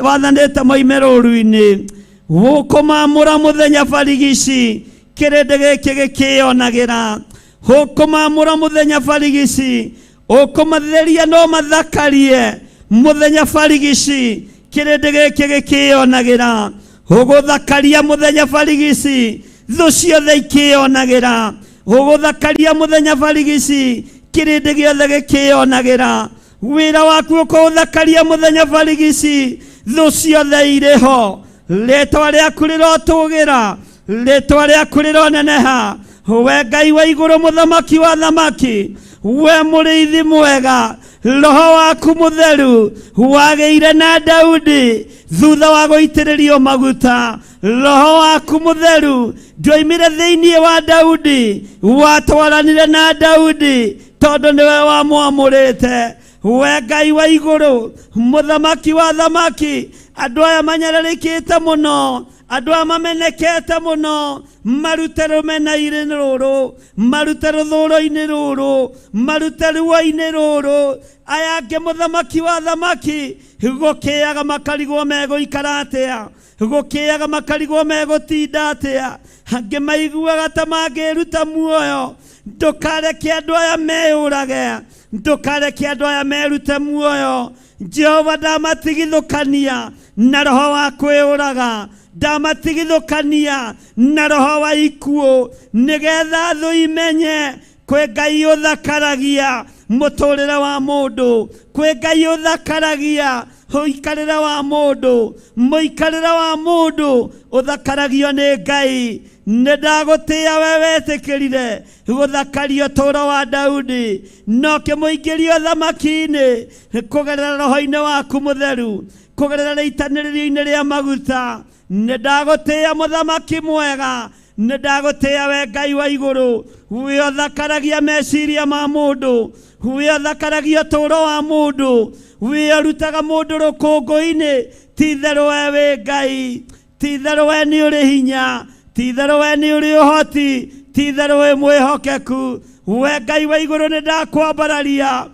wathanĩte moime rũũru-inĩ. Gũkũmamũra mũthenya barigici, kĩrĩndĩ gĩkĩ gĩkĩyonagĩra. Gũkũmamũra mũthenya barigici, ũkũmatheria no mathakarie mũthenya barigici, kĩrĩndĩ gĩkĩ gĩkĩyonagĩra. Ũgũthakaria mũthenya barigici, thũ ciothe ikĩyonagĩra. Ũgũthakaria mũthenya barigici, kĩrĩndĩ gĩothe gĩkĩyonagĩra. Wĩra waku ũkũũthakaria mũthenya barigici, thũ ciothe irĩ ho. Rĩtwa rĩaku rĩrotũgĩra, rĩtwa rĩaku rĩroneneha. We Ngai wa igũrũ, mũthamaki wa thamaki, we mũrĩithi mwega, roho waku mũtheru wagĩire na Daudi thutha wa gũitĩrĩrio maguta. Roho waku mũtheru ndwoimire thĩinĩ wa Daudi, watwaranire na Daudi tondũ nĩwe wamwamũrĩte. We Ngai wa igũrũ, mũthamaki wa thamaki, andũ aya manyararĩkĩte mũno, andũ aya mamenekete mũno, marute rũmena-inĩ rũrũ, marute rũthũũro-inĩ rũrũ, marute ruo-inĩ rũrũ. Aya angĩ mũthamaki wa thamaki, gũkĩaga makarigwo megũikara atĩa, gũkĩaga makarigwo megũtinda atĩa, angĩ maiguaga ta mangĩruta muoyo. Ndũkareke andũ aya meyũrage, ndũkareke andũ aya merute muoyo. Jehova, ndamatigithũkania na roho wa kwĩyũraga, ndamatigithũkania na roho wa ikuũ, nĩgetha thũ imenye kwĩ Ngai ũthakaragia mũtũrĩre wa mũndũ, kwĩ Ngai ũthakaragia ũikarĩre wa mũndũ, mũikarĩre wa mũndũ ũthakaragio nĩ Ngai. Nĩ ndagũtĩĩa we wetĩkĩrire gũthakaria ũtũũro wa Daudi, na ũkĩmũingĩria ũthamaki-inĩ kũgerera roho-inĩ waku mũtheru, kũgerera rĩitanĩrĩrio-inĩ rĩa maguta. Nĩ ndagũtĩĩa mũthamaki mwega, nĩ ndagũtĩĩa we Ngai wa igũrũ, we ũthakaragia meciria ma mũndũ, we ũthakaragia ũtũũro wa mũndũ, we ũrutaga mũndũ rũkũngũ-inĩ. Ti-itherũ we wĩ Ngai, ti-itherũ we nĩ ũrĩ hinya, ti-itherũ we nĩ ũrĩ ũhoti, ti-itherũ wĩ mwĩhokeku. We Ngai wa igũrũ, nĩ ndakwambararia.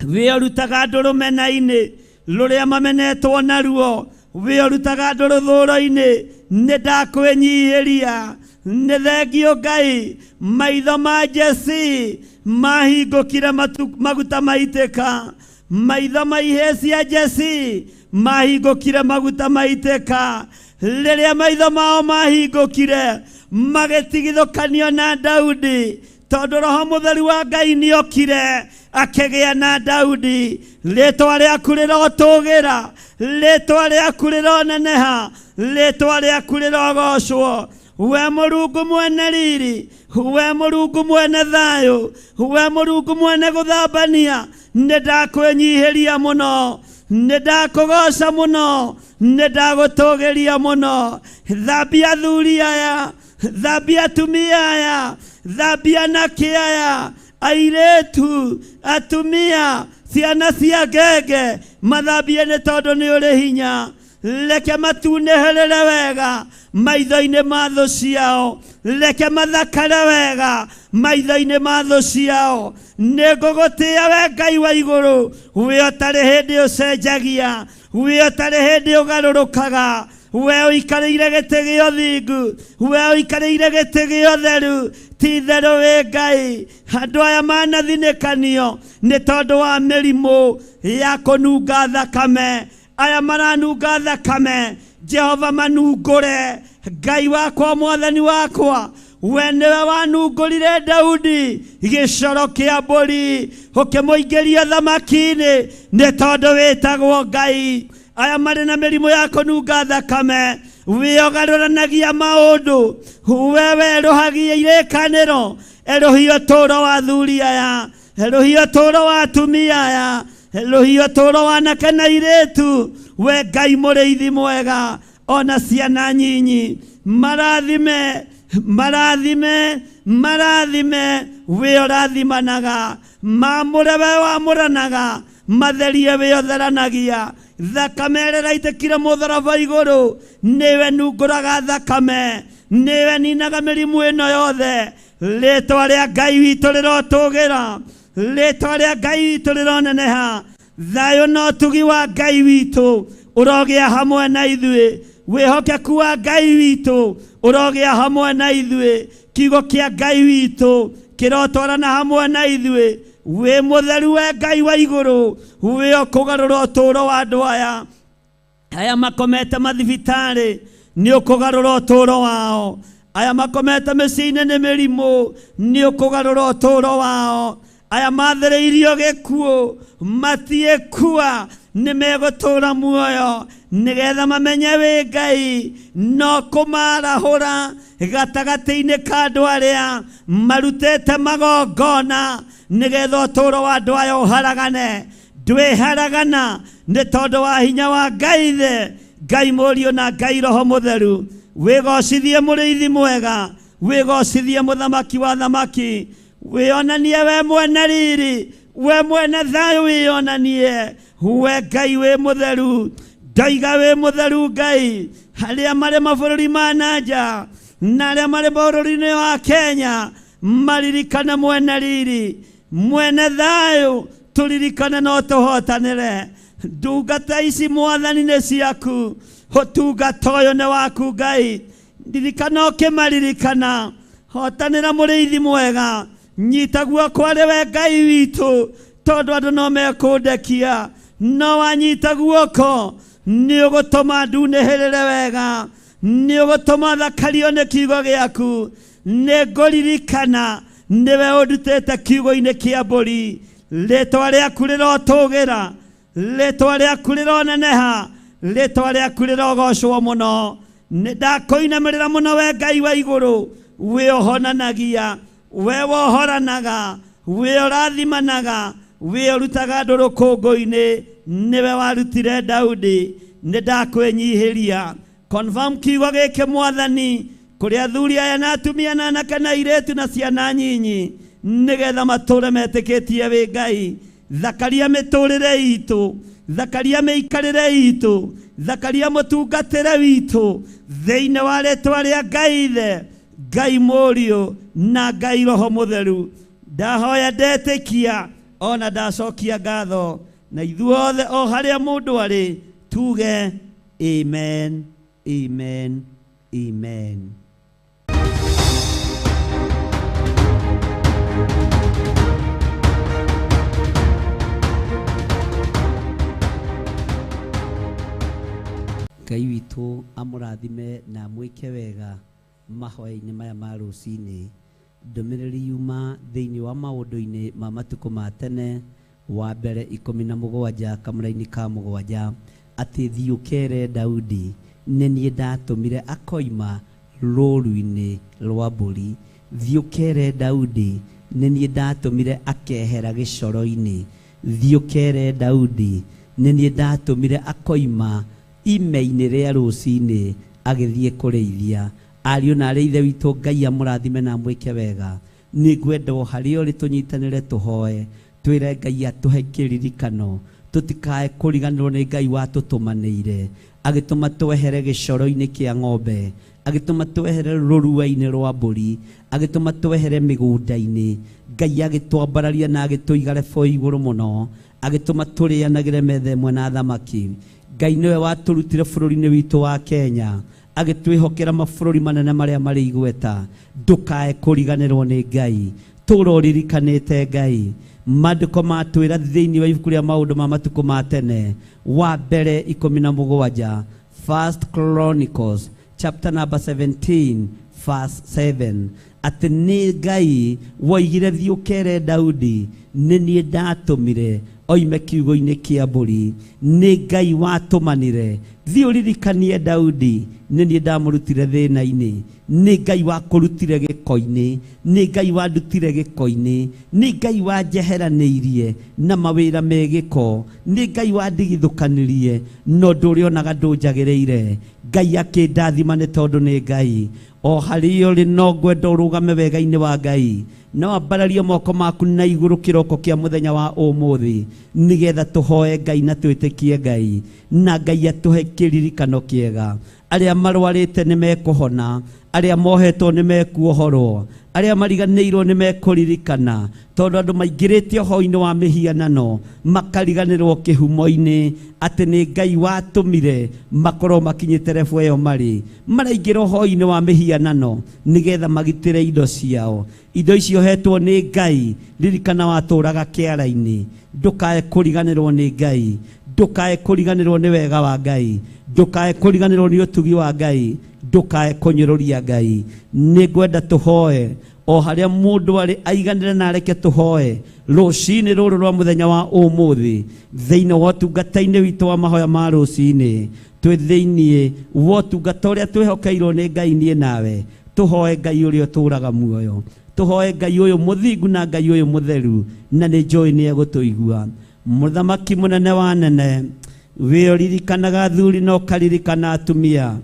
We ũrutaga andũ rũmena-inĩ rũrĩa mamenetwo naruo, we ũrutaga andũ rũthũũro-inĩ, nĩ ndakwĩnyihĩria. Nĩ thengio Ngai, maitho ma Jesi mahingũkire maguta maitĩka, maitho ma ihĩĩ cia Jesi mahingũkire maguta maitĩka. Rĩrĩa maitho mao mahingũkire, magĩtigithũkanio na Daudi, tondũ roho mũtheru wa Ngai nĩokire akĩgĩa na Daudi. Rĩtwa rĩaku rĩrotũgĩra, rĩtwa rĩaku rĩroneneha, rĩtwa rĩaku rĩrogocwo. We Mũrungu mwene riri, we Mũrungu mwene thayũ, we Mũrungu mwene gũthambania, nĩ ndakwĩnyihĩria mũno, nĩ ndakũgoca mũno, nĩ ndagũtũgĩria mũno. Thambia athuri aya, thambia atumia aya, thambia anake aya, airĩtu, atumia, ciana cia ngenge, mathambie nĩ tondũ nĩ ũrĩ hinya. Reke matunĩhĩrĩre wega maitho-inĩ ma thũ ciao, reke mathakare wega maitho-inĩ ma thũ ciao. Nĩ ngũgũtĩĩa we Ngai wa igũrũ, we ũtarĩ hĩndĩ ũcenjagia, we ũtarĩ hĩndĩ ũgarũrũkaga, we ũikarĩire gĩtĩ gĩa ũthingu, we ũikarĩire gĩtĩ gĩa ũtheru, ti itherũ wĩ Ngai. Andũ aya manathinĩkanio nĩ tondũ wa mĩrimũ ya kũnunga thakame, aya maranunga thakame, Jehova manungũre. Ngai wakwa, Mwathani wakwa, we nĩwe wanungũrire Daudi gĩcoro kĩa mbũri, ũkĩmũingĩria thamaki-inĩ, nĩ tondũ wĩtagwo Ngai. Aya marĩ na mĩrimũ ya kũnunga thakame, wĩogarũranagia maũndũ, we werũhagia irĩkanĩro, erũhia ũtũũro wa athuri aya, erũhia ũtũũro wa atumia aya, erũhia ũtũũro wa anake na airĩtu. We Ngai mũrĩithi mwega, ona ciana nyinyi, marathime, marathime, marathime, we ũrathimanaga, mamũre we wamũranaga, matherie we ũtheranagia. Thakame ĩrĩa ĩraitĩkire mũtharaba igũrũ, nĩwe nungũraga thakame, nĩwe ninaga mĩrimũ ĩno yothe. Rĩtwa rĩa Ngai witũ rĩrotũgĩra, rĩtwa rĩa Ngai witũ rĩroneneha. Thayũ na ũtugi wa Ngai witũ ũrogĩa hamwe na ithuĩ, wĩhokeku wa Ngai witũ ũrogĩa hamwe na ithuĩ, kiugo kĩa Ngai witũ kĩrotwarana hamwe na ithuĩ. Wĩ mũtheru we Ngai wa igũrũ, wĩ ũkũgarũra ũtũũro wa andũ aya aya makomete mathibitarĩ, nĩ ũkũgarũra ũtũũro wao. Aya makomete mĩciĩ-inĩ nĩ mĩrimũ, nĩ ũkũgarũra ũtũũro wao. Aya mathĩrĩirio gĩkuũ matiĩkua, nĩ megũtũũra muoyo, nĩgetha mamenye wĩ Ngai, no kũmarahũra gatagatĩ-inĩ ka andũ arĩa marutĩte magongona, nĩgetha ũtũũro wa andũ aya ũharagane. Ndwĩharagana nĩ tondũ wa hinya wa Ngai Ithe, Ngai Mũriũ na Ngai Roho Mũtheru. Wĩgocithie mũrĩithi mwega, wĩgocithie mũthamaki wa thamaki, wĩonanie we mwene riri, we mwene thayũ, wĩonanie we Ngai wĩ mũtheru. Ndoiga wĩ mũtheru Ngai. Arĩa marĩ mabũrũri ma na nja na arĩa marĩ bũrũri-inĩ wa Kenya maririkane mwene riri, mwene thayũ, tũririkane no tũhotanĩre. Ndungata ici Mwathani nĩ ciaku, ũtungata ũyũ nĩ waku Ngai. Ririkana ũkĩmaririkana, hotanĩra mũrĩithi mwega, nyita guoko arĩ we Ngai witũ, tondũ andũ no mekũndekia, no wanyita guoko nĩ ũgũtũma ndunĩhĩrĩre wega, nĩ ũgũtũma thakario nĩ kiugo gĩaku. Nĩ ngũririkana nĩwe ũndutĩte kiugo-inĩ kĩa mbũri. Rĩtwa rĩaku rĩrotũgĩra, rĩtwa rĩaku rĩroneneha, rĩtwa rĩaku rĩrogocwo mũno. Nĩ ndakũinamĩrĩra mũno we Ngai wa igũrũ, wĩ ũhonanagia, we wohoranaga, wĩ ũrathimanaga, wĩ ũrutaga andũ rũkũngũ-inĩ, nĩwe warutire Daudi. Nĩ ndakwĩnyihĩria. Confirm kiugo gĩkĩ Mwathani, kũrĩ athuri aya na atumia na anake na airĩtu na ciana nyinyi, nĩgetha matũre metĩkĩtie wĩ Ngai. Thakaria mĩtũrĩre itũ, thakaria mĩikarĩre itũ, thakaria mũtungatĩre witũ, thĩinĩ wa rĩtwa rĩa Ngai Ithe, Ngai Mũriũ na Ngai Roho Mũtheru. Ndahoya ndetĩkia ona ndacokia ngatho, na ithuothe o harĩa mũndũ arĩ tuge amen, amen, amen. Ngai witũ amũrathime na amwĩke wega mahoya-inĩ maya ma rũcinĩ. Ndũmĩrĩri yuma thĩinĩ wa maũndũ-inĩ ma matukũ ma tene, wa mbere 17 kamũraini ka 7, atĩ thiĩ ũkere Daudi nĩ niĩ ndatũmire akoima rũũru-inĩ rwa mbũri. Thiĩ ũkere Daudi nĩ niĩ ndatũmire akehera gĩcoro-inĩ. Thiĩ ũkere Daudi nĩ niĩ ndatũmire akoima ime-inĩ rĩa rũcinĩ agĩthiĩ kũrĩithia. Ariũ na arĩ ithe witũ, Ngai amũrathime na amwĩke wega. Nĩ ngwenda o harĩa ũrĩ tũnyitanĩre tũhoe, twĩre Ngai atũhe kĩririkano, tũtikae kũriganĩrwo nĩ Ngai watũtũmanĩire, agĩtũma twehere gĩcoro-inĩ kĩa ng'ombe, agĩtũma twehere rũrua-inĩ rwa mbũri, agĩtũma twehere mĩgũnda-inĩ. Ngai agĩtwambararia na agĩtũiga rebo igũrũ mũno, agĩtũma tũrĩanagĩre metha ĩmwe na thamaki. Ngai nĩwe watũrutire bũrũri-inĩ witũ wa Kenya, agĩtwĩhokera mabũrũri manene marĩa marĩ igweta. Ndũkae kũriganĩrwo nĩ Ngai, tũra ũririkanĩte Ngai. Maandĩko matwĩra thĩinĩ wa ibuku rĩa maũndũ ma matukũ ma tene wa mbere 17, First Chronicles chapter number 17 verse 7, atĩ nĩ Ngai woigire thiĩ ũkere Daudi nĩ niĩ ndatũmire oime kiugo-inĩ kĩa mbũri. Nĩ Ngai watũmanire, thiĩ ũririkanie Daudi nĩ niĩ ndamũrutire thĩna-inĩ. Nĩ Ngai wakũrutire gĩko-inĩ, nĩ Ngai wandutire gĩko-inĩ, nĩ Ngai wanjeheranĩirie na mawĩra me gĩko, nĩ Ngai wandigithũkanirie na ũndũ ũrĩa onaga ndũnjagĩrĩire. Ngai akĩndathima nĩ tondũ nĩ Ngai. O harĩa ũrĩ no ngwenda ũrũgame wega-inĩ wa Ngai, no ambararie moko maku na igũrũ kĩroko kĩa mũthenya wa ũmũthĩ, nĩgetha tũhoe Ngai na twĩtĩkie Ngai, na Ngai atũhe kĩririkano kĩega. Arĩa marwarĩte nĩ mekũhona, arĩa mohetwo nĩ mekuohorwo, arĩa mariganĩirwo nĩ mekũririkana, tondũ andũ maingĩrĩte ũhoro-inĩ wa mĩhianano makariganĩrwo kĩhumo-inĩ atĩ nĩ Ngai watũmire makorwo makinyĩte rebo ĩyo marĩ. Maraingĩra ũhoro-inĩ wa mĩhianano nĩgetha magitĩre indo ciao. Indo icio hetwo nĩ Ngai, ririkana watũraga kĩara-inĩ. Ndũkae kũriganĩrwo nĩ Ngai, ndũkae kũriganĩrwo nĩ wega wa Ngai, ndũkae kũriganĩrwo nĩ ũtugi wa Ngai, ndũkae kũnyũrũria Ngai. Nĩ ngwenda tũhoe o harĩa mũndũ arĩ aiganĩre na areke tũhoe rũcinĩ rũrũ rwa mũthenya wa ũmũthĩ, thĩinĩ wa ũtungata-inĩ witũ wa mahoya ma rũcinĩ. Twĩ thĩinĩ wa ũtungata ũrĩa twĩhokeirwo nĩ Ngai niĩ nawe, tũhoe Ngai ũrĩa ũtũũraga muoyo, tũhoe Ngai ũyũ mũthingu na Ngai ũyũ mũtheru, na nĩ njũĩ nĩ egũtũigua. Mũthamaki mũnene wa nene, wĩ ũririkanaga athuri na ũkaririkana atumia,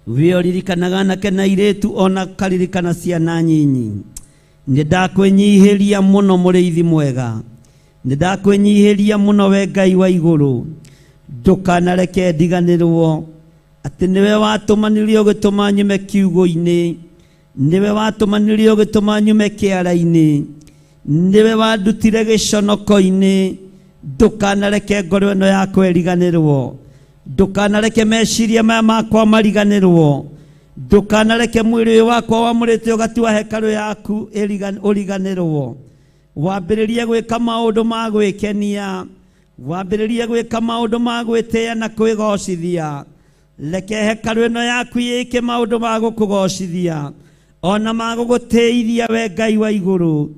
wĩ ũririkanaga anake na airĩtu ona ũkaririkana ciana nyinyi. Nĩ ndakwĩnyihĩria mũno mũrĩithi mwega, nĩ ndakwĩnyihĩria mũno we Ngai wa igũrũ. Ndũkanareke ndiganĩrwo atĩ nĩwe watũmanirie ũgĩtũma nyume kiugo-inĩ, nĩwe watũmanirie ũgĩtũma nyume kĩara-inĩ, nĩwe wandutire gĩconoko-inĩ. Ndũkanareke ngoro ĩno yakwa ĩriganĩrwo, ndũkanareke meciria maya makwa mariganĩrwo, ndũkanareke mwĩrĩ ũyũ wakwa wamũrĩte ũgatua hekarũ yaku ũriganĩrwo. Wambĩrĩrie gwĩka maũndũ ma gwĩkenia, wambĩrĩrie gwĩka maũndũ ma gwĩtĩa na kwĩgocithia. Reke hekarũ ĩno yaku ĩke maũndũ ma gũkũgocithia ona ma gũgũtĩithia we Ngai wa igũrũ.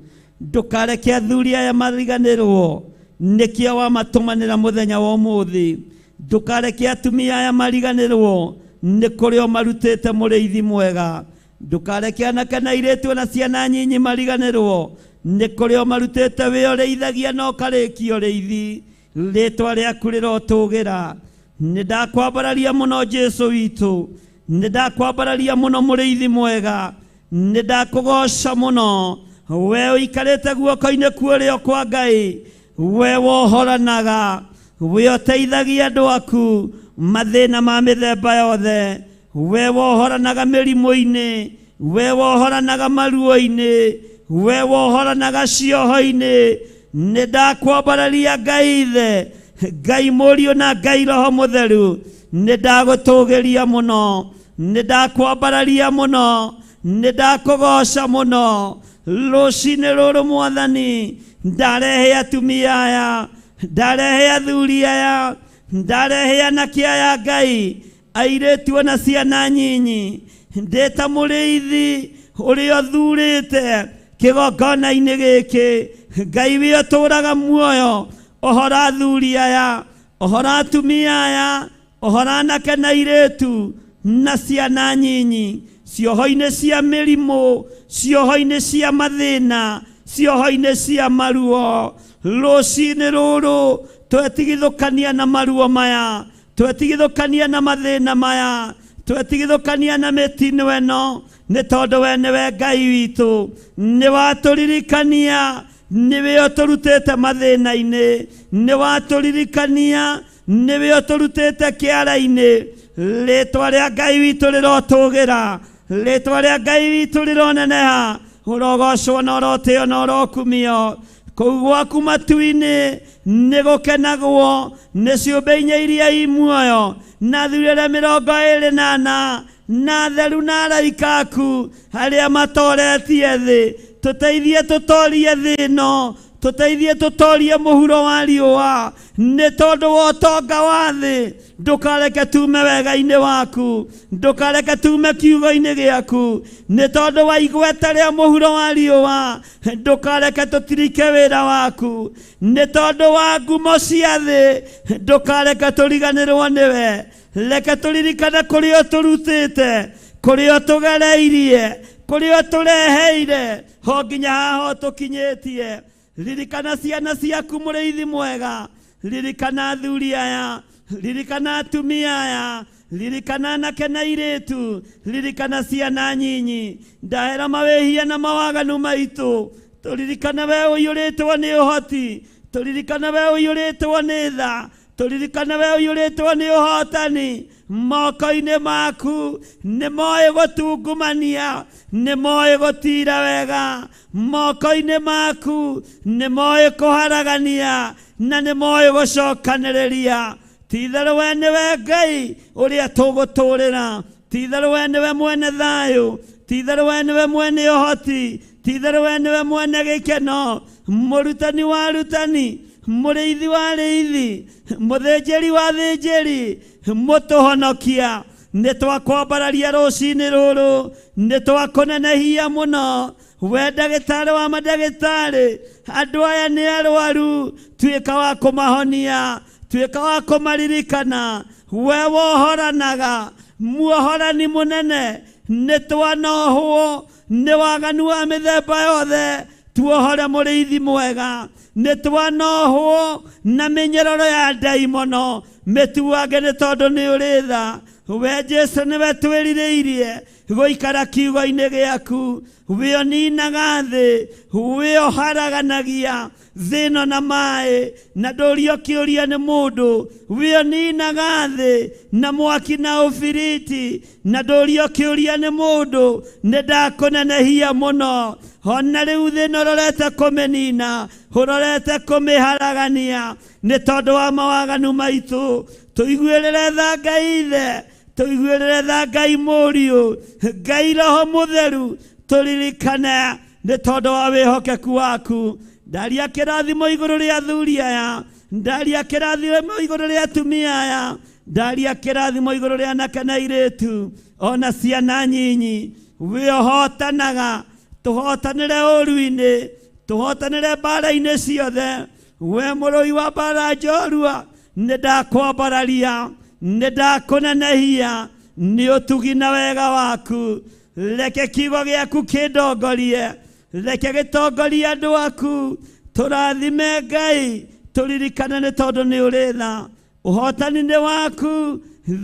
Ndũkareke athuri aya mariganĩrwo nĩkĩo wamatũmanĩra mũthenya wa ũmũthĩ. Ndũkareke atumia aya mariganĩrwo nĩ kũrĩa ũmarutĩte mũrĩithi mwega. Ndũkareke anake na airĩtu na ciana nyinyi mariganĩrwo nĩ kũrĩa ũmarutĩte wĩ ũrĩithagia na ũkarĩkia ũrĩithi. Rĩtwa rĩaku rĩrotũgĩra. Nĩ ndakwambararia mũno Jesũ witũ, nĩ ndakwambararia mũno mũrĩithi mwega, nĩ ndakũgoca mũno. We ũikarĩte guoko-inĩ kwa ũrĩo kwa Ngai, we wohoranaga, we ũteithagia andũ aku mathĩna ma mĩthemba yothe, we wohoranaga mĩrimũ-inĩ, we wohoranaga maruo-inĩ, we wohoranaga cioho-inĩ. Nĩ ndakwambararia Ngai Ithe, Ngai Mũriũ na Ngai Roho Mũtheru. Nĩ ndagũtũgĩria mũno, nĩ ndakwambararia mũno, nĩ ndakũgoca mũno. Rũcinĩ rũrũ Mwathani, ndarehe atumia aya, ndarehe athuri aya, ndarehe anake aya Ngai, airĩtu ona ciana nyinyi. Ndĩ ta mũrĩithi ũrĩa ũthurĩte kĩgongona-inĩ gĩkĩ, Ngai wĩ ũtũũraga muoyo, ũhora athuri aya, ũhora atumia aya, ũhora anake na airĩtu. Na ciana nyinyi cioho-inĩ cia mĩrimũ, cioho-inĩ cia mathĩna, cioho-inĩ cia maruo. Rũcinĩ rũrũ twetigithũkania na maruo maya, twetigithũkania na mathĩna maya, twetigithũkania na mĩtino ĩno, nĩ tondũ we nĩwe Ngai witũ. Nĩ watũririkania nĩwe ũtũrutĩte mathĩna-inĩ, nĩ watũririkania nĩwe ũtũrutĩte kĩara-inĩ. Rĩtwa rĩa Ngai witũ rĩrotũgĩra, rĩtwa rĩa Ngai witũ rĩroneneha. Ũrogocwo na ũrotĩo na ũrokumio. Kũu gwaku matu-inĩ nĩ gũkenagwo nĩ ciũmbe inya iria i muoyo, na athuri arĩa 24 na atheru na araika aku arĩa matoretie thĩ. Tũteithie tũtorie thĩ ĩno, tũteithie tũtorie mũhuro wa riũa, nĩ tondũ wa ũtonga wa thĩ. Ndũkareke tume wega-inĩ waku, ndũkareke tume kiugo-inĩ gĩaku, nĩ tondũ wa igweta rĩa mũhuro wa riũa. Ndũkareke tũtirike wĩra waku, nĩ tondũ wa ngumo cia thĩ. Ndũkareke tũriganĩrwo nĩwe. Reke tũririkane kũrĩa ũtũrutĩte, kũrĩa ũtũgereirie, kũrĩa ũtũreheire ho nginya haha ũtũkinyĩtie. Ririkana ciana ciaku mũrĩithi mwega, ririkana athuri aya, ririkana atumia aya, ririkana anake na airĩtu, ririkana ciana nyinyi. Ndahera mawĩhia na mawaganu maitũ. Tũririkane we ũiyũrĩtwo nĩ ũhoti, tũririkane we ũiyũrĩtwo nĩ tha, tũririkane we ũiyũrĩtwo nĩ ũhotani. Moko-inĩ maku nĩ moĩ gũtungumania, nĩ moĩ gũtira wega. Moko-inĩ maku nĩ moĩ kũharagania na nĩ moĩ gũcokanĩrĩria. Ti-itherũ we nĩwe Ngai ũrĩa tũgũtũrĩra, ti-itherũ we nĩwe mwene thayũ, ti-itherũ we nĩwe mwene ũhoti, ti-itherũ we nĩwe mwene gĩkeno, mũrutani wa arutani, mũrĩithi wa arĩithi, mũthĩnjĩri wa athĩnjĩri, mũtũhonokia. Nĩ twakwambararia rũcinĩ rũrũ, nĩ twakũnenehia mũno. We ndagĩtarĩ wa mandagĩtarĩ, andũ aya nĩ arwaru, tuĩka wa kũmahonia, tuĩka wa kũmaririkana. We wohoranaga, muohorani mũnene, nĩ twanohwo nĩ waganu wa mĩthemba yothe, tuohore mũrĩithi mwega. Nĩ twanohwo na mĩnyororo ya ndaimono, mĩtuange nĩ tondũ nĩ ũrĩ tha. We Jesũ nĩwe twĩrirĩirie gũikara kiugo-inĩ gĩaku. We ũninaga thĩ, we ũharaganagia thĩ ĩno na maĩ, na ndũrio kĩũria nĩ mũndũ. We ũninaga thĩ na mwaki na ũbiriti, na ndũrio kĩũria nĩ mũndũ. Nĩ ndakũnenehia mũno. Ona rĩu thĩ ĩno ũrorete kũmĩnina, ũrorete kũmĩharagania, nĩ tondũ wa mawaganu maitũ. Tũiguĩrĩre tha Ngai Ithe, tũiguĩrĩre tha Ngai Mũriũ, Ngai Roho Mũtheru, tũririkane nĩ tondũ wa wĩhokeku waku. Ndaria kĩrathimo igũrũ rĩa athuri aya, ndaria kĩrathimo igũrũ rĩa atumia aya, ndaria kĩrathimo igũrũ rĩa anake na airĩtu, ona ciana nyinyi. We ũhotanaga, tũhotanĩre ũru-inĩ, tũhotanĩre mbara-inĩ ciothe. We mũrũi wa mbara njorua, nĩ ndakwambararia, nĩ ndakũnenehia nĩ ũtugi na wega waku. Reke kiugo gĩaku kĩndongorie, reke gĩtongorie andũ aku. Tũrathime Ngai, tũririkane nĩ tondũ nĩ ũrĩ tha. Ũhotani nĩ waku,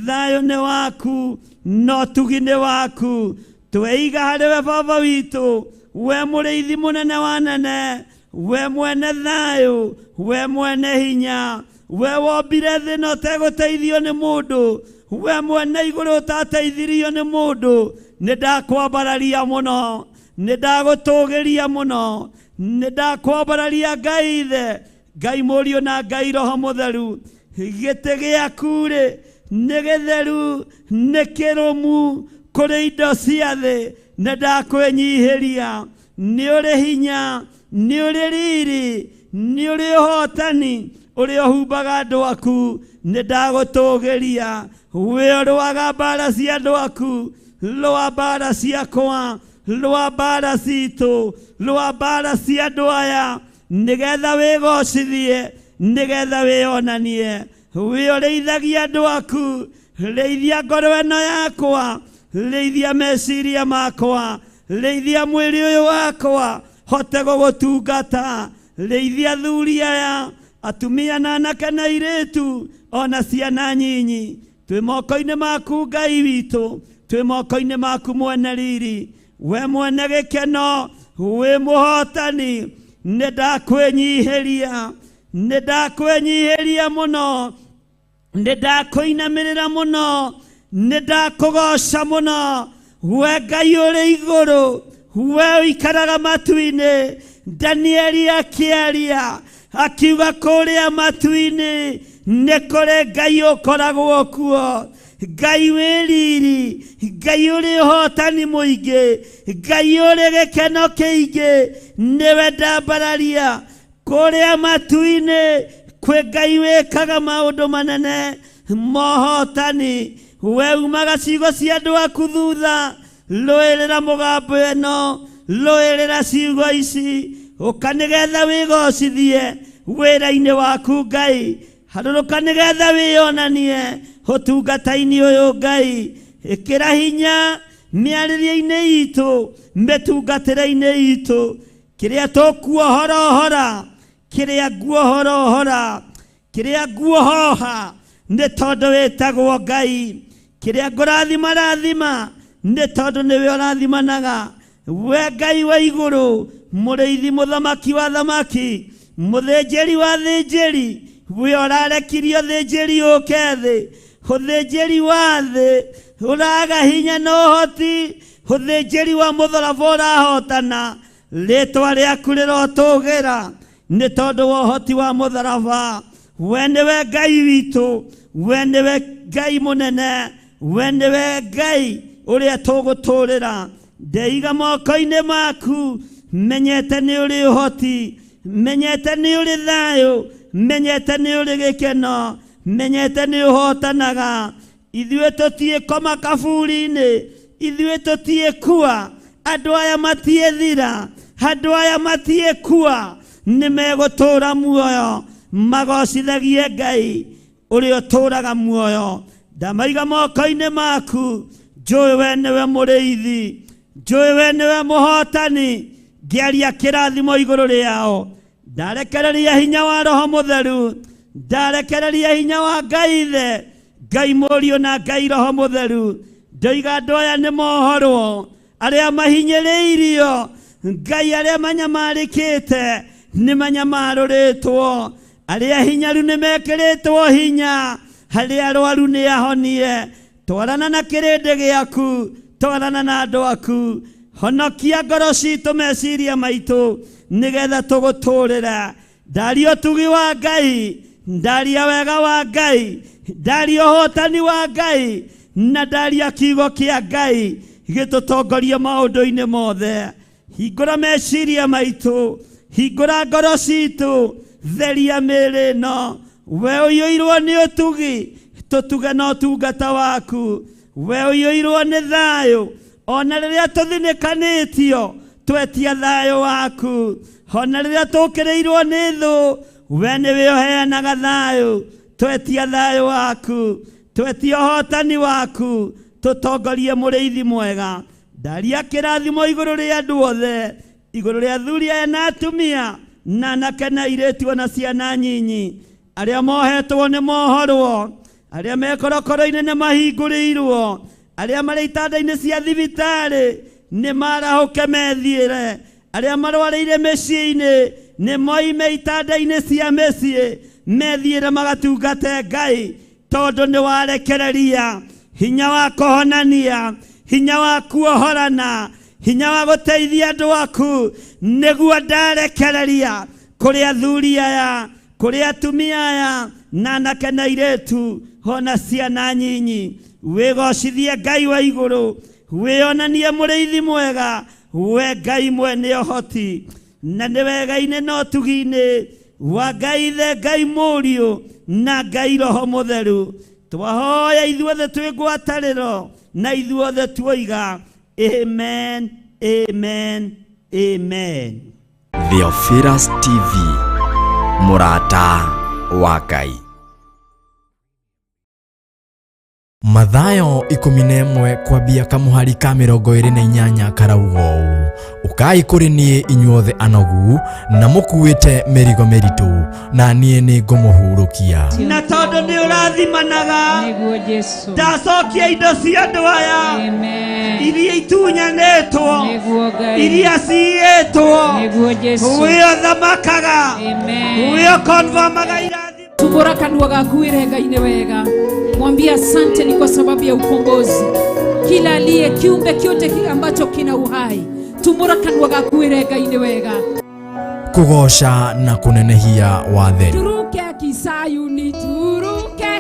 thayũ nĩ waku, na ũtugi nĩ waku. Tweiga harĩ we Baba witũ, we mũrĩithi mũnene wa nene, we mwene thayũ, we mwene hinya, we wombire thĩ na ũtegũteithio nĩ mũndũ, we mwene igũrũ ũtateithirio nĩ mũndũ. Nĩ ndakwambararia mũno, nĩ ndagũtũgĩria mũno, nĩ ndakwambararia Ngai Ithe, Ngai Mũriũ na Ngai Roho Mũtheru. Gĩtĩ gĩaku rĩ nĩ gĩtheru, nĩ kĩrũmu kũrĩ indo cia thĩ. Nĩ ndakwĩnyihĩria, nĩ ũrĩ hinya, nĩ ũrĩ riri, nĩ ũrĩ ũhotani ũrĩa ũhumbaga andũ aku. Nĩ ndagũtũgĩria, we ũrũaga mbara cia andũ aku, rũa mbara ciakwa, rũa mbara citũ, rũa mbara cia andũ aya, nĩgetha wĩgocithie, nĩgetha wĩonanie. We ũrĩithagia andũ aku, Rĩithia ngoro ĩno yakwa, rĩithia meciria makwa, rĩithia mwĩrĩ ũyũ wakwa, hote gũgũtungata. Rĩithia thuri aya, atumia na anake na airĩtu, ona ciana nyinyi. Twĩ moko-inĩ maku Ngai witũ, twĩ moko-inĩ maku mwene riri, we mwene gĩkeno, wĩ mũhotani. Nĩ ndakwĩnyihĩria, nĩ ndakwĩnyihĩria mũno, nĩ ndakũinamĩrĩra mũno, nĩ ndakũgoca mũno. We Ngai ũrĩ igũrũ, we ũikaraga matu-inĩ. Danieli akĩaria akiuga kũrĩa matu-inĩ nĩ kũrĩ Ngai ũkoragwo kuo, Ngai wĩ riri, Ngai ũrĩ ũhotani mũingĩ, Ngai ũrĩ gĩkeno kĩingĩ, nĩwe ndambararia. Kũrĩa matu-inĩ kwĩ Ngai wĩkaga maũndũ manene mohotani. We umaga ciugo cia andũ aku thutha, rũĩrĩra mũgambo ĩno, rũĩrĩra ciugo ici, ũka nĩgetha wĩgocithie wĩra-inĩ waku Ngai, harũrũka nĩgetha wĩyonanie ũtungata-inĩ ũyũ Ngai. Ĩkĩra hinya mĩarĩrie-inĩ itũ, mĩtungatĩre-inĩ itũ, kĩrĩa tũkuohorohora, kĩrĩa nguohorohora, kĩrĩa nguohoha, nĩ tondũ wĩtagwo Ngai. Kĩrĩa ngũrathima rathima, nĩ tondũ nĩwe ũrathimanaga. We Ngai wa igũrũ, mũrĩithi mũthamaki wa thamaki, mũthĩnjĩri wa thĩnjĩri, we ũrarekirie ũthĩnjĩri ũke thĩ, ũthĩnjĩri wa thĩ ũraga hinya na ũhoti, ũthĩnjĩri wa mũtharaba ũrahotana. Rĩtwa rĩaku rĩrotũgĩra nĩ tondũ wa ũhoti wa mũtharaba. We nĩwe Ngai witũ, we nĩwe Ngai mũnene, we nĩwe Ngai ũrĩa tũgũtũrĩra. Ndeiga moko-inĩ maku, menyete nĩ ũrĩ ũhoti, menyete nĩ ũrĩ thayũ, menyete nĩ ũrĩ gĩkeno, menyete nĩ ũhotanaga. Ithuĩ tũtiĩkoma kaburi-inĩ, ithuĩ tũtiĩkua, andũ aya matiĩthira, andũ aya matiĩkua, nĩ megũtũũra muoyo, magocithagie Ngai ũrĩa ũtũũraga muoyo. Ndamaiga moko-inĩ maku, njũĩ we nĩwe mũrĩithi, njũĩ we nĩwe mũhotani, ngĩaria kĩrathimo igũrũ rĩao. Ndarekereria hinya wa Roho Mũtheru, ndarekereria hinya wa Ngai Ithe, Ngai Mũriũ na Ngai Roho Mũtheru. Ndoiga andũ aya nĩ mohorwo, arĩa mahinyĩrĩirio, Ngai arĩa manyamarĩkĩte nĩ manyamarũrĩtwo, arĩa hinyaru nĩ mekĩrĩtwo hinya, arĩa arwaru nĩ ahonie. Twarana na kĩrĩndĩ gĩaku, twarana na andũ aku, honokia ngoro citũ, meciria maitũ, nĩgetha tũgũtũrĩra. Ndaria ũtugi wa Ngai, ndaria wega wa Ngai, ndaria ũhotani wa Ngai, na ndaria kiugo kĩa Ngai gĩtũtongorie maũndũ-inĩ mothe. Hingũra meciria maitũ, hingũra ngoro citũ, theria mĩĩrĩ ĩno. We ũiyũirwo nĩ ũtugi, tũtuge na ũtungata waku. We ũiyũirwo nĩ thayũ, ona rĩrĩa tũthinĩkanĩtio, twetia thayũ waku. Ona rĩrĩa tũkĩrĩirwo nĩ thũ, we nĩwe ũheanaga thayũ, twetia thayũ waku, twetia ũhotani waku, tũtongorie mũrĩithi mwega. Ndaria kĩrathimo igũrũ rĩa andũ othe, igũrũ rĩa athuri aya na atumia, na anake na airĩtu ona ciana nyinyi, arĩa mohetwo nĩ mohorwo, arĩa me korokoro-inĩ nĩ mahingũrĩirwo, arĩa marĩ itanda-inĩ cia thibitarĩ nĩ marahũke methiĩre, arĩa marwarĩire mĩciĩ-inĩ nĩ moime itanda-inĩ cia mĩciĩ methiĩre magatungate Ngai, tondũ nĩ warekereria hinya wa kũhonania, hinya wa kuohorana, hinya wa gũteithia andũ aku. Nĩguo ndarekereria kũrĩ athuri aya, kũrĩ atumia aya, na anake na airĩtu, ona ciana nyinyi. Wĩgocithie Ngai wa igũrũ, wĩonanie mũrĩithi mwega, we Ngai mwene ũhoti, na nĩ wega-inĩ na ũtugi-inĩ wa Ngai Ithe, Ngai Mũriũ na Ngai Roho Mũtheru. Twahoya ithuothe twĩ ngwatanĩro na ithuothe tuoiga amen, amen, amen. Theophilus TV, mũrata wa Ngai. Mathayo 11 kwambia kamuhari ka 28 karauga ũũ: ũkai kũrĩ niĩ inyuothe anogu na mũkuĩte mĩrigo mĩritũ, na niĩ nĩngũmũhurũkia. Na tondũ nĩ ũrathimanaga, Nĩguo Jesu. ndacokia indo cia andũ aya Amen. iria itunyanĩtwo, Nĩguo Ngai. iria ciiyĩtwo, Nĩguo Jesu. we ũthamakaga, Amen. we ũkonfamaga irathimo. Tumbura kanua gaku wĩre Ngai nĩ wega, mwambie asante ni kwa sababu ya ukombozi. Kila aliye kiumbe kyote kile ambacho kina uhai, tumbura kanua gaku wĩre Ngai nĩ wega. Kũgooca na kũnenehia watheri. Turuke Kisayuni, turuke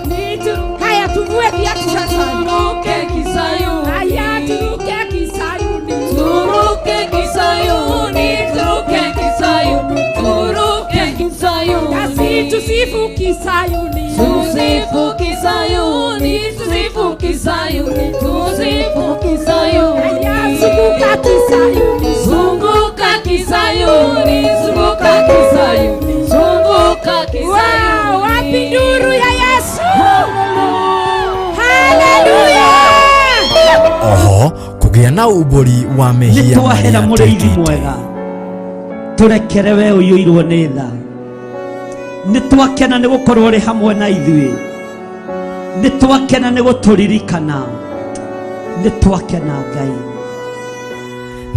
ni haya, tuvue viatu sasa. Turuke Kisayuni, haya, turuke Kisayuni, turuke Kisayuni, turuke Kisayuni, turuke Kisayuni, nasi tusifu Kisayuni, tusifu Kisayuni, tusifu Kisayuni, tusifu Kisayuni, haya, zunguka Kisayuni, zunguka Kisayuni, zunguka Kisayuni, zunguka Kisayuni. Wow, wapi nduru ya Yesu? Haleluya! Oho kũgĩa na umbũri wa Nĩ mehia twahera marĩa mũrĩithi twĩkĩte. Mwega, tũrekere we ũiyũirwo nĩ tha. Nĩ twakena nĩ gũkorwo ũrĩ hamwe na ithuĩ, nĩ twakena nĩ gũtũririkana, nĩ twakena Ngai.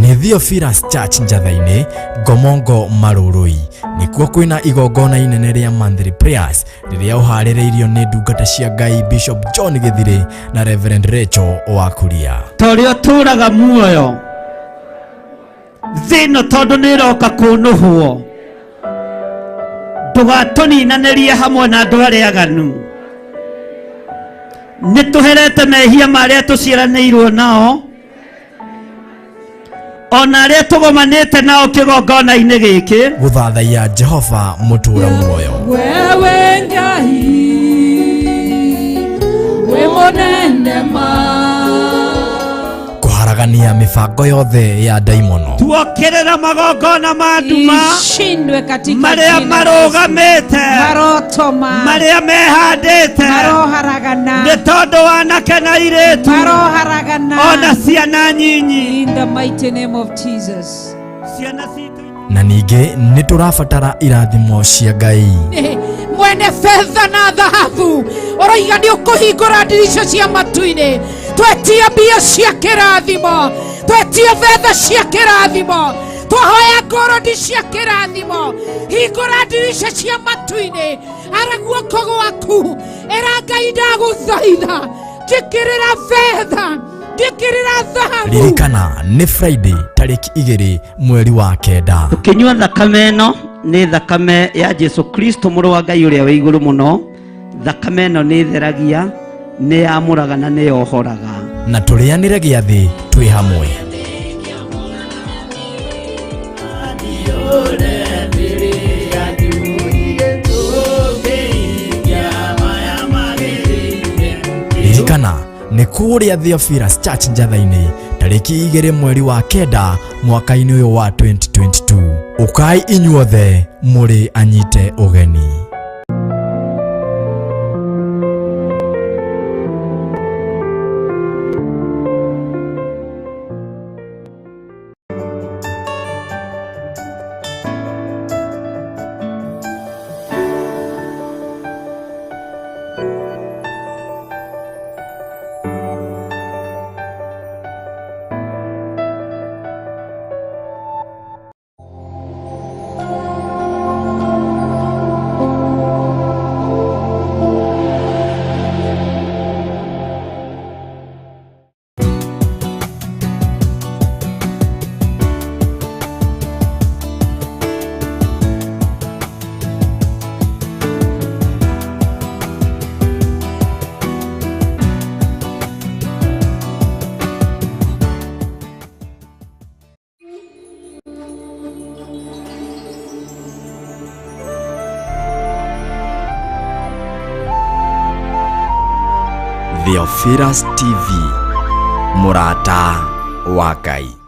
Nĩ Theophilus Church Njatha-inĩ, Ngomongo Marũrũi, nĩkuo kwĩna igongona inene rĩa monthly prayers rĩrĩa ũharĩrĩirio nĩ ndungata cia Ngai Bishop John Gĩthirĩ na Reverend Rachel wa Kuria. Ta ũrĩa ũtũũraga muoyo thĩ ĩno, tondũ nĩ ĩroka kũnũhwo, ndũgatũninanĩrie hamwe na andũ arĩa aganu. Nĩ tũherete mehia marĩa tũciaranĩirwo nao, ona arĩa tũgomanĩte nao kĩgongona-inĩ gĩkĩ. Gũthathaiya Jehova mũtũũra muoyo. Wewe Ngai wĩ mũnene ma. Kũharagania mĩbango yothe ya ndaimono. Tuokĩrĩra magongona ma nduma Ishindwe katika marĩa jina la Yesu. marũgamĩte, Maroto ma marĩa mehandĩte maroharagana, nĩ tondũ wanake na airĩtu maroharagana ona ciana nyinyi, in the mighty name of Jesus. Ciana citũ. Na ningĩ nĩ tũrabatara irathimo cia Ngai. Mwene fedha na dhahabu ũroiga nĩ ũkũhingũra ndirica cia matu-inĩ. Twetia mbia cia kĩrathimo, twetia betha cia kĩrathimo, twahoya ngorodi cia kĩrathimo. Hingũra ndirica cia matu-inĩ, ara guoko gwaku, ĩra Ngai ndagũthaitha, njĩkĩrĩra betha, njĩkĩrĩra thahabu. Ririkana nĩ Friday tarĩki 2 mweri wa 9. Tũkĩnyua thakame ĩno, nĩ thakame ya Jesu Kristo mũrũ wa Ngai ũrĩa wĩ igũrũ mũno. Thakame ĩno nĩ ĩtheragia, nĩ yamũraga na nĩ yohoraga. Na tũrĩanĩre gĩathĩ twĩ hamwe. Ririkana nĩ kũrĩa Theophilus Church Njatha-inĩ tarĩki 2 mweri wa 9 mwaka-inĩ ũyũ wa 2022. Ũkai inyuothe mũrĩ anyite ũgeni. Theophilus TV, mũrata wa Ngai.